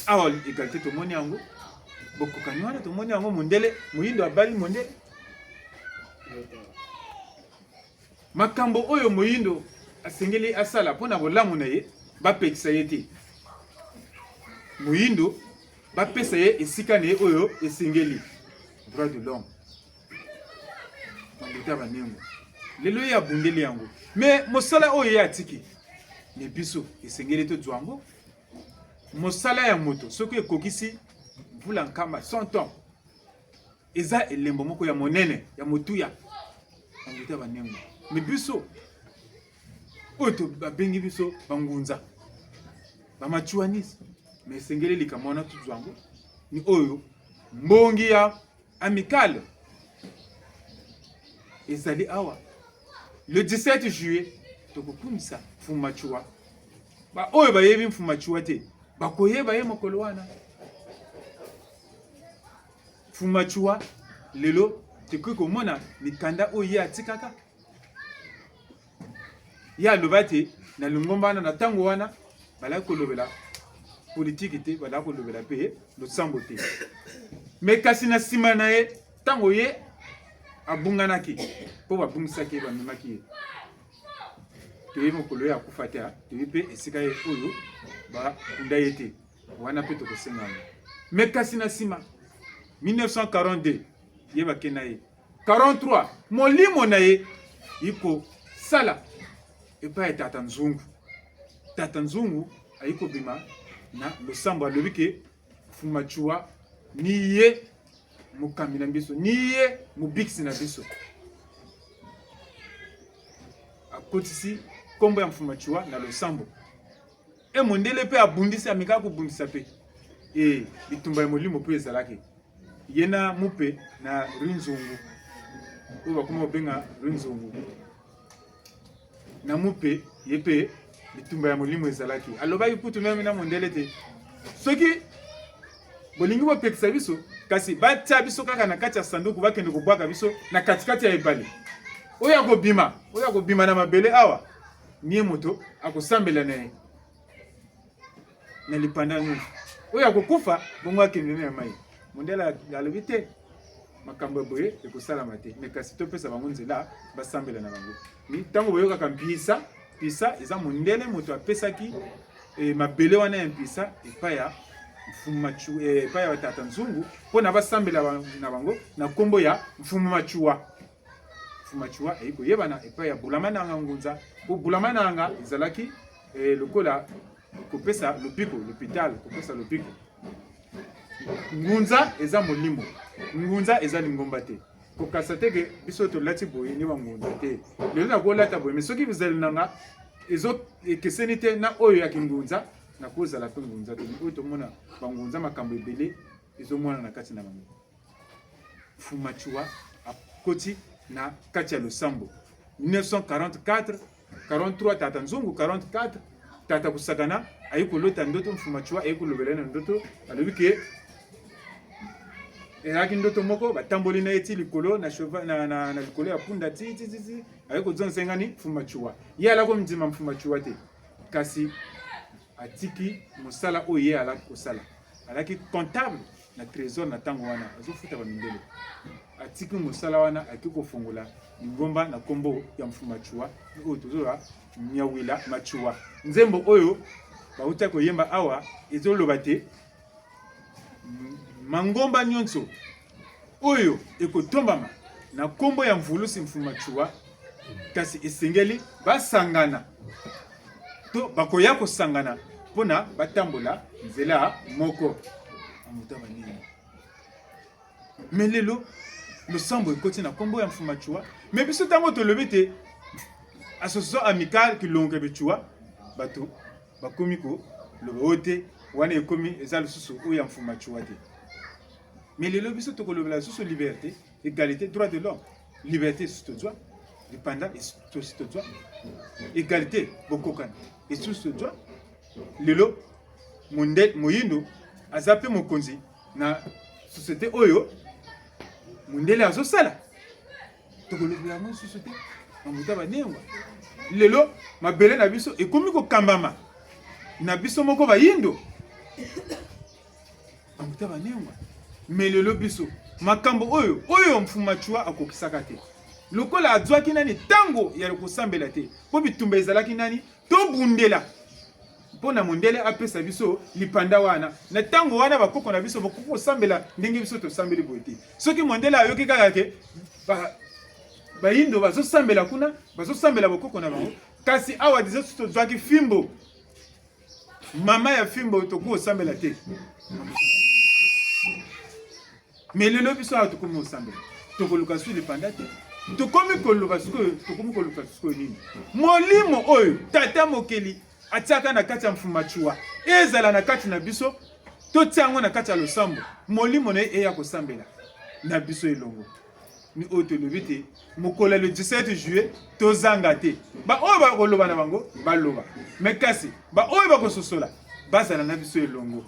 Awa égalité tomoni yango. Bokokani wana tomoni yango, mondele, moyindo abali mondele. Makambo oyo moyindo asengeli asala mpo na bolamu na ye, bapekisa ye te. Moyindo bapesa ye esika na ye oyo esengeli. Droit de l'homme. Bambuta banengo. Lelo ye abundeli yango. Mais mosala oyo ye atiki, ni biso esengeli tozwa yango. Mosala ya moto, soki ekokisi mvula nkama, cent ans, eza elembo moko ya monene, ya motuya. Bambuta banengo. Mais biso, oyo to-, babengi biso bangunza, ba Matsouanistes. Mais esengeli likambo wana tozwa yango. Ni oyo, mbongi ya amicale ezali awa. Le dix-sept juillet, tokokumisa Mfumu Matsoua. Ba oyo bayebi Mfumu Matsoua te, bakoyeba ye mokolo wana. Mfumu Matsoua, lelo, tokoki komona mikanda oyo ye atikaka. Ye aloba te, na lingomba wana, na ntango wana, balaki kolobela politiki te, balaki kolobela mpe losambo te. Mais kasi na nsima na ye, ntango ye abunganaki, mpo babungisaki ye, bamemaki ye. Toyebi mokolo ye akufa te, toyebi mpe esika ye oyo bakunda ye te. Wana mpe tokosenga yango. Mais kasi na nsima, mille neuf cent quarante-deux, ye bake na ye. Quarante-trois, molimo na ye yikosala epai ya Tata Nzungu. Tata Nzungu ayikobima na losambo, alobi ke Mfumu Matsoua ni ye mokambi na biso, ni ye mobikisi na biso. Akotisi nkombo ya Mfumu Matsoua na losambo. E mondele mpe abundisi, ameka kobundisa mpe. E, bitumba ya molimo mpe ezalaki. Ye na mupe na Rwenzungu, oyo bakoma kobenga Rwenzungu. Na mupe, ye mpe bitumba ya molimo ezalaki. Alobaki kutu meme na mondele te: soki bolingi bopekisa biso, kasi batia biso kaka na kati ya sanduku, bakende kobwaka biso na katikati ya ebale. Oyo akobima, oyo akobima na mabele awa, ni ye moto akosambela na ye na lipanda nyonso. Oyo akokufa, bongo akende na ya mai. Mondele alobi te, makambo ya boye ekosalama te. Mais kasi topesa bango nzela, basambela na bango. Ni ntango boyokaka mpisa, mpisa eza mondele moto apesaki, eh, mabele wana ya mpisa epai ya Mfumu Matsoua, eh, epai ya Tata Nzungu, mpo na basambela ba-, na bango na nkombo ya Mfumu Matsoua. Mfumu Matsoua ayi koyebana epai ya Bulamananga Ngunza. Mpo Bulamananga ezalaki, eh, lokola kopesa lobiko, l'hôpital, kopesa lobiko. Ngunza eza molimo. Ngunza eza lingomba te. Kokasa te ke biso tolati boye ni bangunza te. Lelo nakolata boye, mais soki bizaleli na nga ezo-, ekeseni te na oyo ya kingunza, Na kozala mpe ngunza te. Oyo tomona bangunza, makambo ebele ezomonana na kati na bango. Mfumu Matsoua akoti na kati ya losambo. Mille neuf cent quarante-quatre, quarante-trois, tata Nzungu, quarante-quatre, tata Kusakana aye kolota ndoto, Mfumu Matsoua aye kolobela ye na ndoto, alobi ke ezalaki ndoto moko, batamboli na ye ti likolo na cheval, na, na, na likolo ya punda, ti, ti, ti, ti, aye kozongisa ngani Mfumu Matsoua. Ye alako ndima Mfumu Matsoua te. Kasi atiki mosala oyo ye alaki kosala. Alaki comptable na trésor na ntango wana, azofuta bamindele. Atiki mosala wana, ake kofongola lingomba na nkombo ya Mfumu Matsoua, oyo tozoloba Nyawila Matsoua. Nzembo oyo bauta koyemba awa ezoloba te, m-, mangomba nyonso oyo ekotombama na nkombo ya mvulusi Mfumu Matsoua, kasi esengeli basangana, to bakoya kosangana mpo na batambola nzela moko. Ambuta banene. Mais lelo, losambo ekoti na nkombo ya Mfumu Matsoua. Mais biso, ntango tolobi ete association amicale Kilongo Matsoua, bato bakomi koloba oyo te, wana ekomi, eza lisusu oyo ya Mfumu Matsoua te. Mais lelo, biso tokolobela lisusu liberté, égalité, droit de l'homme. Liberté esusu tozwa, lipanda esusu tozwa, égalité, bokokani esusu tozwa. Lelo, monde-, moyindo aza mpe mokonzi na société oyo mondele azosala. Tokolobela yango lisusu te, bambuta banengwa. Lelo, mabele na biso ekomi kokambama na biso moko bayindo. Bambuta banengwa. Mais lelo biso, makambo oyo, oyo Mfumu Matsoua akokisaka te. Lokola azwaki nani ntango ya kosambela te, mpo bitumba ezalaki nani, tobundela mpo na mondele apesa biso lipanda wana. Na ntango wana, bakoko na biso bakoki kosambela ndenge biso tosambeli boye te. Soki mondele ayoki kaka ke ba-, bayindo bazosambela kuna, bazosambela bakoko na bango, kasi awa biso tozwaki fimbo, mama ya fimbo, tokoki kosambela te. Mais lelo biso awa tokomi kosambela, tokoluka lisusu lipanda te. Tokomi koloba sikoyo, tokomi koluka sikoyo nini? Molimo oyo Tata Mokeli atiaka na kati ya Mfumu Matsoua, ezala na kati na biso, totia yango na kati ya losambo, molimo na ye eya kosambela na biso elongo. Ni oyo tolobi te, mokolo ya le dix-sept juillet, tozanga te. Baoyo bakoloba na bango, baloba. Mais kasi, baoyo bakososola, bazala na biso elongo.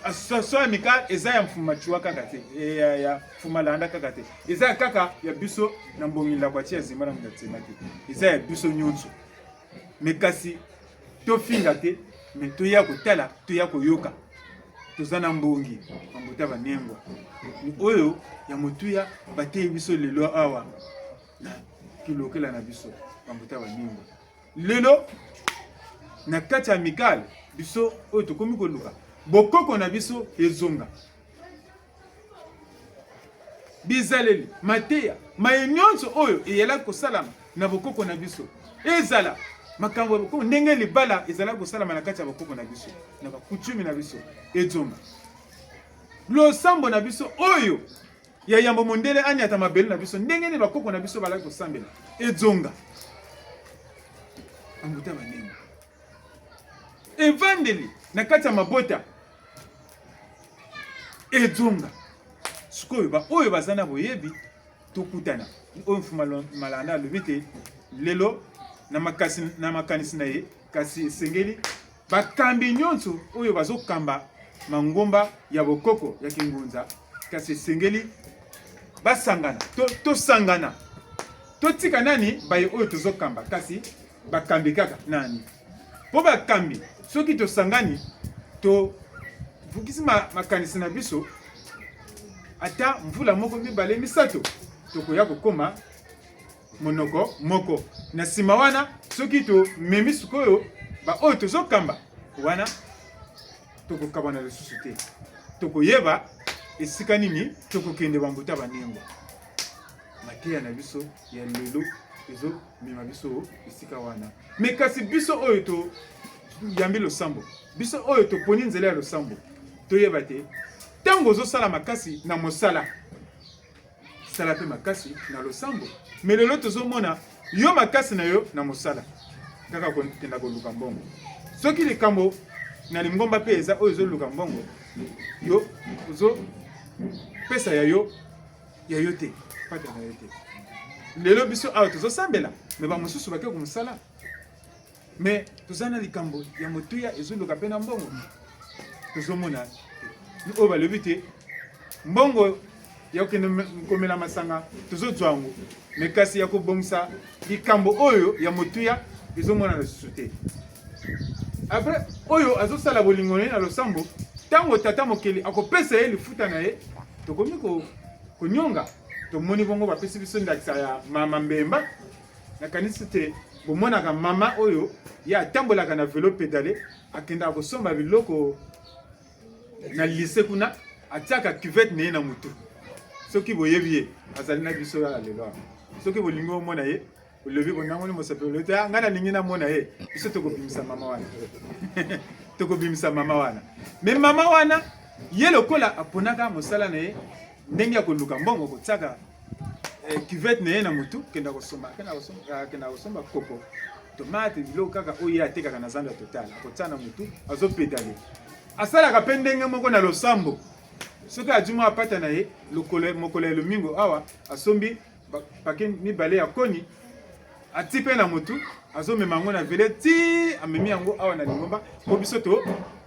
Association amicale eza ya Mfumu Matsoua kaka te, e, ya, ya Mfumu Malanda kaka te. Eza kaka ya biso na Mbongi Ndakwa ti ya Zimba na Munda Tsema te. Eza ya biso nyonso. Mais kasi, tofinga te, mais toya kotala, toya koyoka. Toza na mbongi, bambuta banengwa. Ni oyo ya motuya bateyi biso lelo awa na kilokela na biso, bambuta banengwa. Lelo, na kati ya amicale, biso oyo tokomi koluka, bokoko na biso ezonga. Bizaleli, mateya, maye nyonso oyo eyelaki kosalama na bokoko na biso, ezala makambo ya bokoko, ndenge libala ezalaki kosalama na kati ya bokoko na biso, na ba coutume na biso, ezonga. Losambo na biso oyo ya yambo mondele anyata mabele na biso, ndenge nini bakoko na biso balaki kosambela, ezonga. Bambuta banengwa. Evandeli na kati ya mabota, ezonga. Sikoyo, baoyo baza na boyebi, tokutana. Oyo Mfumu Malo-, Malanda alobi te lelo na makasi-, na makanisi na ye, kasi esengeli bakambi nyonso oyo bazokamba mangomba ya bokoko ya kingunza, kasi esengeli basangana, to-, tosangana. Totika nani? Baye oyo tozokamba, kasi bakambi kaka nani? Mpo bakambi, soki tosangani, tovukisi ma-, makanisi na biso, ata mvula moko, mibale, misato, tokoya kokoma monoko moko. Na nsima wana, soki tomemi sikoyo baoyo tozokamba, wana tokokabwana lisusu te. Tokoyeba esika nini tokokende, bambuta banengwa. Mateya na biso ya lelo ezomema biso esika wana. Mais kasi biso oyo toyambi losambo, biso oyo toponi nzela ya losambo, toyeba te, ntango ozosala makasi na mosala, sala mpe makasi na losambo. Mais lelo tozomona yo makasi na yo na mosala, kaka kokenda koluka mbongo. Soki likambo Na lingomba mpe eza oyo ezoluka mbongo. Yo, ozopesa ya yo, ya yo te, pata na yo te. Lelo biso awa tozosambela, mais bamosusu bake komosala. Mais toza na likambo ya motuya ezoluka mpe na mbongo. Tozomona te. Ni oyo balobi te, mbongo ya kokende me-, komela masanga, tozozwa yango. Mais kasi ya kobongisa likambo oyo ya motuya, ezomonana lisusu te. Après, oyo azosala bolingo na ye na losambo, ntango tata mokeli akopesa ye lifuta na ye, tokomi ko-, konyonga. Tomoni bongo bapesi biso ndakisa ya mama Mbemba. Nakanisi te bomonaka mama oyo, ye atambolaka na vélo pédalé, akendaka kosomba biloko na lycée kuna, atiaka cuvette na ye na motu. Soki boyebi ye, azali na biso ya lelo awa. Soki bolingi omona ye, olobi bonangoni mosapelo te, "Ah, ngai nalingi namona ye." Biso tokobimisa mama wana. Tokobimisa mama wana. Mais mama wana, ye lokola aponaka mosala na ye, ndenge ya koluka mbongo, kotiaka, eh, cuvette na ye na motu, kenda kosomba, kenda kosomba, ah, kenda kosomba koko, tomate, biloko kaka oyo ye atekaka na zando ya Total. Akotia na motu, azo pédalé. Asalaka mpe ndenge moko na losambo. Soki azwi mwa pata na ye, lokolo, mokolo ya lomingo awa, asombi ba-, paquet mibale ya koni, atie mpe na motu, azomema yango na vélo, ti amemi yango awa na lingomba, mpo biso to-,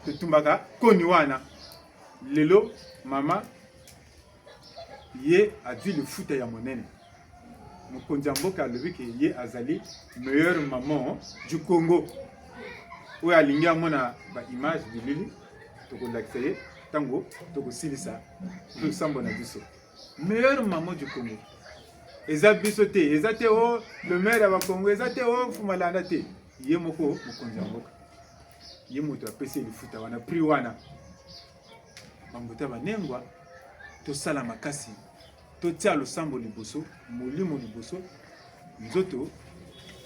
totumbaka koni wana. Lelo, mama, ye azwi lifuta ya monene. Mokonzi ya mboka alobi ke ye azali meilleure maman du Congo. Oyo alingi amona ba image, bilili, tokolakisa ye ntango tokosilisa losambo na biso. Meilleure maman du Congo. Eza biso te, eza te, oh, le maire ya Bakongo, eza te, oh, Mfumu Malanda te. Ye moko mokonzi ya mboka. Ye moto apesi ye lifuta wana, prix wana. Bambuta banengwa, tosala makasi, totia losambo liboso, molimo liboso, nzoto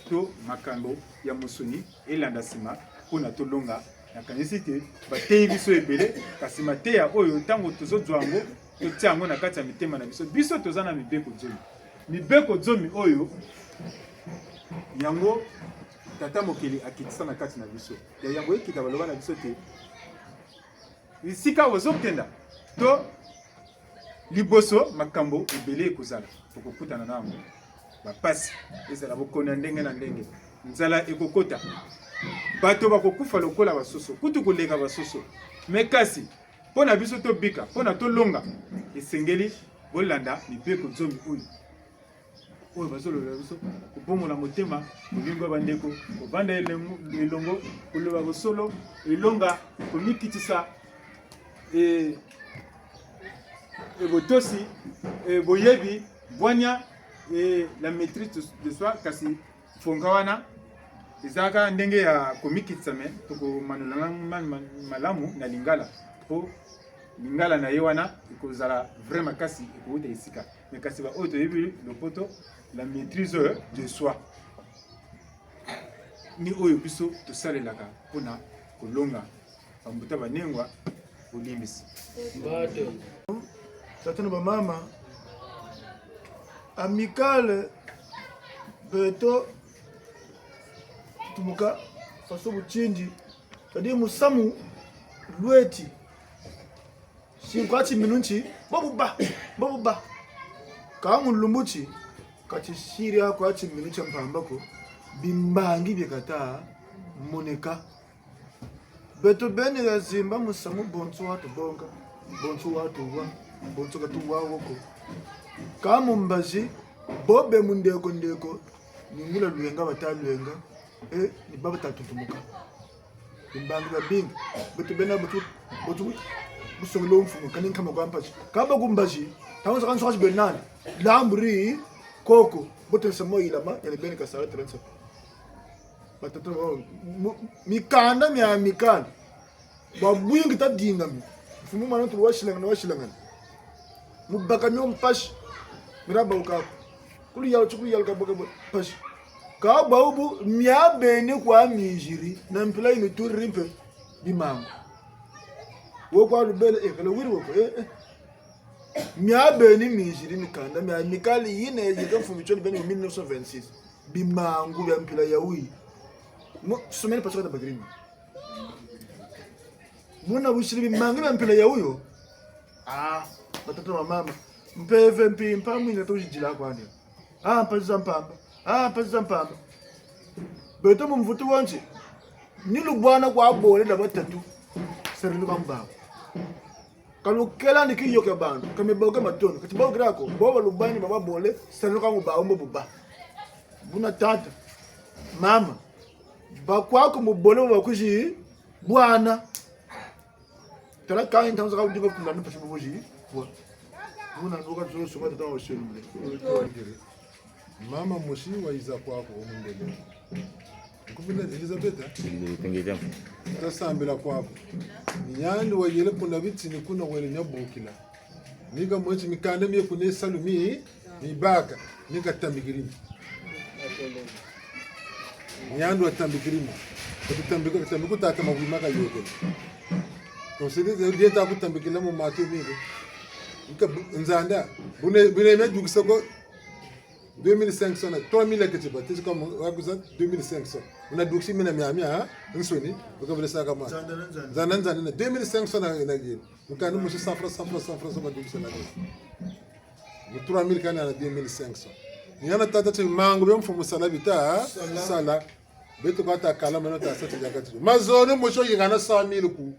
to makambo ya mosuni elanda nsima mpo na tolonga. Nakanisi te bateyi biso ebele, kasi mateya oyo, ntango tozozwa yango, totia yango na kati ya mitema na biso. Biso toza na mibeko zomi. Mibeko zomi oyo, yango tata mokeli akitisa na kati na biso. Ya yango ekita baloba na biso te, bisika ozokenda, to liboso, makambo ebele ekozala, okokutana na yango. Bapasi, ezala bokono ya ndenge na ndenge, nzala ekokota, bato bakokufa lokola basoso, kutu koleka basoso. Mais kasi, mpo na biso tobika, mpo na tolonga, esengeli bolanda mibeko zomi oyo. Oyo bazoloba biso, kobongola motema, bolingo ya bandeko, kovanda elengo-, elongo, koloba bosolo, elonga, komikitisa, e, e botosi, e boyebi, bwanya, e la maîtrise de, de soi, kasi fonga wana, ezalaka ndenge ya komikitisa, mais tokomanolanga ma-, ma-, malamu na Lingala, mpo Lingala na ye wana ekozala vrai makasi, ekouta esika. Mais kasi baoyo toyebi lopoto, la maîtrise de soi. Ni oyo biso tosalelaka mpo na kolonga. Bambuta banengwa, bolimbisi. Mbato. Tata na bamama, Amicale, beto, tumuka, faso butindi, kadi musamu lweti. Si kwa ti minu nti, bo buba, bo buba. Ka mu lumbu ti, ka ti siri kwa ti minu nti mpamba ko, bimbangi bie kata moneka. Beto beni ya zimba musamu bonso watu bonga, bonso watu wa, bonso katu wa wo ko. Ka mu mbazi, bo be mu ndeko ndeko, ni ngula lwenga bata lwenga, e, ni baba ta tutumuka. Bimbangi biabingi. Beto bena beto, beto, busongelo mfumu, kani nkama kwa mpasi. Ka ba ku mbazi, ntangu zakaka nsoka si bena nani. Lambri, koko, beto nsamu yilama, yani beni kasala trente. Batata ba, mu-, mikanda mia Amicale. Bwabwingi tadingami. Mfumu mana tulu wasilangana, wasilangana. Mu baka mio mpasi. Mira ba ukaku. Kulu yalo, kulu yalo ka baka bo-, mpasi. Ka bwabu mia beni kwa miziri, na mpila yi mituriri mpe bimangu. Wo kwa lubele, e, kala wiri wo ko, e, e. Mia beni miziri mikanda, mia Amicale yina yiziri mfumu tioni beni mu mille neuf cent vingt-six. Bimangu bia mpila ya wuyi. Mo, semaine passée, kata bakiri mi. Muna busiri bimanga bia mpila ya wuyo. Ah, batata na mama. Mpeve mpimpa mwinga tozidila kwani. Ah, mpasi za mpamba. Ah, mpasi za mpamba. Beto mu mvutu wa nsi. Ni lubwana kwa bole na batatu. Seri luka mbawu. Ka lukela ni kiyoka bantu. Ka miboke matondo. Ka tibokela ko. Bo balubani baba bole. Seri luka mbawu mbo buba. Buna tata. Mama. Bakwaku mu bole bakwizi bwana. Tala kani ntangu zakaka udinga kula ni mpasi bubuzi. Wa. Muna nuka zo suma tata wa selu mle. Mama mosi wayiza kwaku omundele. Nkuvila Elizabeth? Elizabeth, ngeta. Tasambila kwaku. Ni yandi wayele kuna bitini kuna wele nyabukila. Ni kamweti mikanda mie kuna salu mi, mibaka, ni katambikiri mi. Ni yandi watambikiri mi. Katambika, katambika ku tata mabwima kayokele. Comme c'est dit, dieta kutambikila mu matu mie. Nka bu-, nzanda, bune, bune mia dukisa ko deux mille cinq cents na trois mille keti ba, tezi kama wakuza deux mille cinq cents. Una dukisi mina mia mia, ha? Nsoni, wakabele saka ma. Nzanda na nzanda. Nzanda na nzanda na deux mille cinq cents na, na yele. Mukani musi cent francs, cent francs, cent francs, cent francs, dukisa na yele. Mu trois mille kani na deux mille cinq cents. Ni hana tata ti mangu bia mfumu sala bita, ha? Sala. Sala. Beto kwa takala meno tasa ti yakati. Mazono mosi yikana cent mille ku.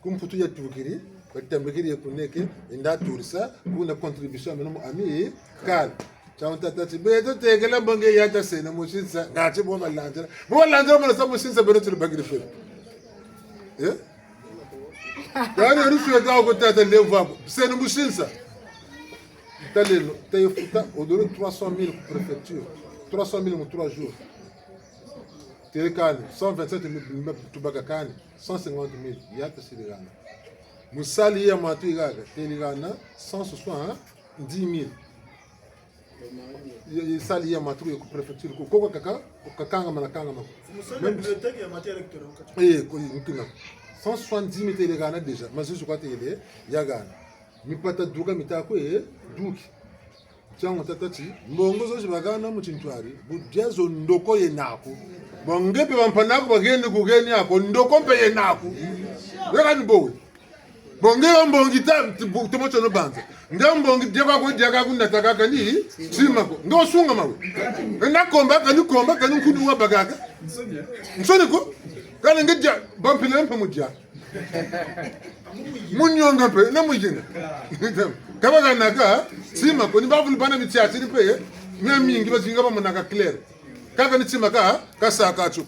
Ku Mputu yatukiri, batambikiri ye kuneke, enda turisa, kuna contribution meno mu Amicale. Tia ntata ti, beto tekela mbongi ya taseno musinsa, ngati bo balandila. Bo balandila mwana sa musinsa, beno tulu bakiri fe. Eh? Yandi yari sueta ko tata levu ako, seno musinsa. Taleno, taye futa, au delà trois cent mille ku préfecture. Trois cent mille mu trois jours. Tele kani, cent vingt-sept mille, tubaka kani. Cent cinquante mille, ya tasiri hana. Mu salle ya matu yikaka, teli hana cent soixante-dix mille. Ya, ya salle ya matu ku préfecture, ko, ko kaka, ko kakangama na kangama. Mu salle ya bibliothèque ya matière électorale, kati. Eh, ko, nkina. Cent soixante-dix mille teli hana déjà, mazuzu kwa tele, ya hana. Mipata duka mita kwe, duki. Tiangu tata ti, mbongo zo zi bahana mu tintwari, bu dia zo ndoko yena ko. Bo nge mpe bampangi aku baheni ku heni ako, ndoko mpe yena ko. Weka ni bo we. Bo nge wa mbongi ta, ti bu, tomo tiono banza. Nge mbongi dia kwa ko dia ka ku nata kaka ni, tima ko. Nge wo sungama we. Ena komba, kani komba, kani nkuni wa bakaka. Nsoni ko. Kani nge dia, bampila mpe mu dia. Mu nionga mpe, na mu yinga. Ka bahanaka, tima ko ni bavulu bana mitiatiri mpe, miamingi bazinga bamonaka clair. Kaka ni tima ka, kasaka tio.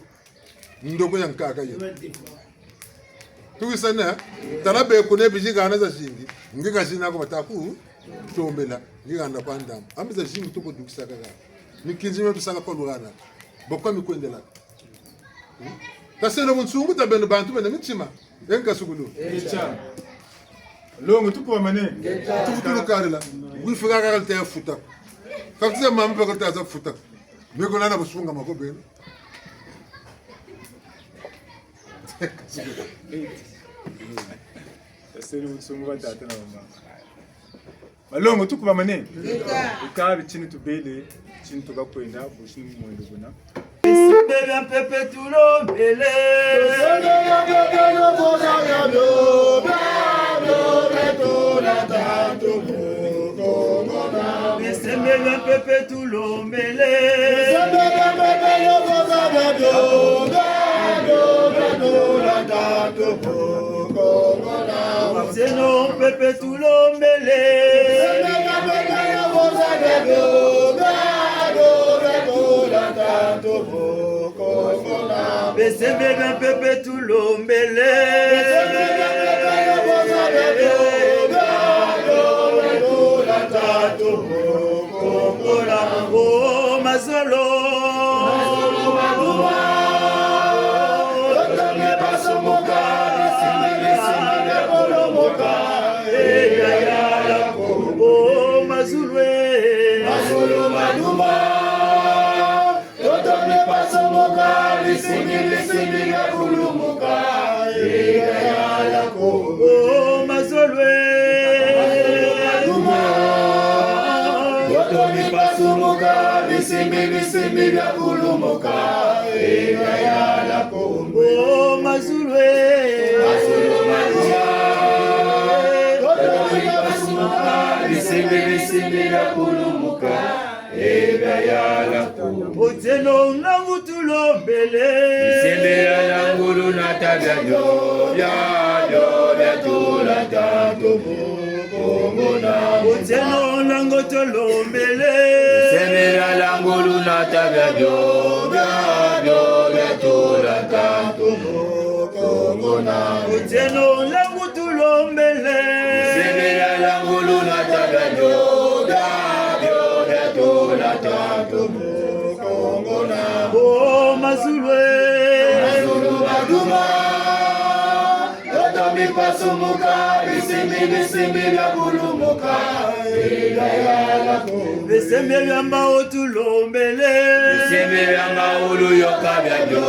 Ndoko ya nkaka ye. Tuwisane, tala be kune bizi hana zazingi, nge ka zina ko bata ku tombela, nge hana kwa ndambu. Ami zazingi tuko dukisa kaka. Ni kinzi mio tusala kwa luhana. Boko mi kwendela. Hmm? Taseno bunsungu ta beno bantu bena mitima. Enka sukulu. Echa. Longo tukubamane. Tufutulu karila. Wifi kaka te futa. Facture mama pe ko taza futa. Meko nana busunga mako beno. Taseno bunsungu ba tata na mama. Malongo, tukubamane. Ngeta. Ika bitini tubele, bitini tukakwenda, busini mu mwendo buna. Bisembe bia mpeve tulombele. Bisembe bia mpeve tulombele. Bisembe bia mpeve tulombele. Seno mpeve tulombele. Bisembe bia mpeve tulombele. Kongola, oh, mazolo. Mazolo maluba. Totoke pasomoka, bisimbi, bisimbi bia kulumuka. Eh, ya, ya, ya, Kongo, mazulu, eh. Mazolo maluba. Totoke pasomoka, bisimbi, bisimbi bia kulumuka. Eh, ya, ya, ya, Kongo, mazolo, eh. Totoke pasomoka, bisimbi, bisimbi bia kulumuka. Eh, ya, ya, ya, Kongo, Oh, mazulu e. Mazulu, mazulu. Bisembe, bisembe bia kulumuka, e bia yala ko. Otieno nlangu tulombele. Bisembe bia nlangu luna ta biabio, biabio bia tula ntantu mu Kongo na. Otieno nlangu tulombele. Bisembe bia nlangu luna ta biabio, biabio bia tula ntantu mu Kongo na. Otieno nlangu tulombele. Bisembe bia nlangu luna ta biabio, biabio bia tula ntantu mu Kongo na. Oh, mazulu e. Mazulu maduma. Ntoto mipasumuka, bisembe, bisembe bia kulumuka, e bia yala ko. Bisembe bia mbawu tulombele. Bisembe bia mbawu luyoka biabio,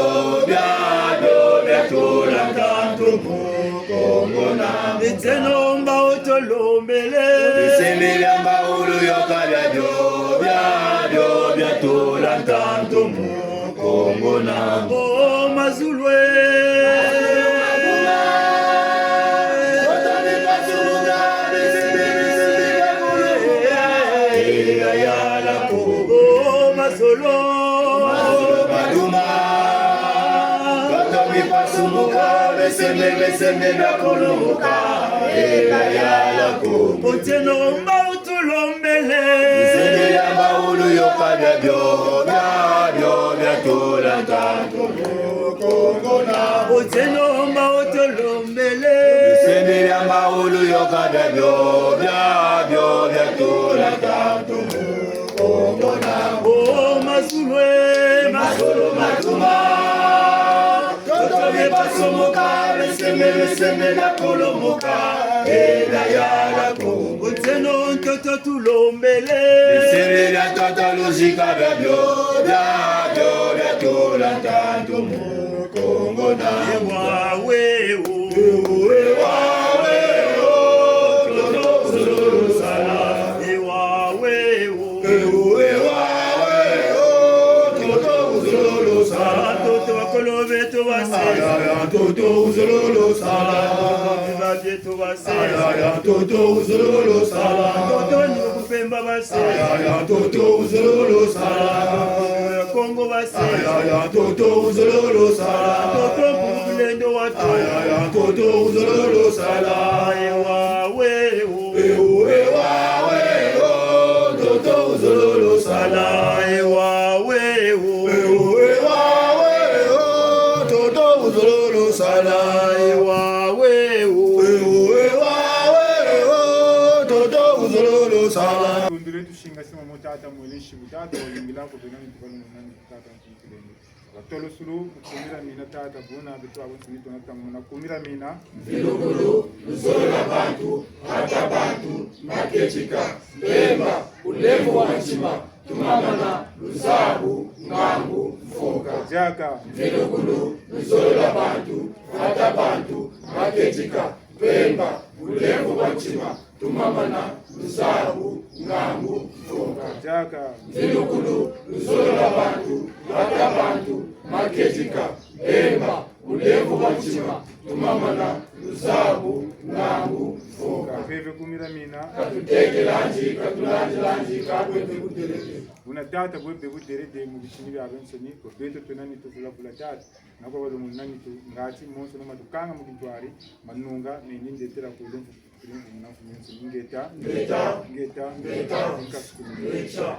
biabio bia tula ntantu mu Kongo na. Otieno mbawu tulombele. Bisembe bia mbawu luyoka biabio, biabio bia tula ntantu mu Kongo na. Oh, mazulu e. Oh, mazulu. Mazulu maduma. Ntoto mipasumuka, bisembe, bisembe bia kulumuka, e bia yala ko. Otieno mbawu tulombele. Bisembe bia mbawu luyoka biabio, biabio bia tula ntantu mu Kongo na. Otieno mbawu tulombele. Bisembe bia mbawu luyoka biabio, biabio bia tula ntantu mu Kongo na. Oh, mazulu e, mazulu maduma. Ntoto mipasumuka, bisembe, bisembe bia kulumuka, e bia yala ko. Otieno ntoto tulombele. Bisembe bia ntoto luzika biabio, biabio bia tula ntantu mu Kongo na. E wawe o. E wawe o, ntoto wuzololo sala. E wawe o. Ewo, ewa, we, o, ntoto wuzololo sala. Ntoto bakolo beto base. Aya, ya, ntoto wuzololo sala. Biba bieto base. Aya, ya, ntoto wuzololo sala. Ntoto ni kupemba base. Aya, ya, ntoto wuzololo sala. Kongo base. Aya, ya, ntoto wuzololo sala. Ntoto mpungu bulendo watu. Aya, ya, ntoto wuzololo sala. Ewa, we, o. Ewo, ewa, we, o, ntoto wuzololo sala. Ewa, we, o. Ewo, ewa, we, o, ntoto wuzololo sala. Ewa, we, o. Ewo, ewa, we, o, ntoto wuzololo sala. Tundule tusinga sima mo tata mwele nsibu tata, walingila kutuna ni tukalu nani tata nkukulende. Watolo sulu, kumira mina tata, buna bitu abo nsuni tona tamuna, kumira mina. Mvilukulu, luzolo lwa bantu, hata bantu, maketika, mpemba, bulemvo bwa ntima, tumamana, luzabu, ngangu, mfunka. Diaka. Mvilukulu, luzolo lwa bantu, hata bantu, maketika, mpemba, bulemvo bwa ntima, tumamana, luzabu, ngangu, mfunka. Diaka. Mvilukulu, luzolo lwa bantu, hata bantu, maketika, mpemba, bulemvo bwa ntima, tumamana, luzabu, ngangu, mfunka. Mpeve kumira mina. Katutekelandi, katulandilandi, ka bwe bwe buderede. Buna tata bwe bwe buderede mu bitini biabiansoni, ko beto twena ni tuvulakula tata. Na kwa balongo na nitu, ngati monso na matukanga mu kintwari, manunga, meni ndetela ku lumfu, ku lumfu muna mfu menso, ingeta. Ingeta. Ingeta. Ingeta. Ingeta.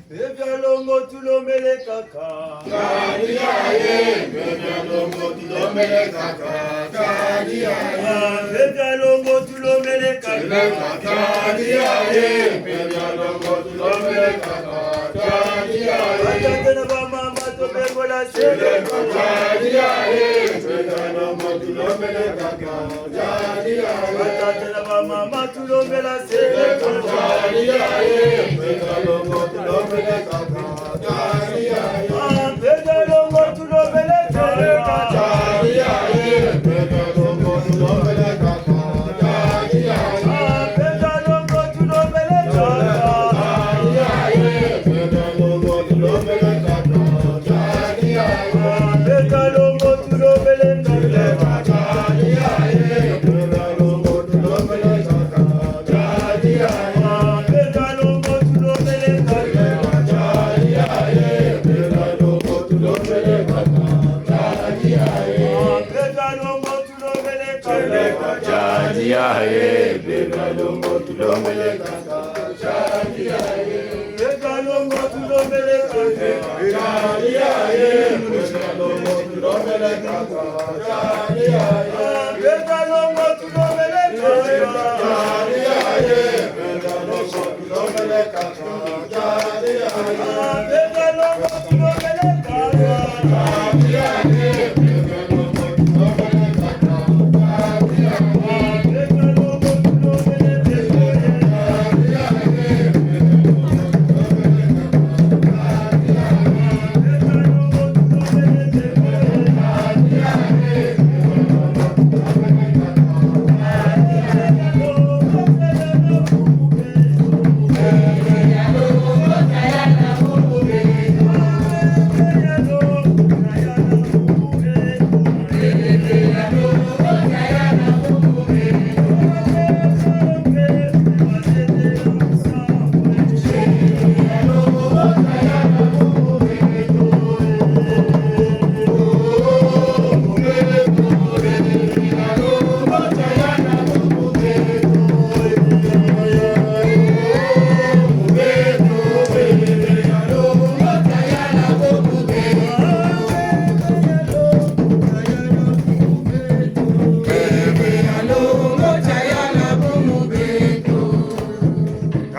Bebia longo tulombele kaka. Kadi yaye, bebia longo tulombele kaka. Kadi yaye. Ah, bebia longo tulombele kaka. Kadi yaye, bebia longo tulombele kaka. Kadi yaye. Batata na bamama tobembola se. Kadi yaye, bebia longo tulombele kaka. Kadi yaye. Batata na bamama tulombela se. Kadi yaye, bebia longo tulombele kaka. Kadi yaye. Ah, bebia longo tulombele kaka. Kadi yaye, bebia longo tulombele kaka. Kadi yaye. Ah, bebia longo tulombele kaka. Kadi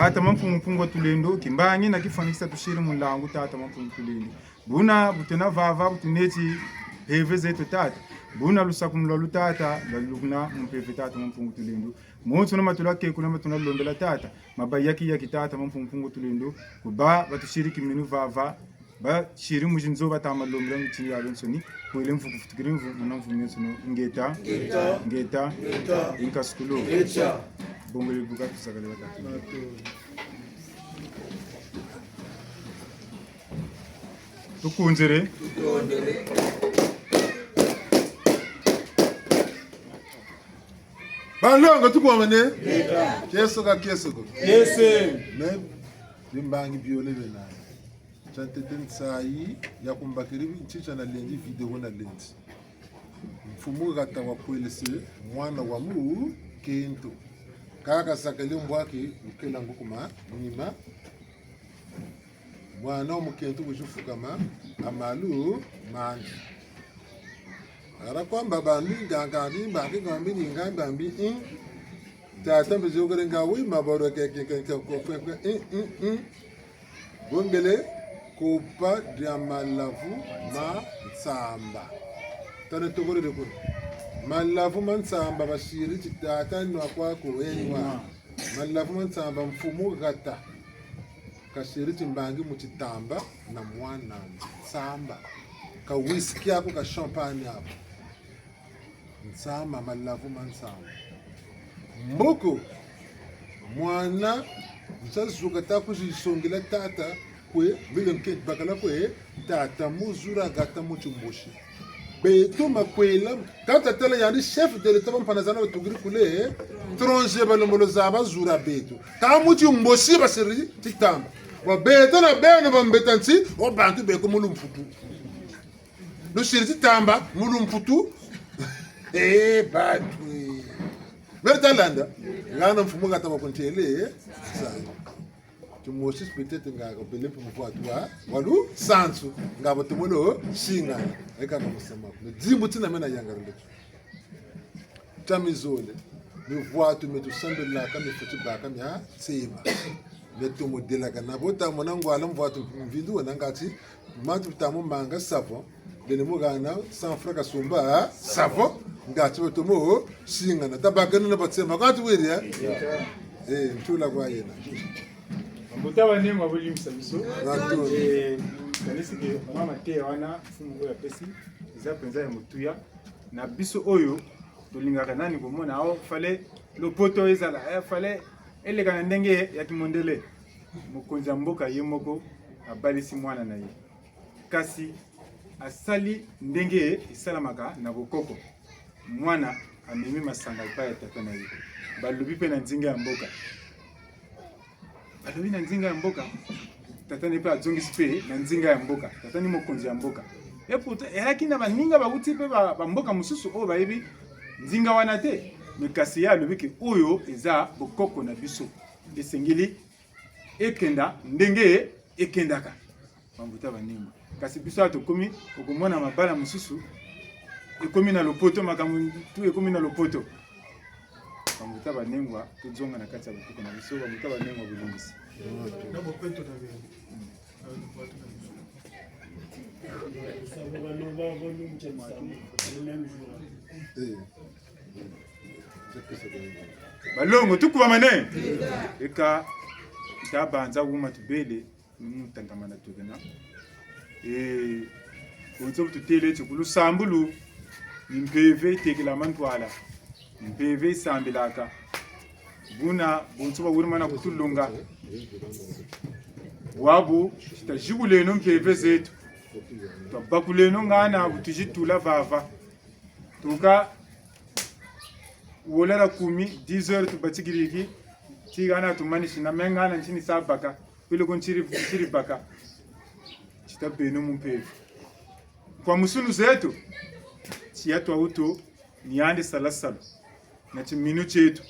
Tata Mampungu Mpungu wa Tulendo, kimbangi na kifwanikisa tusiri mu nlangu, Tata Mampungu Tulendo. Buna bu twena vava, bu tuneti mpeve zeto, Tata. Buna lusakumunu lwalu, Tata, lwalukuna mu mpeve, Tata Mampungu Tulendo. Monso na ma tula kekula, ma tuna lombela, Tata, maba yaki yaki, Tata Mampungu Mpungu Tulendo. Ku ba batusiri kiminu vava, basiri mu zinzo, bata ma lombela mu tini ya lonsoni. Kwele mvu kufutukiri mvu, muna mvu mionsoni. Ngeta. Ngeta. Ngeta. Ngeta. Inka sukulu. Ngeta. Bongele buka tusakale batatu. Tukunzire. Banlongo, tukwamane? Kieso ka kieso ko. Kiese. Me, bimbangi biole bena. Tia ntete nsayi, ya kumbakiri nti tia nalendi, vidéo nalendi. Mfumu Gata wakwelese mwana wa mukento. Kaka sakali mbwaki, lukela ngu ku manima. Mwana wa mukento wizi fukama, amalu mandi. Ara kwamba bambi, nganga ni mbaki, ngambi ni ngamba mbi, mm. Tata mbi zogere nga wi maboro ke, ke, ke, ke, ko, ke, ke, mm, mm, mm. Bongele kopa dia malavu ma nsamba. Tane togorere kuna. Malavu ma nsamba basiri ti tata nwa kwa ko enwa. Malavu ma nsamba Mfumu Gata. Kasiri timbangi mu titamba na mwana nsamba. Ka whisky ako, ka champagne ako. Nsamba, malavu ma nsamba. Mboko, mwana, nsa zuka ta kuzisongela tata, kwe, mbele nke bakala kwe, tata mu zura Gata mu timbosi. Beto makwela, ka tatala yandi chef de l'État, bampana zana batukiri kule, étranger balembolo zaba zura beto. Ka mu timbosi basiri titamba. Wa beto na beno bambeta nti, o bantu beko mu lumputu. Lusiri titamba mu lumputu. Eh, bantu, eh. Beri talanda, ngana Mfumu Gata wa kuntele, eh, sa. Timosi peut-être nga ko bele mpe muvwatu wa, wa lusansu, nga batomolo singa, eka na musama. Ni dimbu tina mena yangarele. Tia mizole, mivwatu mie tusambilaka, mifweti baka mia tsema. Mie tumu delaka na bo ta mona ngwala mvwatu mvindu wena ngati, matu ta mu manga savon, bele mu gana cent francs kasumba, ah, savon, ngati batomo singana, tabakana na batsema, kati wiri, eh? Eh, ntula kwa yena. Mbuta wa nengo abolimbisa biso. Natu. Eh, kanisi ke mama te wana, mfumu oyo apesi, eza mpenza ya motuya. Na biso oyo, tolingaka nani komona, oh, fallait lopoto ezala, eh, fallait eleka na ndenge ya kimondele. Mokonzi ya mboka ye moko abalisi mwana na ye. Kasi asali ndenge esalamaka na bokoko. Mwana amemi masanga epai ya tata na ye. Balobi mpe na nzinga ya mboka. Balobi na nzinga ya mboka. Tata na ye mpe azongisi mpe na nzinga ya mboka. Tata ni mokonzi ya mboka. Et pourtant, eyalaki na baninga bauti mpe ba, bamboka mosusu oyo bayebi nzinga wana te. Mais kasi ye alobi ke oyo eza bokoko na biso. Esengeli ekenda ndenge ekendaka. Bambuta banengwa. Kasi biso awa tokomi, okomona mabala mosusu ekomi na lopoto, makambo tout ekomi na lopoto. Bambuta banengwa, tozonga na kati ya bokuku na biso, bambuta banengwa, bolimbisi. Na bopeto na bino. Balongo, tukubamane. Eka, tabanza wuma tubele, mu tantamana tukena. Eh, bonso bu tutêle ti ku lusambulu, ni mpeve yitekela mantwala, ni mpeve yisambilaka. Buna, bonso bawiri mana kutulonga. Bwabu, tazibuleno mpeve zeto. Twabakuleno ngana bu tuzitula vava. Tuka, wola dia kumi, dix heures tubatikiriki, ti ngana tumanisina, me ngana ntini sa baka, peleko ntiri, ntiri baka. Titabeno mu mpeve. Kwa musunu zeto, tiya twa wuto, ni yandi sala salu. Na timinu tieto,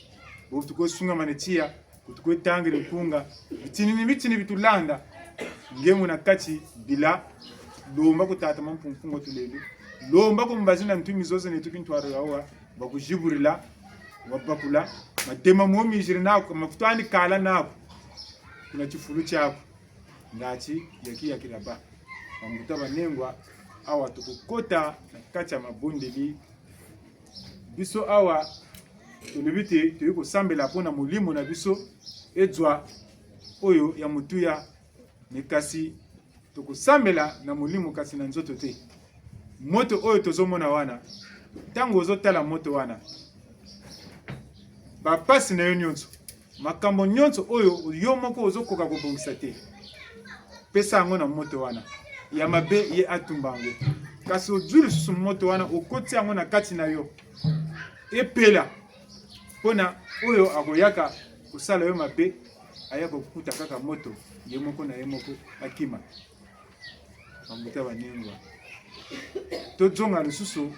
bo tukwe sungamane tiya, ku tukwe tangiri nkunga, bitini ni bitini bitulanda, nge muna kati bila, lomba ku tata Mampungu Mpungu wa Tulendo, lomba ku mbazi na ntumi zozo neto kintwari yawa, bakuziburila, wabakula, matema mo miziri naku, mafuta ani kala naku, kuna tifulu tiaku, ngati yaki yakila ba. Bambuta banengwa, awa tukukota na kati ya mabondeli, biso awa, tolobi te, toyei kosambela mpo na molimo na biso ezwa oyo ya motuya, mais kasi tokosambela na molimo kasi na nzoto te. Moto oyo tozomona wana, ntango ozotala moto wana, bapasi na yo nyonso, makambo nyonso oyo yo moko ozokoka kobongisa te, pesa yango na moto wana. Ya mabe, ye atumba yango. Kasi ozwi lisusu moto wana, okoti yango na kati na yo. Epela. Mpo na oyo akoyaka kosala yo mabe, aya kokuta kaka moto, ye moko na ye moko akima. Bambuta banengwa. Tozonga lisusu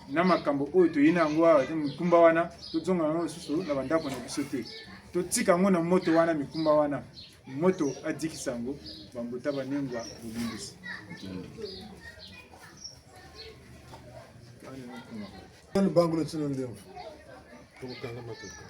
na makambo oyo toyina yango awa, mikumba wana, tozonga yango lisusu na bandako na biso te. Totika yango na moto wana, mikumba wana. Moto adikisa yango, bambuta banengwa, bolimbisi. Kani bangula tino ndemvo. Tukukanga matuka.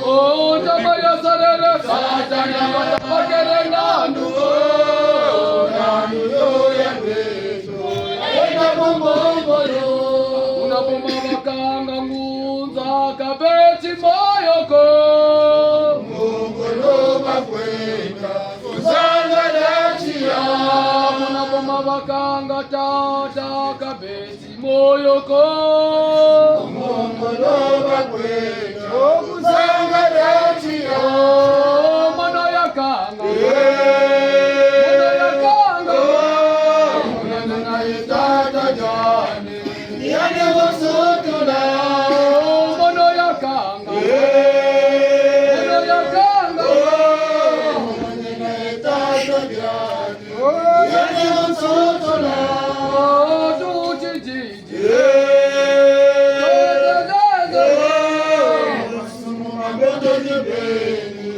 O ntama ya salele Satana, bakele ngandu, ngandu yo ya beto. Ena bombongolo. Kuna boma bakanga ngunza, ka beti moyo ko. Mbongolo bakwenda, kozanga latiya. Kuna boma bakanga tata, ka beti moyo ko. Mbongolo bakwenda, kozanga latiya. O mono ya kanga. Eh. Mono ya kanga. Oh, mwana na ye tata diane. Yandi musutula. Oh, mono ya kanga. Eh. Mono ya kanga. Oh, mwana na ye tata diane. Oh, yandi musutula. Oh, tuti, tuti. Eh. Oh, masumu mabondo kibeni.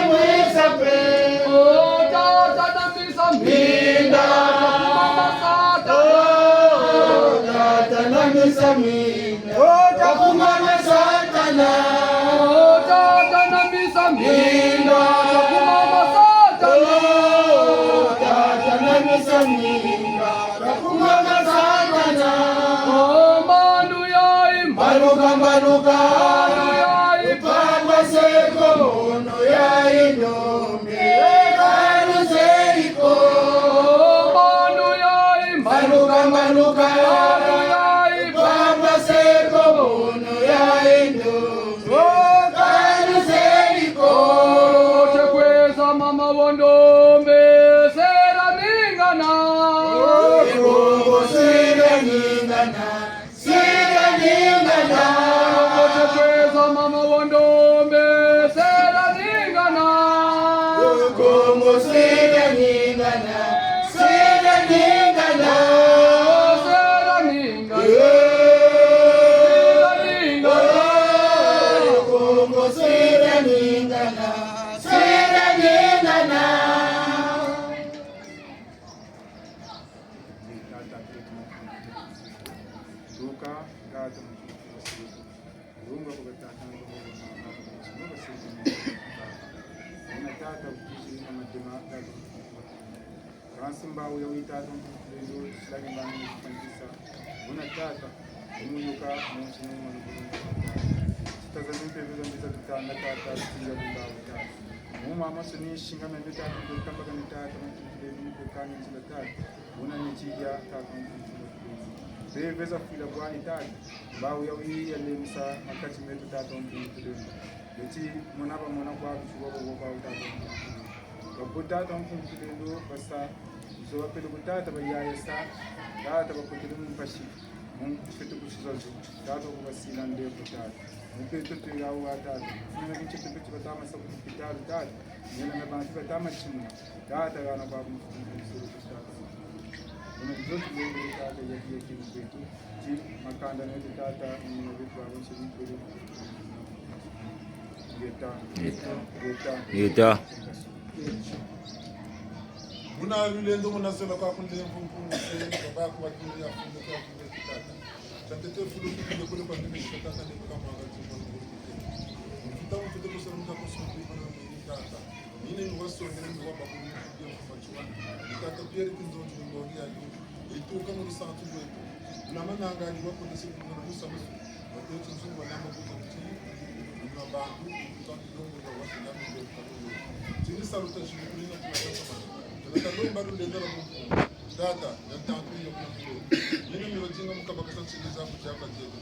Minda. Oh, tata na misa minda. Oh, tata na misa minda. Oh, takumama Satana. Oh, tata na misa minda. Takumama Satana. Oh, tata na misa minda. Takumama Satana. Oh, manu ya imbaluka, mbaluka. Manu ya ipamba seko, mono ya ino. Mbaluka, mbaluka. Tekweza mama wa ndombe, sela ningana. Kongo, sela ningana. Sela ningana. Kongo tekweza mama wa ndombe, sela ningana. Kongo sela ningana, sela ningana. Sela ningana. Eh. Sela ningana. Oh, Kongo sela ningana, sela ningana. Tata, Tata, Tata. Lunga kwa tata, buna tata, ukisi na madema, tata. Kansi mbawu ya wi tata, mpungu tulendo, silani mbangi kufantisa. Buna tata, umuyuka, munsi na mwana bulungu. Sitaza mpe veza mbiza tutanga tata, singa mbawu tata. Muma masoni singa mbe tata, mbe kamba kani tata, mpungu tulendo, mbe kani nzila tata. Buna niti ya tata mpungu tulendo. Mpe veza fwila bwani tata. Mbawu ya wi ya lemisa makati meto tata mpungu tulendo. Neti mona bamona kwa bitu babo kwa tata mpungu tulendo. Babo tata mpungu tulendo basa. Zo bapele ku tata bayaya sa. Tata bakotele mu mpasi. Mu feto ku sizazo. Tata kubasila ndeko tata. Mu feto tuyawa tata. Nina kinche tupetu batama sa ku lupitalu tata. Nina na bantu batama timuna. Tata, yana kwa mfumu mzuri tata. Muna nzozi zende tata, yaki yaki mpetu. Ti makanda nende tata, muna betu wa bonse ni kwele. Ngeta. Ngeta. Ngeta. Muna lulendo muna zola kwa kulemvo mfumu se, baba kwa kiri ya fumu kwa kiri tata. Tata te fulu kule kule kwa ndimi tata ne kwa manga tumba nguru. Mfuta mfuta kusala mfuta kusala mfuta tata. Nina ni wasongele ni wabakulu ni kudia mfumu Matsoua. Ni tata Pierre Kinzonzi ni mbongi ya lu. Ituka mu lusantu lweto. Muna mananga ni wakondese kumuna musa musu. Watoti nzungu wa nama kuta kuti. Muna bantu, kuta kilongo ya wasi nama kuta. Tini saluta jini kulina kuna tata mana. Tata lomba lulenda la mfumu. Tata, ya ntantu ya kuna mfumu. Nina ni wadinga mukabakasa ntini za kudiaka dieto.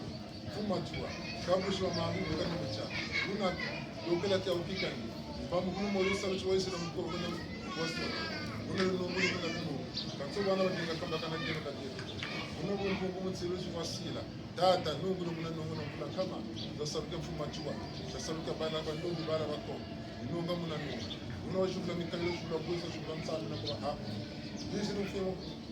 Mfumu Matsoua, kabuzi wa mami, mukani mutia. Muna, lokela tia upikani. Mpa mukulu moyo salu tiwa isila mukolo kuna waso. Muna lunungu ni kuna lunungu. Kanso bana badinga kamba kana kena kadieta. Muna bungu bungu mutsilu tiwa sila. Tata, nungu ni muna nungu na muna kama. Zasaluka Mfumu Matsoua. Zasaluka bana ba nungu bana bako. Nunga muna nungu. Muna wa zibula mikayulu, zibula bwesa, zibula nsambi na kuba ha. Bizi ni mfimu,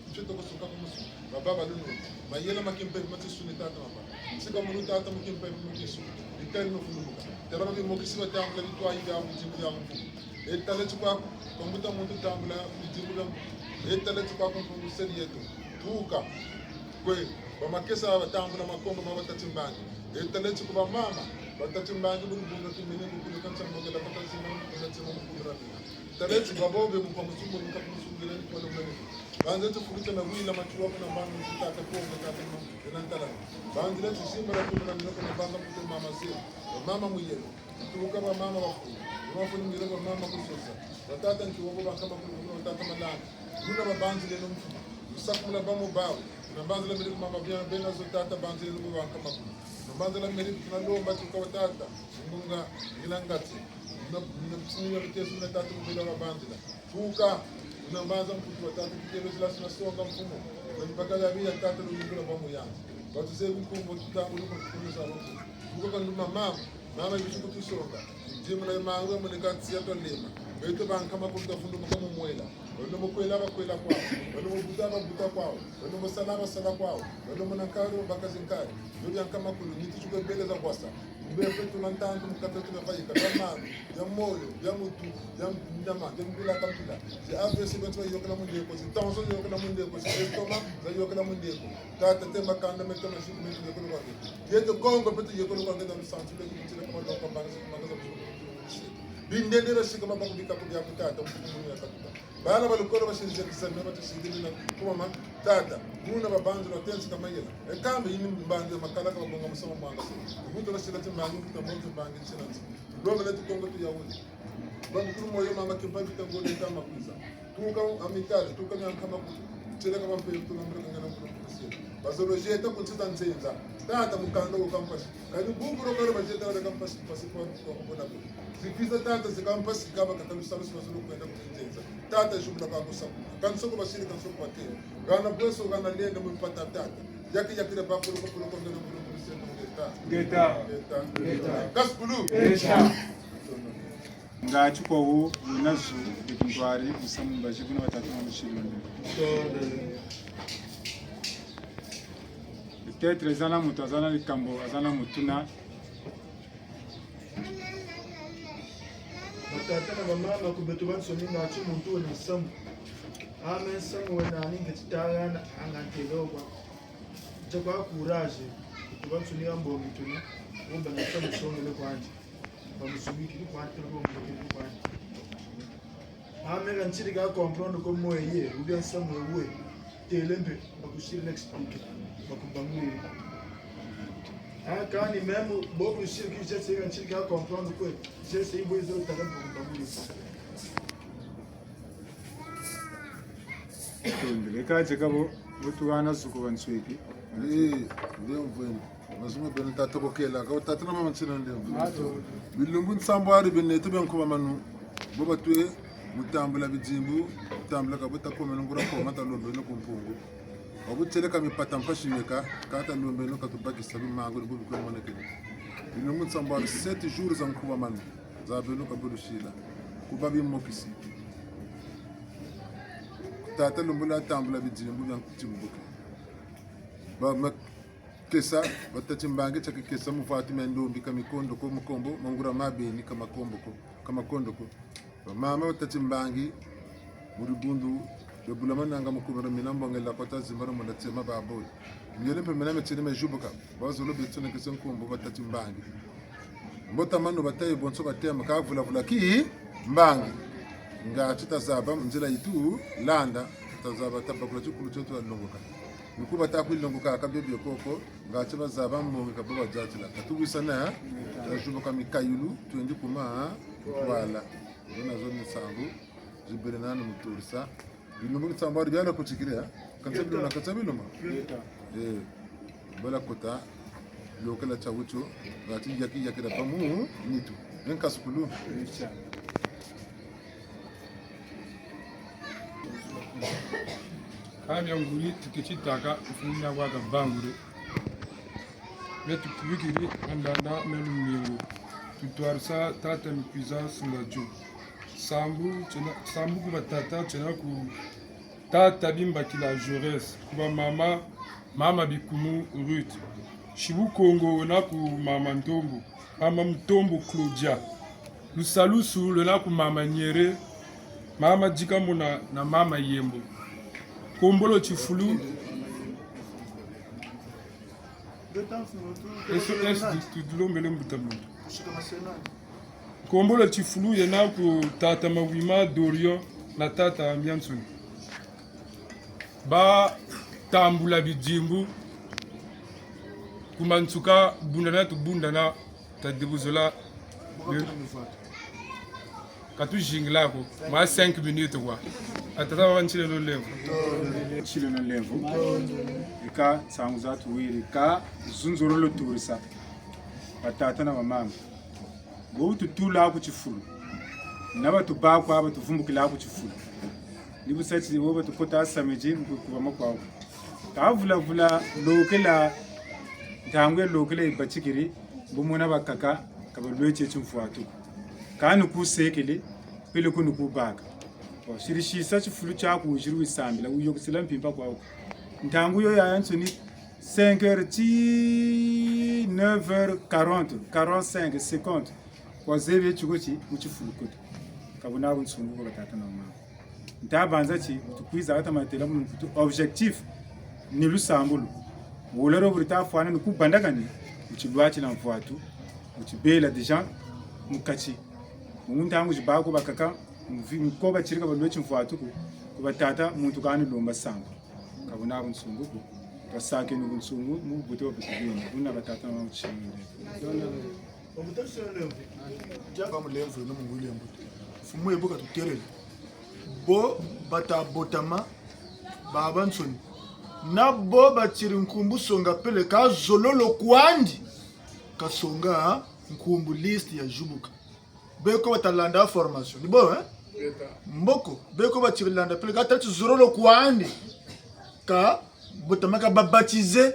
mfito kusuka kumusu. Baba balunu. Mayela ma kimpeve ma tisuni tata mama. Nsika munu tata mu kimpeve mu kisu. Bikali no kulumuka. Tala bimokisi batambula bitwayi bia mu dimbu dia mfumu. E tala ti kwaku, kwa mbuta muntu tambula mu dimbu dia mfumu. E tala ti kwaku mfumu seri yeto. Tuka. Kwe, bamakesa batambula makombo ma batati mbangi. E tala ti ku bamama, batati mbangi buni bunga kimene kukuluka nsambo kela kata zima, kela zima mukulu na mina. Tala ti babo be mukwa musumbu, muka musungila ni kwa lumene. Banze ti fuluta na wila matuwa kuna mbanga zitata konga tata ma, ena ntala. Banze ti simba la kumuna mina kuna mbanga kutu mama se. Mama muyelo. Tuka bamama bafu. Bafu ni muyelo bamama kusosa. Batata nki wabo bankama kulu kuna batata malanga. Muna babanzileno mfumu. Musakumula bamo bawu. Kuna banzila meri kuma babia bena zo tata banzileno bo bankama kulu. Kuna banzila meri kuna lomba tuka batata. Ngunga ngila ngati. Muna, muna mtsini ya bitesu muna tata mubela babanzila. Tuka, muna mbanza mputu wa tata kitelo zila sina songa mfumu. Muna mipaka ya biya tata lumingu la bamu yanzi. Batuzebi nkumbu tutambuli kwa nkumbu za bamu. Tuka kwa nduma mama, mama yusuku tusonga. Ndimu na mangu ya mune kati ya tolema. Beto bankama kulu tavundumuka mu mwela. Bano mukwela bakwela kwawu. Bano mubuta babuta kwawu. Bano musala basala kwawu. Bano muna nkari bakazi nkari. Byo bia nkama kulu, nitu tukwe bele za bwasa. Mbe fetu na ntantu mukata tuna bayika. Bia mama. Bia moyo, bia mutu, bia nyama, bia mpila ka mpila. Zi A V C beto bayokela mu ndeko, zi tension zayokela mu ndeko, zi estomac zayokela mu ndeko. Tata te makanda meto masiku meto yokela kwa ndeko. Yeto Kongo beto yokela kwa ndeko, na lusansu beto kutila kama longa mbanga, kama longa mbanga. Bindele basika mabakubika kubia kutata, mfumu ya katuka. Bana ba lukolo basinzia kisani, batusindili na kumama, tata, muna babanza, batenzi kamayela. E kambe yini mbanza, makala ka babonga musamu mwanga se. Muntu basila ti mbangi, mbuta mbote mbangi, tsina nzi. Lomele tu Kongo tu yauli. Bamukulu moyo mama kimpa vita ngole kama kwiza. Tuka amicale, tuka mia nkama kutu. Tele kama mpe tu na mbele kangana kutu kusiela. Bazolo jeta kuntsita nzenza. Tata mukanda wo kampasi. Kani bubu lo kalo bajeta wale kampasi, pasi kwa, kwa, kwa, kwa, kwa. Zikwiza tata zika mpasi kaba katalu salu si bazolo kwenda kunzenza. Tata jumla ka kusaku. Kansoko basiri kansoko batele. Gana bweso gana lenda mu mpata tata. Yaki yaki na bakulu bakulu kwa ngana kulu kulu sema ngeta. Ngeta. Ngeta. Ngeta. Kaskulu. Ngeta. Nga ti kwa wo, wuna zu, bitintwari, musamu mbazi, kuna batatu na musilonde. Peut-être, zana mutu, zana likambo, zana mutuna. Batata na bamama, ku beto bansoni nga ti muntu wena nsamu. Ame nsamu wena ni nge ti tangana, anga ntelo kwa. Ntia kwa courage, beto bansoni ya mbongi tuna, wumba na nsamu songele kwandi. Bamusubikiri kwandi, telo bamubikiri kwandi. Ame ka ntiri ka comprendre ko moye, ou bien nsamu we. Têle mpe, bakusiri na expliquer, bakubanguriri. Ah, kani même, bo kusiri ki je sais, ka ntiri ka comprendre ko, je sais, ibo izo tala bakubanguriri. Tondele, ka je kabo, bo tuwana suko bansweki. Eh, ndio mvwende. Mazima beno tata kokela, ka tata na mama ntsina ndembo. Bilumbu nsambwari bieneto bia nkuba manu. Bo batwe, mu tambula bidimbu, mu tambula ka bo takomeno nguria koma talombeno ku Mpungu. Wa bu tieleka mipata mpasi meka, ka talombeno ka tubakisa bimangu ni bu bikwe monekene. Bilumbu nsambwari sept jours za nkuba manu. Za beno ka bo lusila. Kuba bimokisi. Tata lumbula tambula bidimbu bia ntimbuke. Ba ma- Kesa, batati mbangi tia kikesa mu vatu mia ndombi ka mikondo ko, makombo, ma nguria ma beni ka makombo ko, ka makondo ko. Bamama batati mbangi, mu dibundu, bebula mananga mu kumira mina mbongela kwa ta zimbana mona tsema babole. Miele mpe mina metiene mejubuka, bazolo betsonekese nkumbu batati mbangi. Mbotamanu batayi bonso batema, ka vulavula ki mbangi. Nga ti tazaba nzila yi tulanda, tazaba tabakula tikulu tieto longoka. Ni ku bata kwilongoka ka biobio koko, nga ti bazaba mbongi ka bo badiatila. Ka tuwisana, tajubuka mikayulu, twendi kuma, twala. Zona zo ni nsangu, zibele nani muturisa. Bilumbu ni nsambwari biala kutikiri, eh? Kansa biluma, kansa biluma. Eh, bala kota, lokela tia wutio, ngati yaki, yakira pamu, nitu. Nkasikulu. Ka bia nguri, tuketi taka, mfumu na waka bangure. Me tukubikiri, andanda, me lumingu. Tutwarisa, tata mikwiza, simba jo. Sambu, tiena, sambu ku batata, tiena ku tata Bimbakila Jaurès, ku bamama, mama Bikumu Ruth. Sibu Kongo wena ku mama Ntombo, mama Mutombo Claudia. Lusalusu lwena ku mama Nyere, mama Dikamona na mama Yembo. Nkombolo tifulu. Eso, eso, tu, tu, tulombele mbuta muntu. Nkombolo tifulu yena ku tata Mawima Dorion na tata Miansoni. Batambula bidimbu, ku mansuka bundana tubundana, tadibuzola. Ka tuzingila ko, mwa cinq minutes kwa. Batata baba, nsileno lemvo. Nsileno lemvo. Eka nsangu za tuwiri, ka zunzorolo turisa. Batata na bamama. Bo tutula ku tifulu. Na batubâ kwa batuvumbukila ku tifulu. Ni bu sa ti bo batukota samedi mu kukuba makwawu. Ka vulavula lokela, ntangu ya lokela yibatikiri, bo mona bakaka, ka balweti timfwatu. Kani kusekele, peleko ni kubaka. Bon, siri sisa tifulu tiaku wiziri wisambila, wuyôkesela mpimpa kwaku. Ntangu yo yayansoni cinq heures ti neuf heures quarante, quarante-cinq secondes. Kwa zebi tiko ti mu tifulu kota. Ka buna bunsungu kwa batata na bamama. Nta banza ti, tukwiza kata matela mu mputu objectif ni lusambulu. Wolero buri tafwana ni kubandakani, mu tilwati na mvwatu, mu tibela déjà, mu kati. Mu ntangu zibâ ko bakaka, mu vi-, mu ko batiri ka balweti mvwatu ko, ku batata, muntu kani lomba sambu. Ka buna bunsungu ko. Twasakeni bunsungu, mu bubote bwa butu bwena, buna batata na bamama mu tishimene. Ba mulemvo, no mu nguli ya mbuta. Mfumu ebo katutelele. Bo bata botama, babansoni. Na bo batiri nkumbu songa pele ka zololo kwandi. Ka songa nkumbu liste ya zubuka. Beko bata landa formation. Ni bo, hein? Mboko, beko batiri landa pele ka tati zololo kwandi. Ka botama ka ba baptisé.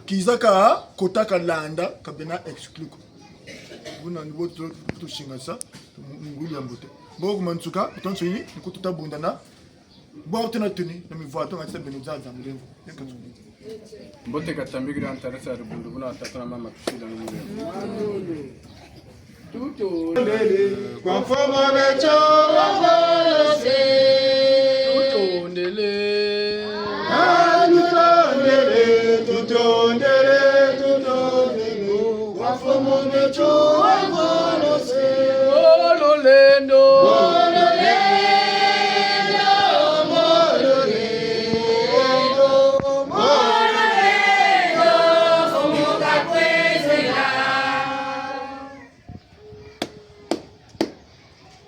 Kiza ka kota ka landa, ka bena exclu ko. Buna ni bo tu, tusingasa, mu nguli ya mbuta. Bo ku mansuka, tonso yi, nkutu tabundana. Bo tuna tuni, na mivwatu, nga tisa beno zaza, mulemvo. Mbote katambikila ntala sa dibundu, buna tata na mama tusila na mulemvo. Tutondele kwa mfumu beto wa Volose. Tutondele. Ah, tutondele, tutondele, tutondele kwa mfumu beto wa Volose. Ngololendo. Ngololendo, ngololendo, ngololendo, mfumu kakwezela.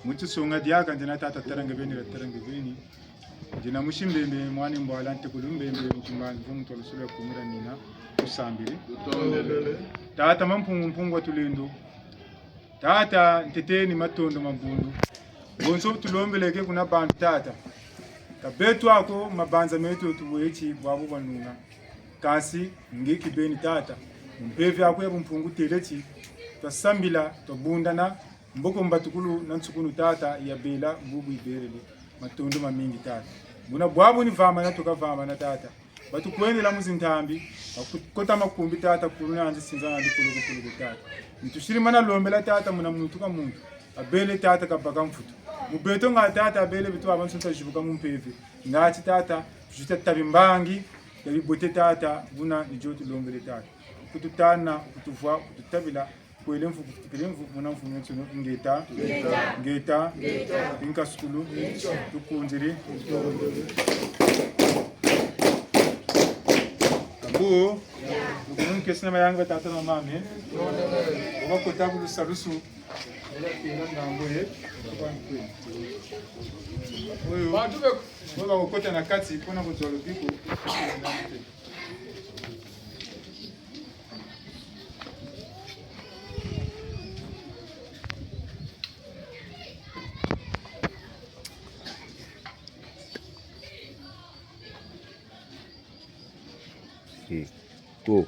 Mu tisonga diaka, ndina tata Taranga Beni, la Taranga Beni. Ndina musi Mbembe, mwana Mbwala, ntekolo Mbembe, mutumba, mvu mutu wa lusulu ya kumira nina, tusambiri. Tata Mampungu, Mpungu wa tulendo. Tata, ntete ni matondo mabundu. Bonso tulombeleke kuna bantu, tata. Ka beto ako mabanza meto tuweti bwabu bwa nunga. Kansi, nge kibeni, tata. Mpeve ako ya bumpungu tele ti, twasambila, twabundana, mboko mbatukulu na nsukunu, tata, yabela, bubu yibelele. Matondo mamingi, tata. Buna bwabu ni vamana, tuka vamana, tata. Batukwendela mu zintambi, bakota makumbi, tata, kulu nandi sinza nandi kuluku kuluku, tata. Ni tusiri mana lombela, tata, muna muntu ka muntu. Abele, tata, kabaka mfutu. Mu beto nga, tata, abele beto babansoni tazibuka mu mpeve. Ngati, tata, tuzi ta tabi mbangi, tabi bote, tata, buna ni dio tulombele, tata. Kututana, kutuvwa, kututabila, kwele mvu, kufutukile mvu, muna mvu miensono, ingeta. Ingeta. Ingeta. Ingeta. Inkasukulu. Ingeta. Tukunziri. Abu, lukumu nkesi na mayangi batata na bamama. Oba kota ku lusalusu. Ola kela ngambo ye. Oyo. Bantu be. Oyo bakokota na kati, pona kozwa lobiko. Hmm. Oh.